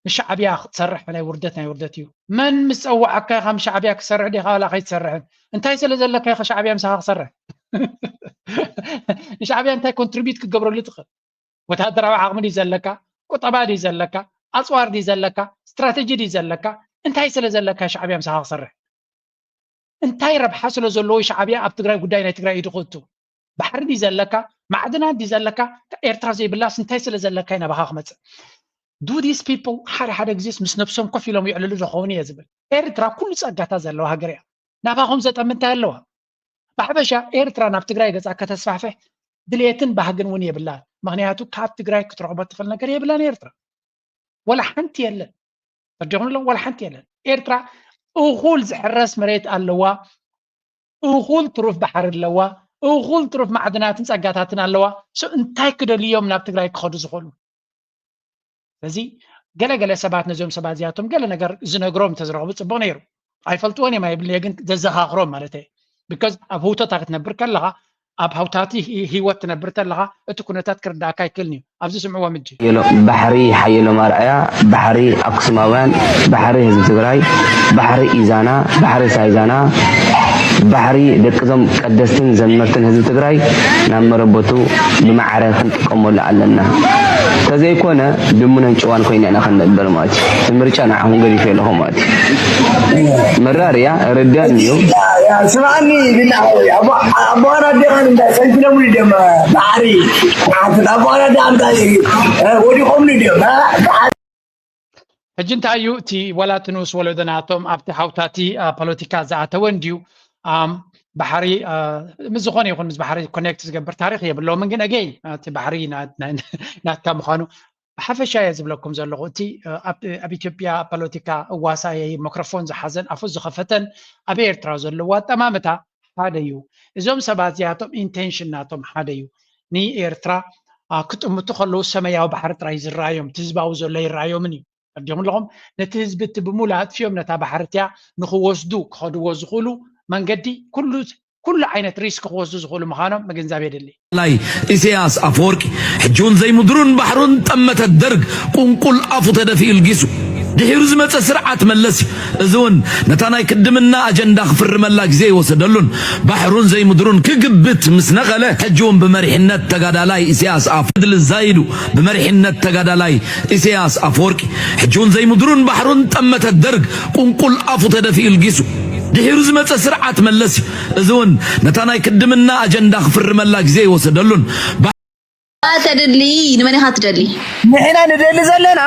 ንሻዕብያ ክትሰርሕ ናይ ውርደት ናይ ውርደት እዩ። መን ምስ ፀዋዓካ ኢኻ ምስ ሻዕብያ ክትሰርሕ ዲኻ ዋላ ከይትሰርሕን? እንታይ ስለ ዘለካ ኢኻ ሻዕብያ ምሳኻ ክሰርሕ? ንሻዕብያ እንታይ ኮንትሪቢዩት ክትገብረሉ ትኽእል? ወታደራዊ ዓቕሚ ድዩ ዘለካ? ቁጠባ ድዩ ዘለካ? ኣፅዋር ድዩ ዘለካ? ስትራተጂ ድዩ ዘለካ? እንታይ ስለ ዘለካ ሻዕብያ ምሳኻ ክሰርሕ? እንታይ ረብሓ ስለ ዘለዎ ሻዕብያ ኣብ ትግራይ ጉዳይ ናይ ትግራይ ኢዱ ክእቱ? ባሕሪ ድዩ ዘለካ? ማዕድናት ድዩ ዘለካ? ኤርትራ ዘይብላስ እንታይ ስለ ዘለካ እዩ ናባኻ ክመፅእ? Do these people ሓደ ሓደ ግዜስ ምስ ነብሶም ኮፍ ኢሎም ይዕልሉ ዶ ኸውን እየ ዝብል። ኤርትራ ኩሉ ፀጋታት ዘለዋ ሃገር እያ። ናባኹም ዘጠሚ እንታይ ኣለዋ? ብሓፈሻ ኤርትራ ናብ ትግራይ ገፃ ከተስፋሕፍሕ ድሌትን ባህግን እውን የብላን። ምክንያቱ ካብ ትግራይ ክትረኽቦ ትኽእል ነገር የብላን ኤርትራ። ወላ ሓንቲ የለን። ተረዲኹም ኣለኹም? ወላ ሓንቲ የለን። ኤርትራ እኹል ዝሕረስ መሬት ኣለዋ፣ እኹል ትሩፍ ባሕሪ ኣለዋ፣ እኹል ትሩፍ ማዕድናትን ፀጋታትን ኣለዋ። So እንታይ ክደልዩ እዮም ናብ ትግራይ ክኸዱ ዝኽእሉ? ስለዚ ገለ ገለ ሰባት ነዞም ሰባት እዚኣቶም ገለ ነገር ዝነግሮም እንተዝረኽቡ ፅቡቕ ነይሩ። ኣይፈልጥዎን እዮም ኣይብልን እየ፣ ግን ዘዘኻኽሮም ማለት እየ። Because ኣብ ህውተታ ክትነብር ከለኻ፣ ኣብ ሃውታቲ ህይወት ትነብር ከለኻ እቲ ኩነታት ክርዳእካ ኣይክእልን እዩ። ኣብዚ ስምዕዎም ሕጂ። ሓየሎም ባሕሪ፣ ሓየሎም ኣርኣያ፣ ባሕሪ ኣክሱማውያን፣ ባሕሪ ህዝቢ ትግራይ፣ ባሕሪ ኢዛና፣ ባሕሪ ሳይዛና፣ ባሕሪ ደቅዞም ቀደስትን ዘመርትን ህዝቢ ትግራይ ናብ መረበቱ ብማዕረ ክንጥቀመሉ ኣለና። ተዘይኮነ ድሙነን ጭዋን ኮይና ኢና ክንነብር ማለት እዩ። እቲ ምርጫ ንዓኹም ገዲፈ ኣለኹ ማለት እዩ። መራር እያ፣ ርዳን እዩ። ስማዕኒ ቢላ ሓወይ፣ ኣቦ ኣቦ ኣራዴኻን እንዳ ሰንኪሎምኒ ድዮም ባሕሪ። ኣቦ ኣራዴኻ እንታይ ወዲቖምኒ ድዮም? ሕጂ እንታይ እዩ እቲ ዋላ እቲ ንኡስ ወለዶ ናቶም ኣብቲ ሃውታቲ ፖለቲካ ዝኣተወ እንድዩ? ባሕሪ ምስ ዝኾነ ይኹን ምስ ባሕሪ ኮኔክት ዝገብር ታሪኽ የብሎምን፣ ግን ኣገይ እቲ ባሕሪ ናትካ ምዃኑ ብሓፈሻ እየ ዝብለኩም ዘለኹ። እቲ ኣብ ኢትዮጵያ ፖለቲካ እዋሳየይ ማይክሮፎን ዝሓዘን ኣፉ ዝኸፈተን ኣብ ኤርትራ ዘለዎ ኣጠማምታ ሓደ እዩ። እዞም ሰባት እዚኣቶም ኢንቴንሽን ናቶም ሓደ እዩ። ንኤርትራ ክጥምቱ ከለዉ ሰማያዊ ባሕሪ ጥራይ ዝረኣዮም፣ እቲ ህዝባዊ ዘሎ ኣይረኣዮምን እዩ። ተረዲኹም ኣለኹም? ነቲ ህዝቢ እቲ ብምሉእ ኣጥፊኦም ነታ ባሕሪ እቲኣ ንኽወስዱ ክኸድዎ ዝኽእሉ መንገዲ ኩሉ ኩሉ ዓይነት ሪስክ ክወስዱ ዝኽእሉ ምዃኖም ምግንዛብ የድሊ። ላዕላይ ኢሳያስ ኣፈወርቂ ሕጂ እውን ዘይምድሩን ባሕሩን ጠመተ ደርግ ቁንቁል ኣፉ ተደፊኡ ልጊሱ ድሒሩ ዝመጸ ስርዓት መለስ እዩ። እዚ እውን ነታ ናይ ክድምና ኣጀንዳ ክፍርመላ ግዜ ይወሰደሉን ባሕሩን ዘይምድሩን ክግብት ምስ ነቐለ ሕጂ እውን ብመሪሕነት ተጋዳላይ ኢሳያስ ኣፈ ድል ዛይዱ ብመሪሕነት ተጋዳላይ ኢሳያስ ኣፈወርቂ ሕጂ እውን ዘይምድሩን ባሕሩን ጠመተ ደርግ ቁንቁል ኣፉ ተደፊኡ ልጊሱ ድሒሩ ዝመጸ ስርዓት መለስ እዩ። እዚ እውን ነታ ናይ ክድምና ኣጀንዳ ክፍርመላ ግዜ ይወሰደሉን ተደሊ ንመን ኢኻ ትደሊ? ንሕና ንደሊ ዘለና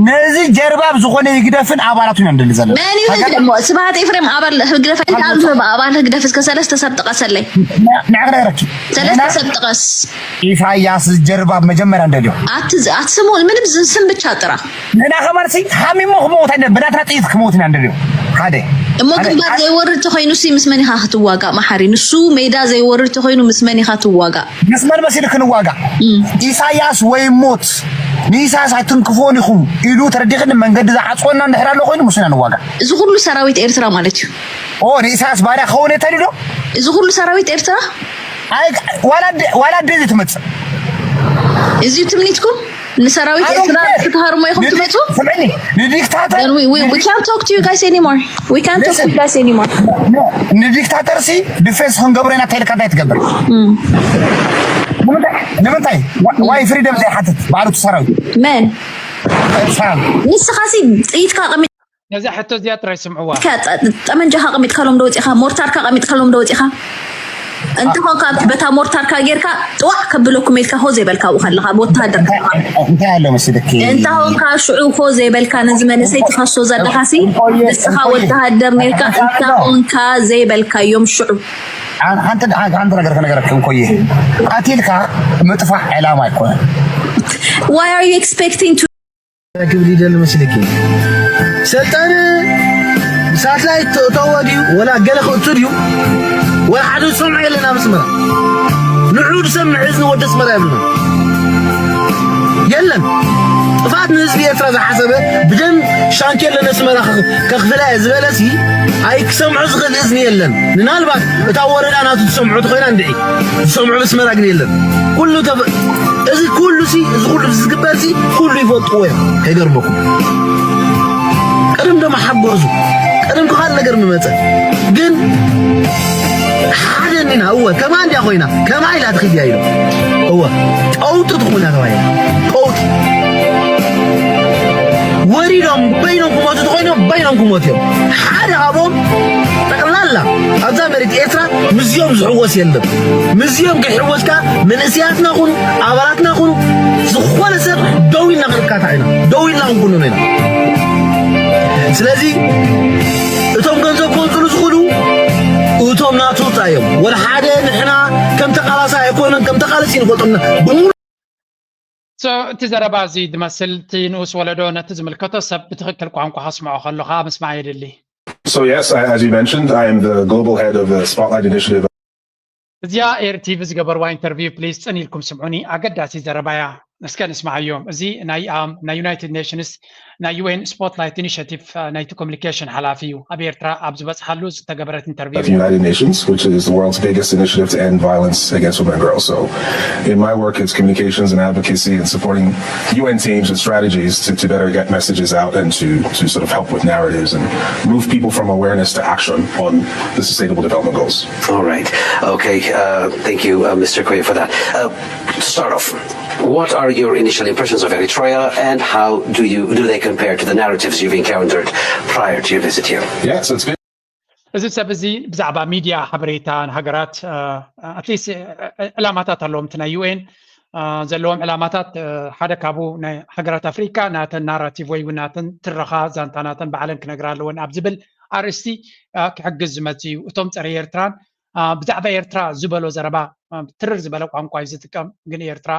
ነዚ ጀርባብ ዝኾነ ህግደፍን ኣባላቱን ኢና ንደሊ ዘለና። መን እዩ ህግደፍ? ስብሃት ኤፍሬም ኣባል ህግደፍ ኣይተኣልፈ ኣባል ህግደፍ እስከ ሰለስተ ሰብ ጥቀሰለይ። ንዕረረኪ ሰለስተ ሰብ ጥቀስ። ኢሳያስ ጀርባብ መጀመርያ እንደልዮ ኣትስሙ ምንም ስም ብቻ ጥራ። ንና ከማርሲ ሓሚሞ ክመውት ኣይነ ብናትና ጥይት ክመውት ኢና እንደልዮ ሓደ እሞ ግንባር ዘይወርድ ተኮይኑ ሲ ምስ መን ኢኻ ክትዋጋእ? መሓሪ ንሱ ሜዳ ዘይወርድ ተኮይኑ ምስ መን ኢኻ ትዋጋእ? ምስ መን መሲሉ ክንዋጋ? ኢሳያስ ወይ ሞት። ንኢሳያስ ኣይትንክፎን ኢኹም ኢሉ ተረዲኽኒ መንገዲ ዝዓፅወና እንድሕር ኣሎ ኮይኑ ምስና ንዋጋ። እዚ ኩሉ ሰራዊት ኤርትራ ማለት እዩ። ኦ ንኢሳያስ ባርያ ክኸውን እየ ተልዶ? እዚ ኩሉ ሰራዊት ኤርትራ ዋላ ደዚ ትመፅእ እዚዩ ትምኒትኩም? ንሰራዊት ኤርትራ ክትሃርሞ ኢኹም ትመፁ? ንዲክታተር we can't talk to you guys anymore. We can't talk to you guys anymore. ንዲክታተር ሲ ዲፌንስ ክንገብሮ ኢና ተልካ እንታይ ትገብር? ንምንታይ ዋይ ፍሪደም ዘይሓትት ባዕሉ ሰራዊት መን ንስኻ ሲ ጥይትካ ቀሚ ነዛ ሕቶ እዚኣ ጥራይ ስምዕዋ። ጠመንጃኻ ቀሚጥካሎም ዶ ወፂኻ? ሞርታርካ ቀሚጥካሎም ዶ ወፂኻ? እንተኾንካ በታ ሞርታርካ ጌርካ ጥዋዕ ከብለኩም ኢልካ ሆ ዘይበልካ ኣብኡ ከለኻ ወተሃደር ከለኻ እንታይ ኣሎ መስልኪ እንተኾንካ ሽዑ ሆ ዘይበልካ ነዚ መንእሰይ ትኸሶ ዘለኻሲ ንስኻ ወተሃደር ኔርካ እንተኾንካ ዘይበልካዮም ሽዑ ሓንቲ ነገር ከነገረክም ኮየ ቀቲልካ ምጥፋእ ዕላማ ኣይኮነን Why are you expecting to ክብል ይደሊ መስልኪ ሰልጣን ሳትላይት ተእተዎ ድዩ ወላ ገለ ክእቱ ድዩ ወላ ሓደ ዝሰምዖ የለን ኣብ ኣስመራ ንዑ ዝሰምዕ እዝኒ ወዲ ኣስመራ የብልና የለን ጥፋት ንህዝቢ ኤርትራ ዝሓሰበ ብደም ሻንኬለ ነስመራ ከኽፍላ እየ ዝበለሲ ኣይክሰምዖ ዝኽእል እዝኒ የለን ምናልባት እታ ወረዳ ናቱ ትሰምዖ ተኾይና እንድዒ ዝሰምዖ ኣስመራ ግን የለን ኩሉ እዚ ኩሉ ሲ እዚ ኩሉ ዝግበር ሲ ኩሉ ይፈልጥዎ እዮም ከይገርመኩም ቀደም ደሞ ሓጎዙ ቀደም ክኻል ነገር ምመፀ ግን ሓደ እኒና እወ ከማ እንዲያ ኮይና ከማ ኢላ ትኽድያ ኢሎም እወ ቀውጢ ትኾና ተባሂላ ቀውጢ ወሪዶም በይኖም ክሞቱ ተኾይኖም በይኖም ክሞት እዮም ሓደ ካብኦም ጠቕላላ ኣብዛ መሬት ኤርትራ ምስዚኦም ዝሕወስ የለን ምስዚኦም ከይሕወስካ መንእስያትና ኩኑ ኣባላትና ኩኑ ዝኾነ ሰብ ደው ኢልና ክንካታዕ ኢና ደው ኢልና ክንኩንኖ ኢና ስለዚ እቶም ገንዘብ ከንፅሉ ዝኽእሉ እቶም ናቱታ እዮም ወላ ሓደ ንሕና ከም ተቃላሳ ኣይኮነን ከም ተቃለሲ ንፈልጦና ብምሉ እቲ ዘረባ እዚ ዝመስል እቲ ንኡስ ወለዶ ነቲ ዝምልከቶ ሰብ ብትኽክል ቋንቋ ከስምዖ ከለኻ ምስማዕ የድሊ So yes, I, as you mentioned, I am the global head of the Spotlight Initiative. እዚኣ ኤርቲቪ ዝገበርዋ ኢንተርቪው ፕሊዝ ጽን ኢልኩም ስምዑኒ ኣገዳሲ ዘረባያ እስከ ንስማዓዮም እዚ ናይ ናይ ዩናይትድ ኔሽንስ ናይ ዩኤን ስፖትላይት ኢኒሽቲቭ ናይቲ ኮሚኒኬሽን ሓላፊ እዩ ኣብ ኤርትራ ኣብ ዝበጽሓሉ ዝተገበረት ኢንተርቪው United Nations, which is the world's biggest initiative to end violence against women and girls. So in my work, it's communications and advocacy and supporting U N teams with strategies to, to better get messages out and to, to sort of help with narratives and move people from awareness to action on the sustainable development goals. All right. Okay. Uh, thank you, uh, Mister Koya, for that. Uh, to start off, what are your initial impressions of Eritrea, and how do you do they compare to the narratives you've encountered prior to your visit here? Yeah, so it's been እዚ ሰብ እዚ ብዛዕባ ሚድያ ሓበሬታ ንሃገራት ኣትሊስት ዕላማታት ኣለዎም እቲ ናይ ዩኤን ዘለዎም ዕላማታት ሓደ ካብኡ ናይ ሃገራት ኣፍሪካ ናተን ናራቲቭ ወይ እውን ናተን ትረኻ ዛንታ ናተን ባዕለን ክነግራ ኣለወን ኣብ ዝብል ኣርእስቲ ክሕግዝ ዝመፅ እዩ እቶም ፀረ ኤርትራን ብዛዕባ ኤርትራ ዝበሎ ዘረባ ትርር ዝበለ ቋንቋ እዩ ዝጥቀም ግን ኤርትራ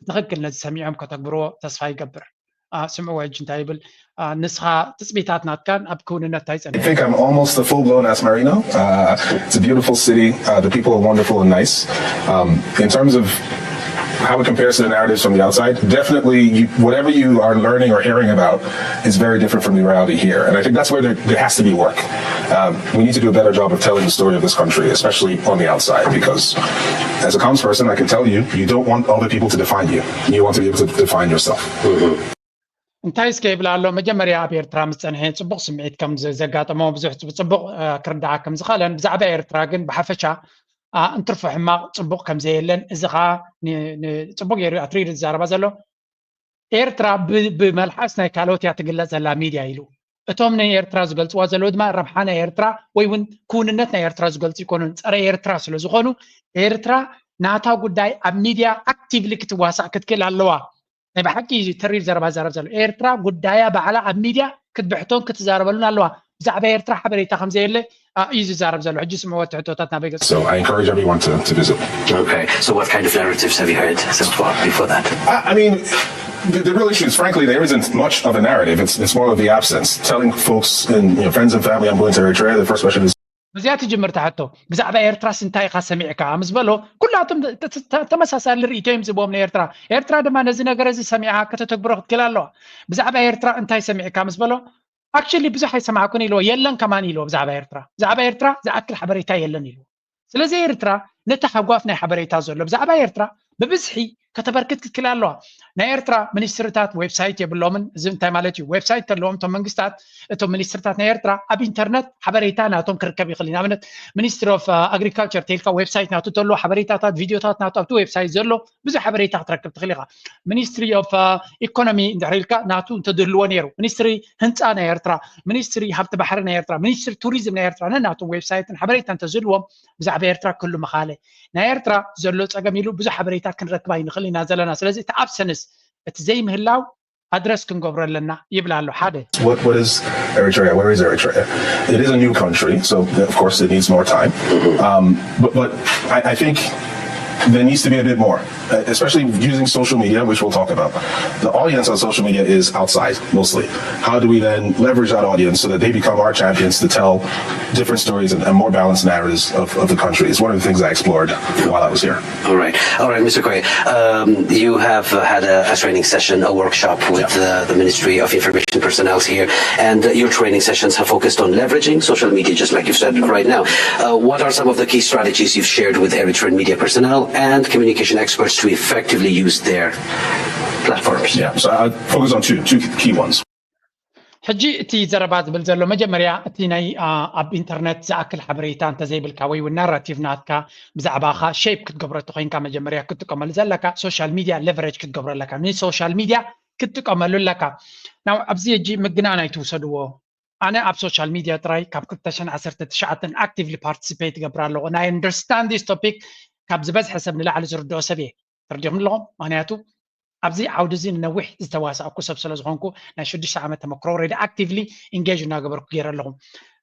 ብትኽክል ነዚ ሰሚዖም ከተግብርዎ ተስፋ ይገብር ስምዕዎ ሕጂ እንታይ ይብል ንስኻ ትፅቢታት ናትካን ኣብ ክውንነት እንታይ I think I'm almost a full-blown Asmarino. Uh, it's a beautiful city. Uh, the people are wonderful and nice. Um, in terms of how it compares to the narratives from the outside, definitely you, whatever you are learning or hearing about is very different from the reality here. And I think that's where there, there has to be work. Um, we need to do a better job of telling the story of this country, especially on the outside, because as a comms person, I can tell you, you don't want other people to define you. You want to be able to define yourself. እንታይ እስከ ይብል ኣሎ መጀመርያ ኣብ ኤርትራ ምስ ጸንሐ ጽቡቕ ስምዒት ከም ዘጋጠሞ ብዙሕ ጽቡቕ ክርዳዓ ከም ዝኽእለን ብዛዕባ ኤርትራ ግን ብሓፈሻ እንትርፎ ሕማቕ ጽቡቕ ከም ዘየለን እዚ ኸዓ ጽቡቕ ገይሩ ኣትሪሩ ዝዛረባ ዘሎ ኤርትራ ብመልሓስ ናይ ካልኦት እያ ትግለጽ ዘላ ሚድያ ኢሉ እቶም ንኤርትራ ዝገልጽዋ ዘለዉ ድማ ረብሓ ናይ ኤርትራ ወይ እውን ክውንነት ናይ ኤርትራ ዝገልጹ ይኮኑን ጸረ ኤርትራ ስለ ዝኾኑ ኤርትራ ናታ ጉዳይ ኣብ ሚድያ ኣክቲቭሊ ክትዋሳእ ክትክእል ኣለዋ ናይ ብሓቂ እዩ ተሪር ዘረባ ዘረብ ዘሎ። ኤርትራ ጉዳያ ባዕላ ኣብ ሚድያ ክትብሕቶን ክትዛረበሉን ኣለዋ። ብዛዕባ ኤርትራ ሓበሬታ ከም ዘየለ እዩ ዝዛረብ ዘሎ። ሕጂ ስምዕዎ ትሕቶታት ናበይ ገጽ So I encourage everyone to, to visit. Okay, so what kind of narratives have you heard so far before that? I, I mean, the, the real issue is, frankly, there isn't much of a narrative. It's, it's more of the absence, telling folks and you know, friends and family I'm going to Eritrea. The first question is, በዚኣ ትጅምር ትሕቶ። ብዛዕባ ኤርትራስ እንታይ ኢኻ ሰሚዕካ ምስ በሎ፣ ኩላቶም ተ- ተ- ተ- ተመሳሳሊ ርእይቶ እዮም ዝህብዎም ንኤርትራ። ኤርትራ ድማ ነዚ ነገር እዚ ሰሚዓ ከተተግብሮ ክትክእል ኣለዋ። ብዛዕባ ኤርትራ እንታይ ሰሚዕካ ምስ በሎ፣ actually ብዙሕ ኣይሰማዕኩን ኢልዎ፣ የለን ከማን ኢልዎ። ብዛዕባ ኤርትራ ብዛዕባ ኤርትራ ዝኣክል ሓበሬታ የለን ኢልዎ። ስለዚ ኤርትራ ነቲ ሃጓፍ ናይ ሓበሬታ ዘሎ ብዛዕባ ኤርትራ ብብዝሒ ከተበርክት ክትክእል ኣለዋ። ናይ ኤርትራ ሚኒስትርታት ዌብሳይት የብሎምን። እዚ እንታይ ማለት እዩ? ዌብሳይት ተለዎም እቶም መንግስታት፣ እቶም ሚኒስትርታት ናይ ኤርትራ ኣብ ኢንተርነት ሓበሬታ ናቶም ክርከብ ይኽእል እዩ። ንኣብነት ሚኒስትሪ ኦፍ ኣግሪካልቸር ተልካ ዌብሳይት ናቱ ተሎ ሓበሬታታት ቪዲዮታት ናቱ ኣብቲ ዌብሳይት ዘሎ ብዙሕ ሓበሬታ ክትረክብ ትኽእል ኢኻ። ሚኒስትሪ ኦፍ ኢኮኖሚ እንድሕር ኢልካ ናቱ እንተዝህልዎ ነይሩ፣ ሚኒስትሪ ህንፃ ናይ ኤርትራ፣ ሚኒስትሪ ሃብቲ ባሕሪ ናይ ኤርትራ፣ ሚኒስትሪ ቱሪዝም ናይ ኤርትራ ነናቶም ዌብሳይትን ሓበሬታ እንተዝህልዎም ብዛዕባ ኤርትራ ክህሉ ምኻለ። ናይ ኤርትራ ዘሎ ፀገም ኢሉ ብዙሕ ሓበሬታ ክንረክብ ኣይንኽእል ኢና ዘለና። ስለዚ እቲ ኣብሰንስ እቲ ዘይምህላው ኣድረስ ክንገብሮ ኣለና ይብል ኣሎ ሓደ። what, what is Eritrea? Where is Eritrea? It is a new country, so of course it needs more time. Um, but but I, I think there needs to be a bit more, uh, especially using social media, which we'll talk about. The audience on social media is outside mostly. How do we then leverage that audience so that they become our champions to tell different stories and, and more balanced narratives of, of the country? It's one of the things I explored while I was here. All right, all right, Mister Koye. Um, you have uh, had a, a training session, a workshop with uh, the Ministry of Information personnel here, and uh, your training sessions have focused on leveraging social media, just like you've said right now. Uh, what are some of the key strategies you've shared with Eritrean media personnel and communication experts to effectively use their platforms? Yeah, so I focus on two two key ones. ሕጂ እቲ ዘረባ ዝብል ዘሎ መጀመርያ እቲ ናይ ኣብ ኢንተርነት ዝኣክል ሓበሬታ እንተዘይብልካ ወይ እውን ናራቲቭ ናትካ ብዛዕባኻ ሼፕ ክትገብሮ እተኮይንካ መጀመርያ ክትጥቀመሉ ዘለካ ሶሻል ሚድያ ሌቨሬጅ ክትገብሮ ኣለካ። ንሶሻል ሚድያ ክትጥቀመሉ ኣለካ። ናው ኣብዚ ሕጂ ምግናን ኣይትውሰድዎ። ኣነ ኣብ ሶሻል ሚድያ ጥራይ ካብ ክልተ ሽሕን ዓሰርተ ትሽዓተን ኣክቲቭሊ ፓርቲሲፔት ይገብር ኣለኹ። ናይ ኣንደርስታንድ ዲስ ቶፒክ ካብ ዝበዝሐ ሰብ ንላዕሊ ዝርድኦ ሰብ እየ። ተረዲኹም ኣለኹም? ምክንያቱ ኣብዚ ዓውዲ እዚ ንነዊሕ ዝተዋሳእኩ ሰብ ስለ ዝኾንኩ ናይ ሽዱሽተ ዓመት ተመክሮ ኦልሬዲ ኣክቲቭሊ ኢንጌጅ እናገበርኩ ገይረ ኣለኹ።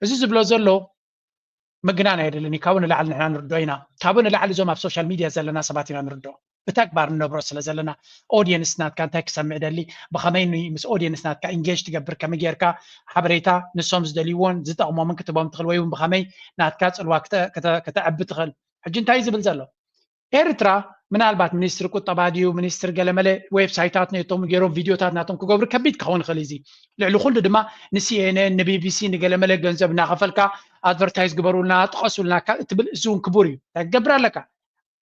እዚ ዝብሎ ዘሎ ምግናን ኣይደልን እዩ። ካብኡ ንላዕሊ ንሕና ንርድኦ ኢና። ካብኡ ንላዕሊ እዞም ኣብ ሶሻል ሚድያ ዘለና ሰባት ኢና ንርድኦ። ብተግባር ንነብሮ ስለ ዘለና ኦዲየንስ ናትካ እንታይ ክሰምዕ ደሊ፣ ብኸመይ ን- ምስ ኦዲየንስ ናትካ ኢንጌጅ ትገብር፣ ከመይ ጌርካ ሓበሬታ ንሶም ዝደልይዎን ዝጠቕሞምን ክትቦም ትኽእል ወይ እውን ብኸመይ ናትካ ፅልዋ ክተ- ክተ- ክተዕቢ ትኽእል። ሕጂ እንታይ እዩ ዝብል ዘሎ? ኤርትራ ምናልባት ሚኒስትሪ ቁጠባ ድዩ ሚኒስትሪ ገለመለ ዌብሳይታት ነቶም ገይሮም ቪድዮታት ናቶም ክገብሩ ከቢድ ክኸውን ይኽእል እዩ። ልዕሊ ኩሉ ድማ ንሲኤንኤን ንቢቢሲ ንገለመለ ገንዘብ እናኸፈልካ ኣድቨርታይዝ ግበሩልና ጥቐሱልና ካ- እትብል እዚ እውን ክቡር እዩ። እንታይ ክገብር ኣለካ?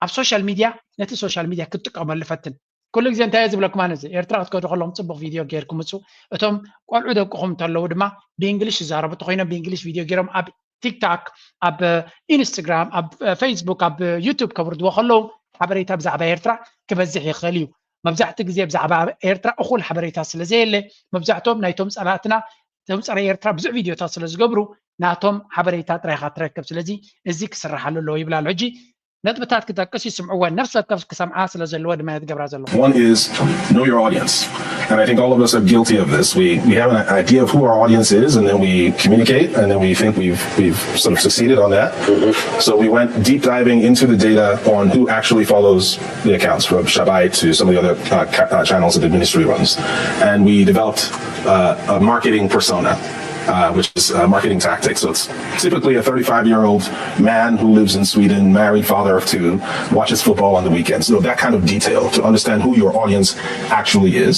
ኣብ ሶሻል ሚድያ ነቲ ሶሻል ሚድያ ክትጥቀመሉ ፈትን። ኩሉ ግዜ እንታይ እየ ዝብለኩም ኣነ እዚ ኤርትራ ክትከዱ ከለኹም ፅቡቅ ቪድዮ ገይርኩም ምፁ። እቶም ቆልዑ ደቅኹም እንተለዉ ድማ ብእንግሊሽ ይዛረቡ እንተኮይኖም ብእንግሊሽ ቪድዮ ገይሮም ኣብ ቲክታክ፣ ኣብ ኢንስታግራም፣ ኣብ ፌስቡክ፣ ኣብ ዩቱብ ከብርድዎ ከለዉ ሓበሬታ ብዛዕባ ኤርትራ ክበዝሕ ይኽእል እዩ። መብዛሕትኡ ግዜ ብዛዕባ ኤርትራ እኹል ሓበሬታ ስለ ዘየለ መብዛሕትኦም ናይቶም ፀላእትና እቶም ፀረ ኤርትራ ብዙሕ ቪድዮታት ስለ ዝገብሩ ናቶም ሓበሬታ ጥራይ ኢኻ ትረክብ። ስለዚ እዚ ክስርሓሉ ኣለዎ ይብል ኣሎ። ሕጂ ነጥብታት ክጠቅስ ይስምዕወን ነፍሲ ወከፍ ክሰምዓ ስለ ዘለዎ ድማ እየ ዝገብራ ዘለኹ። One is know your audience. And I think all of us are guilty of this. We, we have an idea of who our audience is, and then we communicate, and then we think we've, we've sort of succeeded on that. So we went deep diving into the data on who actually follows the accounts, from Shabai to some of the other uh, ca- uh, channels that the ministry runs. And we developed uh, a marketing persona, uh, which is a marketing tactic. So it's typically a thirty-five year old man who lives in Sweden, married, father of two, watches football on the weekends. So that kind of detail to understand who your audience actually is.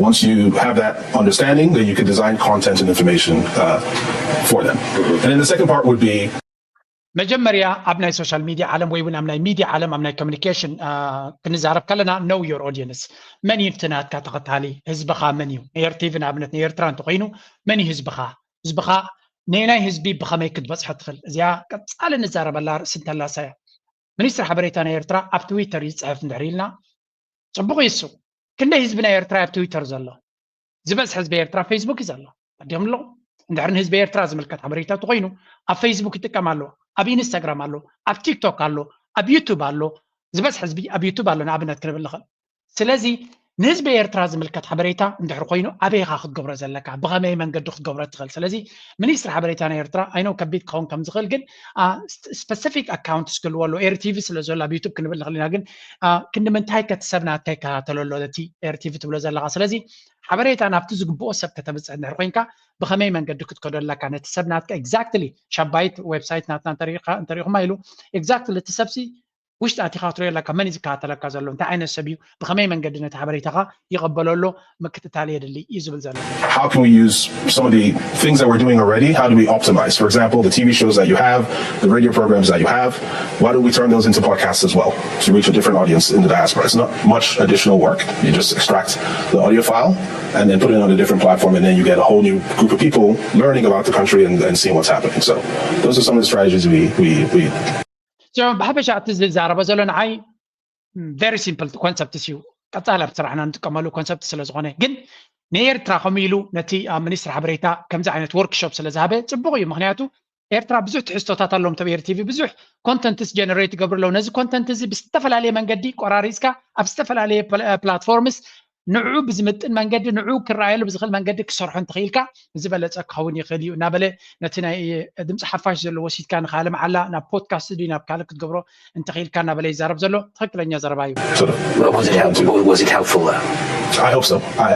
Once you have that understanding, then you can design content and information uh, for them. And then the second part would be መጀመርያ ኣብ ናይ ሶሻል ሚድያ ዓለም ወይ እውን ኣብ ናይ ሚድያ ዓለም ኣብ ናይ ኮሚኒኬሽን ክንዛረብ ከለና know your audience፣ መን እዩ እቲ ናትካ ተኸታሊ? ህዝብኻ መን እዩ? ነየር ቲቪ ንኣብነት ነየርትራ እንተኮይኑ መን እዩ ህዝብኻ? ህዝብኻ ነናይ ህዝቢ ብኸመይ ክትበፅሖ ትኽእል? እዚኣ ቀፃሊ ንዛረበላ ርእሲ እንተላሳ እያ። ሚኒስትሪ ሓበሬታ ናይ ኤርትራ ኣብ ትዊተር እዩ ዝፅሕፍ እንድሕር ኢልና ፅቡቕ እዩ እሱ። ክንደይ ህዝቢ ናይ ኤርትራ ኣብ ትዊተር ዘሎ? ዝበዝሕ ህዝቢ ኤርትራ ፌስቡክ እዩ ዘሎ። ኣዲኦም ኣለኹም እንድሕር ንህዝቢ ኤርትራ ዝምልከት ሓበሬታ ተኮይኑ ኣብ ፌስቡክ ይጥቀም ኣሎ፣ ኣብ ኢንስታግራም ኣሎ፣ ኣብ ቲክቶክ ኣሎ፣ ኣብ ዩቱብ ኣሎ። ዝበዝሕ ህዝቢ ኣብ ዩቱብ ኣሎ ንኣብነት ክንብል ንኽእል። ስለዚ ንህዝቢ ኤርትራ ዝምልከት ሓበሬታ እንድሕር ኮይኑ ኣበይኻ ክትገብሮ ዘለካ፣ ብኸመይ መንገዲ ክትገብሮ ትኽእል? ስለዚ ሚኒስትሪ ሓበሬታ ናይ ኤርትራ ኣይኖ ከቢድ ክኸውን ከም ዝኽእል፣ ግን ስፐሲፊክ ኣካውንት ክህልዎ ኣለዎ። ኤርቲቪ ስለ ዘሎ ኣብ ዩቱብ ክንብል ንኽእል ኢና፣ ግን ክንዲ ምንታይ ከ እቲ ሰብ ናትካ ይከታተሎ ኣሎ እቲ ኤርቲቪ ትብሎ ዘለኻ? ስለዚ ሓበሬታ ናብቲ ዝግብኦ ሰብ ከተብፅሕ እንድሕር ኮይንካ ብኸመይ መንገዲ ክትከዶ ኣለካ? ነቲ ሰብ ናትካ ኤግዛክትሊ ሻባይት ዌብሳይት ናትና እንተሪኢኹማ ኢሉ ኤግዛክትሊ እቲ ሰብሲ ውሽጢ ኣቲኻ ክትሪኦ ኣለካ፣ መን እዩ ዝከታተለካ ዘሎ፣ እንታይ ዓይነት ሰብ እዩ፣ ብኸመይ መንገዲ ነቲ ሓበሬታኻ ይቐበሎ ኣሎ ምክትታል የድሊ እዩ ዝብል ዘሎ። How can we use some of the things that we're doing already? How do we optimize? For example, the T V shows that you have, the radio programs that you have, why don't we turn those into podcasts as well to reach a different audience in the diaspora? It's not much additional work. You just extract the audio file and then put it on a different platform, and then you get a whole new group of people learning about the country and, and seeing what's happening. So those are some of the strategies we we we ብሓፈሻ እቲ ዝዛረበ ዘሎ ንዓይ ቨሪ ሲምፕል ኮንሰፕት እዩ። ቀፃሊ ኣብ ስራሕና እንጥቀመሉ ኮንሰፕት ስለ ዝኾነ፣ ግን ንኤርትራ ከምኡ ኢሉ ነቲ ኣብ ሚኒስትሪ ሓበሬታ ከምዚ ዓይነት ወርክሾፕ ስለ ዝሃበ ፅቡቕ እዩ። ምክንያቱ ኤርትራ ብዙሕ ትሕዝቶታት ኣለዎም። ተብ ኤርቲቪ ብዙሕ ኮንተንትስ ጀነሬት ይገብሩ ኣለዉ። ነዚ ኮንተንት እዚ ብዝተፈላለየ መንገዲ ቆራሪፅካ ኣብ ዝተፈላለየ ፕላትፎርምስ ንዕኡ ብዝምጥን መንገዲ ንዕኡ ክረኣየሉ ብዝኽእል መንገዲ ክሰርሖ እንተኽኢልካ ዝበለፀ ክኸውን ይኽእል እዩ እናበለ ነቲ ናይ ድምፂ ሓፋሽ ዘሎ ወሲድካ ንካልእ መዓላ ናብ ፖድካስት ድዩ ናብ ካልእ ክትገብሮ እንተኽኢልካ እናበለ ይዛረብ ዘሎ ትኽክለኛ ዘረባ እዩ። Was it helpful? Was it helpful? Uh, I hope so. I,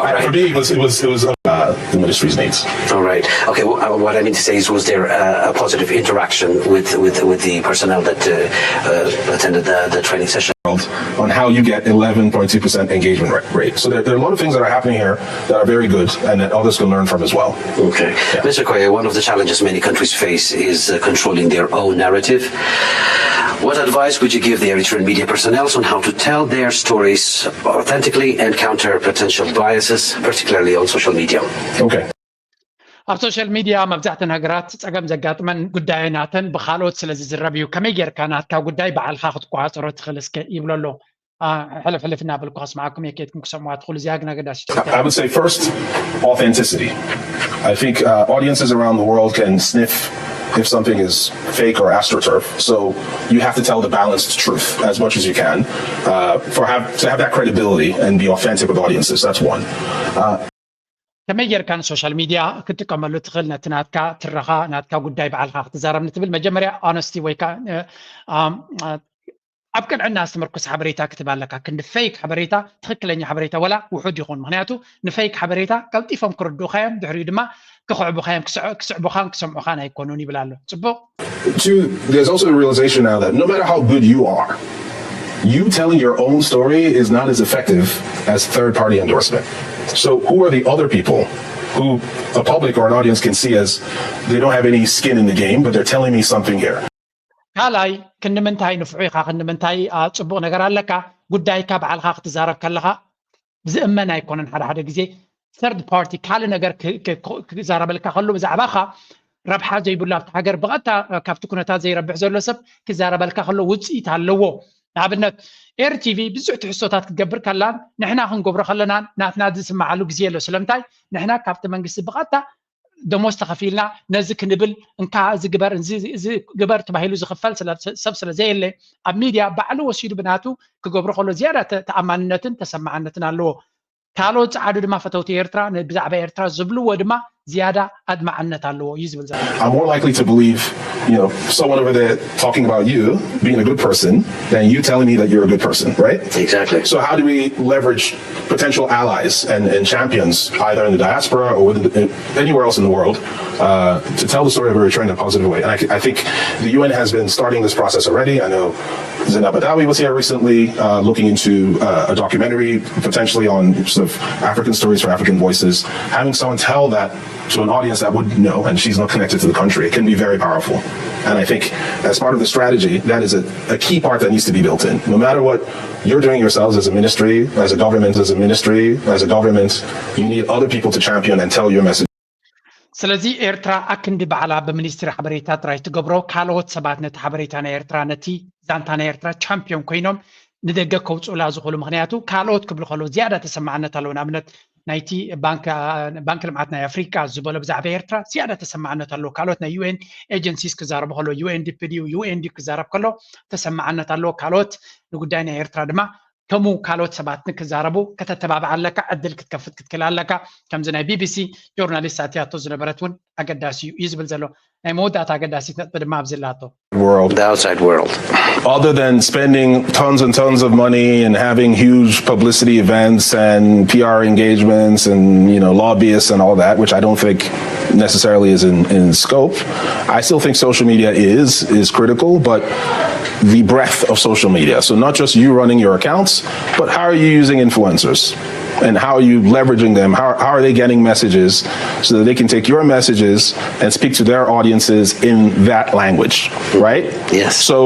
I, for me, it was it was it was uh, the ministry's needs. All right. Okay. Well, uh, what I mean to say is, was there uh, a positive interaction with with with the personnel that uh, uh, attended the, the training session? On how you get eleven point two percent engagement rate. So there, there are a lot of things that are happening here that are very good and that others can learn from as well. Okay. Yeah. Mister Koye, one of the challenges many countries face is uh, controlling their own narrative. What advice would you give the Eritrean media personnel on how to tell their stories authentically and counter potential biases, particularly on social media? Okay. ኣብ ሶሻል ሚድያ መብዛሕተን ሃገራት ፀገም ዘጋጥመን ጉዳይ ናተን ብካልኦት ስለ ዝዝረብ እዩ። ከመይ ጌርካ ናትካ ጉዳይ ባዕልካ ክትቆፃፀሮ ትኽእል እስከ ይብሎ ኣሎ። ሕልፍ ሕልፍ እናበልኩ ከስማዓኩም እየ። ከይድኩም ክሰምዋ ትኽእሉ እዚኣ ግን ኣገዳሲ። I would say first, authenticity. I think uh, audiences around the world can sniff if something is fake or astroturf. So you have to tell the balanced truth as much as you can uh, for have to have that credibility and be authentic with audiences. That's one. Uh, ከመይ ጌርካ ንሶሻል ሚድያ ክትጥቀመሉ ትኽእል? ነቲ ናትካ ትረኻ ናትካ ጉዳይ ባዕልካ ክትዛረብ ንትብል መጀመርያ ኦነስቲ ወይ ኣብ ቅንዕና ዝተመርኮሰ ሓበሬታ ክትህብ ኣለካ። ክንዲ ፌክ ሓበሬታ ትኽክለኛ ሓበሬታ ወላ ውሑድ ይኹን፣ ምክንያቱ ንፌክ ሓበሬታ ቀልጢፎም ክርድኡኻ እዮም፣ ድሕሪኡ ድማ ክኽዕቡኻ እዮም። ክስዕቡኻን ክሰምዑኻን ኣይኮኑን ይብል ኣሎ። ፅቡቕ። Two, there's also a realization now that no matter how good you are, you telling your own story is not as effective as third party endorsement. So who are the other people who a public or an audience can see as they don't have any skin in the game, but they're telling me something here? ካልኣይ ክንዲ ምንታይ ንፍዑ ኢኻ፣ ክንዲ ምንታይ ጽቡቕ ነገር ኣለካ፣ ጉዳይካ ባዕልኻ ክትዛረብ ከለኻ ዝእመን ኣይኮነን። ሓደ ሓደ ግዜ ሰርድ ፓርቲ ካልእ ነገር ክዛረበልካ ከሎ ብዛዕባኻ ረብሓ ዘይብሉ ኣብቲ ሃገር ብቐጥታ ካብቲ ኩነታት ዘይረብሕ ዘሎ ሰብ ክዛረበልካ ከሎ ውፅኢት ኣለዎ። ንኣብነት ኤርቲቪ ብዙሕ ትሕዝቶታት ክትገብር ከላን ንሕና ክንገብሮ ከለናን ናትና ዝስማዓሉ ግዜ ኣሎ። ስለምንታይ ንሕና ካብቲ መንግስቲ ብቐጥታ ደሞዝ ተኸፊልና ነዚ ክንብል እንካ እዚ ግበር እዚ ግበር ተባሂሉ ዝኽፈል ሰብ ስለ ዘየለ ኣብ ሚድያ ባዕሉ ወሲዱ ብናቱ ክገብሮ ከሎ ዝያዳ ተኣማንነትን ተሰማዓነትን ኣለዎ። ካልኦት ጸዓዱ ድማ ፈተውቲ ኤርትራ ብዛዕባ ኤርትራ ዝብልዎ ድማ ዝያዳ ኣድማዕነት ኣለዎ እዩ ዝብል ዘሎ። I'm more likely to believe, you know, someone over there talking about you being a good person than you telling me that you're a good person, right? Exactly. So how do we leverage potential allies and, and champions either in the diaspora or within the, anywhere else in the world uh, to tell the story of Eritrea in a positive way? And I, I think the U N has been starting this process already. I know Zainab Badawi was here recently uh, looking into uh, a documentary potentially on sort of African stories for African voices. Having someone tell that to an audience that would know, and she's not connected to the country, it can be very powerful. And I think as part of the strategy, that is a, a key part that needs to be built in. No matter what you're doing yourselves as a ministry, as a government, as a ministry, as a government, you need other people to champion and tell your message. ስለዚ ኤርትራ ኣክንዲ ባዕላ ብሚኒስትሪ ሓበሬታ ጥራይ ትገብሮ፣ ካልኦት ሰባት ነቲ ሓበሬታ ናይ ኤርትራ ነቲ ዛንታ ናይ ኤርትራ ቻምፒዮን ኮይኖም ንደገ ከውፅኡላ ዝኽእሉ። ምክንያቱ ካልኦት ክብሉ ከለዉ ዝያዳ ተሰማዕነት ኣለዎ። ንኣብነት ናይቲ ባንክ ልምዓት ናይ ኣፍሪቃ ዝበሎ ብዛዕባ ኤርትራ ዝያዳ ተሰማዕነት ኣለዎ። ካልኦት ናይ ዩኤን ኤጀንሲስ ክዛረቡ ከለዉ ዩኤንዲፒ ድዩ ዩኤንዲ ክዛረብ ከሎ ተሰማዕነት ኣለዎ። ካልኦት ንጉዳይ ናይ ኤርትራ ድማ ከምኡ ካልኦት ሰባት ንክዛረቡ ከተተባብዓ ኣለካ፣ ዕድል ክትከፍት ክትክእል ኣለካ። ከምዚ ናይ ቢቢሲ ጆርናሊስት ኣትያቶ ዝነበረት እውን ኣገዳሲ እዩ እዩ ዝብል ዘሎ። ናይ መወዳእታ ኣገዳሲት ነጥቢ ድማ ኣብዚ ኣላቶ። World. The outside world. Other than spending tons and tons of money and having huge publicity events and P R engagements and, you know, lobbyists and all that, which I don't think necessarily is in, in scope, I still think social media is is critical, but the breadth of social media. So not just you running your accounts, but how are you using influencers? And how are you leveraging them? How, how are they getting messages so that they can take your messages and speak to their audiences in that language, right? Yes. So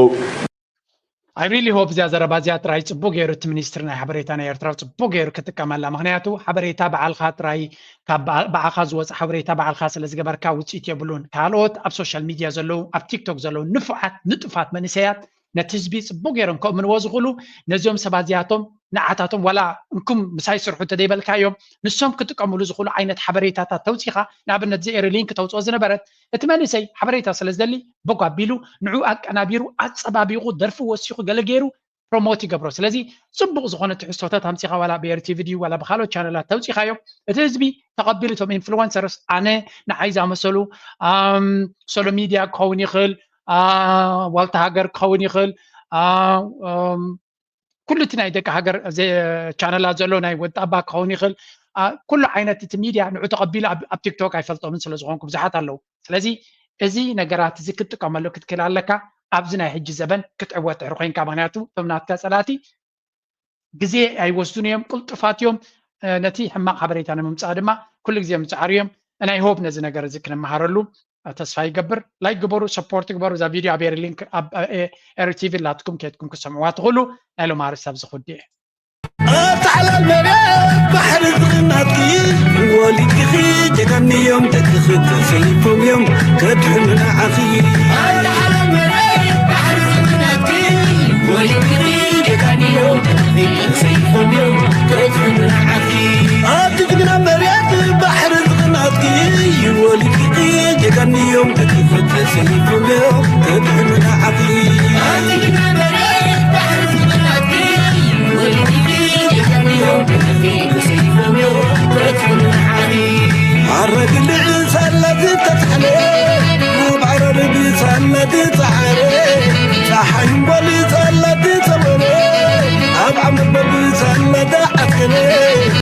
I really hope እዚኣ ዘረባ እዚኣ ጥራይ ጽቡቅ ገይሩ እቲ ሚኒስትሪ ናይ ሓበሬታ ናይ ኤርትራ ጽቡቅ ገይሩ ክጥቀመላ። ምክንያቱ ሓበሬታ በዓልካ ጥራይ ካብ በዓ- ብዓኻ ዝወጽእ ሓበሬታ በዓልካ ስለ ዝገበርካ ውጽኢት የብሉን። ካልኦት ኣብ ሶሻል ሚድያ ዘለዉ ኣብ ቲክቶክ ዘለዉ ንፉዓት ንጡፋት መንእሰያት ነቲ ህዝቢ ጽቡቅ ገይሮም ከእምንዎ ዝኽእሉ ነዚኦም ሰባት እዚኣቶም ንዓታቶም ዋላ እንኩም ምሳይ ስርሑ እንተደይበልካዮም ንሶም ክጥቀምሉ ዝኽእሉ ዓይነት ሓበሬታታት ተውፂኻ ንኣብነት እዚ ኤሪ ሊንክ ተውፅኦ ዝነበረት እቲ መንእሰይ ሓበሬታ ስለ ዝደሊ በጎ ኣቢሉ ንዑ ኣቀናቢሩ ኣፀባቢቑ ደርፊ ወሲኹ ገለ ገይሩ ፕሮሞት ይገብሮ። ስለዚ ፅቡቕ ዝኾነ ትሕዝቶታት ኣምፂኻ ዋላ ብኤሪ ቲቪ ድዩ ዋላ ብካልኦት ቻነላት ተውፂኻዮ እቲ ህዝቢ ተቐቢሉ እቶም ኢንፍሉወንሰርስ ኣነ ንዓይ ዝኣመሰሉ ሶሎ ሚድያ ክኸውን ይኽእል ዋልታ ሃገር ክኸውን ይኽእል ኩሉ እቲ ናይ ደቂ ሃገር ቻነላት ዘሎ ናይ ወጣባ ክኸውን ይኽእል ኩሉ ዓይነት እቲ ሚድያ ንዑ ተቐቢሉ ኣብ ቲክቶክ ኣይፈልጦምን ስለ ዝኾንኩ ብዙሓት ኣለዉ ስለዚ እዚ ነገራት እዚ ክትጥቀመሉ ክትክእል ኣለካ ኣብዚ ናይ ሕጂ ዘበን ክትዕወት ድሕሪ ኮይንካ ምክንያቱ እቶም ናትካ ፀላእቲ ግዜ ኣይወስዱን እዮም ቅልጡፋት እዮም ነቲ ሕማቕ ሓበሬታ ንምምፃእ ድማ ኩሉ ግዜ ምፅዓር እዮም ናይ ሆብ ነዚ ነገር እዚ ክንመሃረሉ ተስፋ ይገብር ላይክ ግበሩ ሰፖርት ግበሩ እዛ ቪድዮ ኣብ ኤሪ ሊንክ ኣብ ኤሪ ቲቪ ላትኩም ከድኩም ክሰምዕዋ ትኽእሉ ናይ ሎም ኣርስቲ ኣብዚ ክውድእ ኣታ ሓላል መሬት ባሕሪ ዝኽናትኪ ወሊድኪ ጀጋንዮም ደቅኺ ተሰይፎም እዮም ከድሕኑ ንዓኺ ኣቲ ጅግና መሬት ባሕሪ ዝኽናትኪ ወሊድኪ ጀጋንዮም ደቅኺ ተሰይፎም እዮም ከድሕኑ ንዓኺ ሓረግ ልዕል ሳላ ዝተትሓለ ሩብ ዓረር ብሳላ ዝፀዓረ ፀሓይ እምቦል ሳላ ዝፀወረ ኣብ ዓመት በብሳላ ዝዓስከረ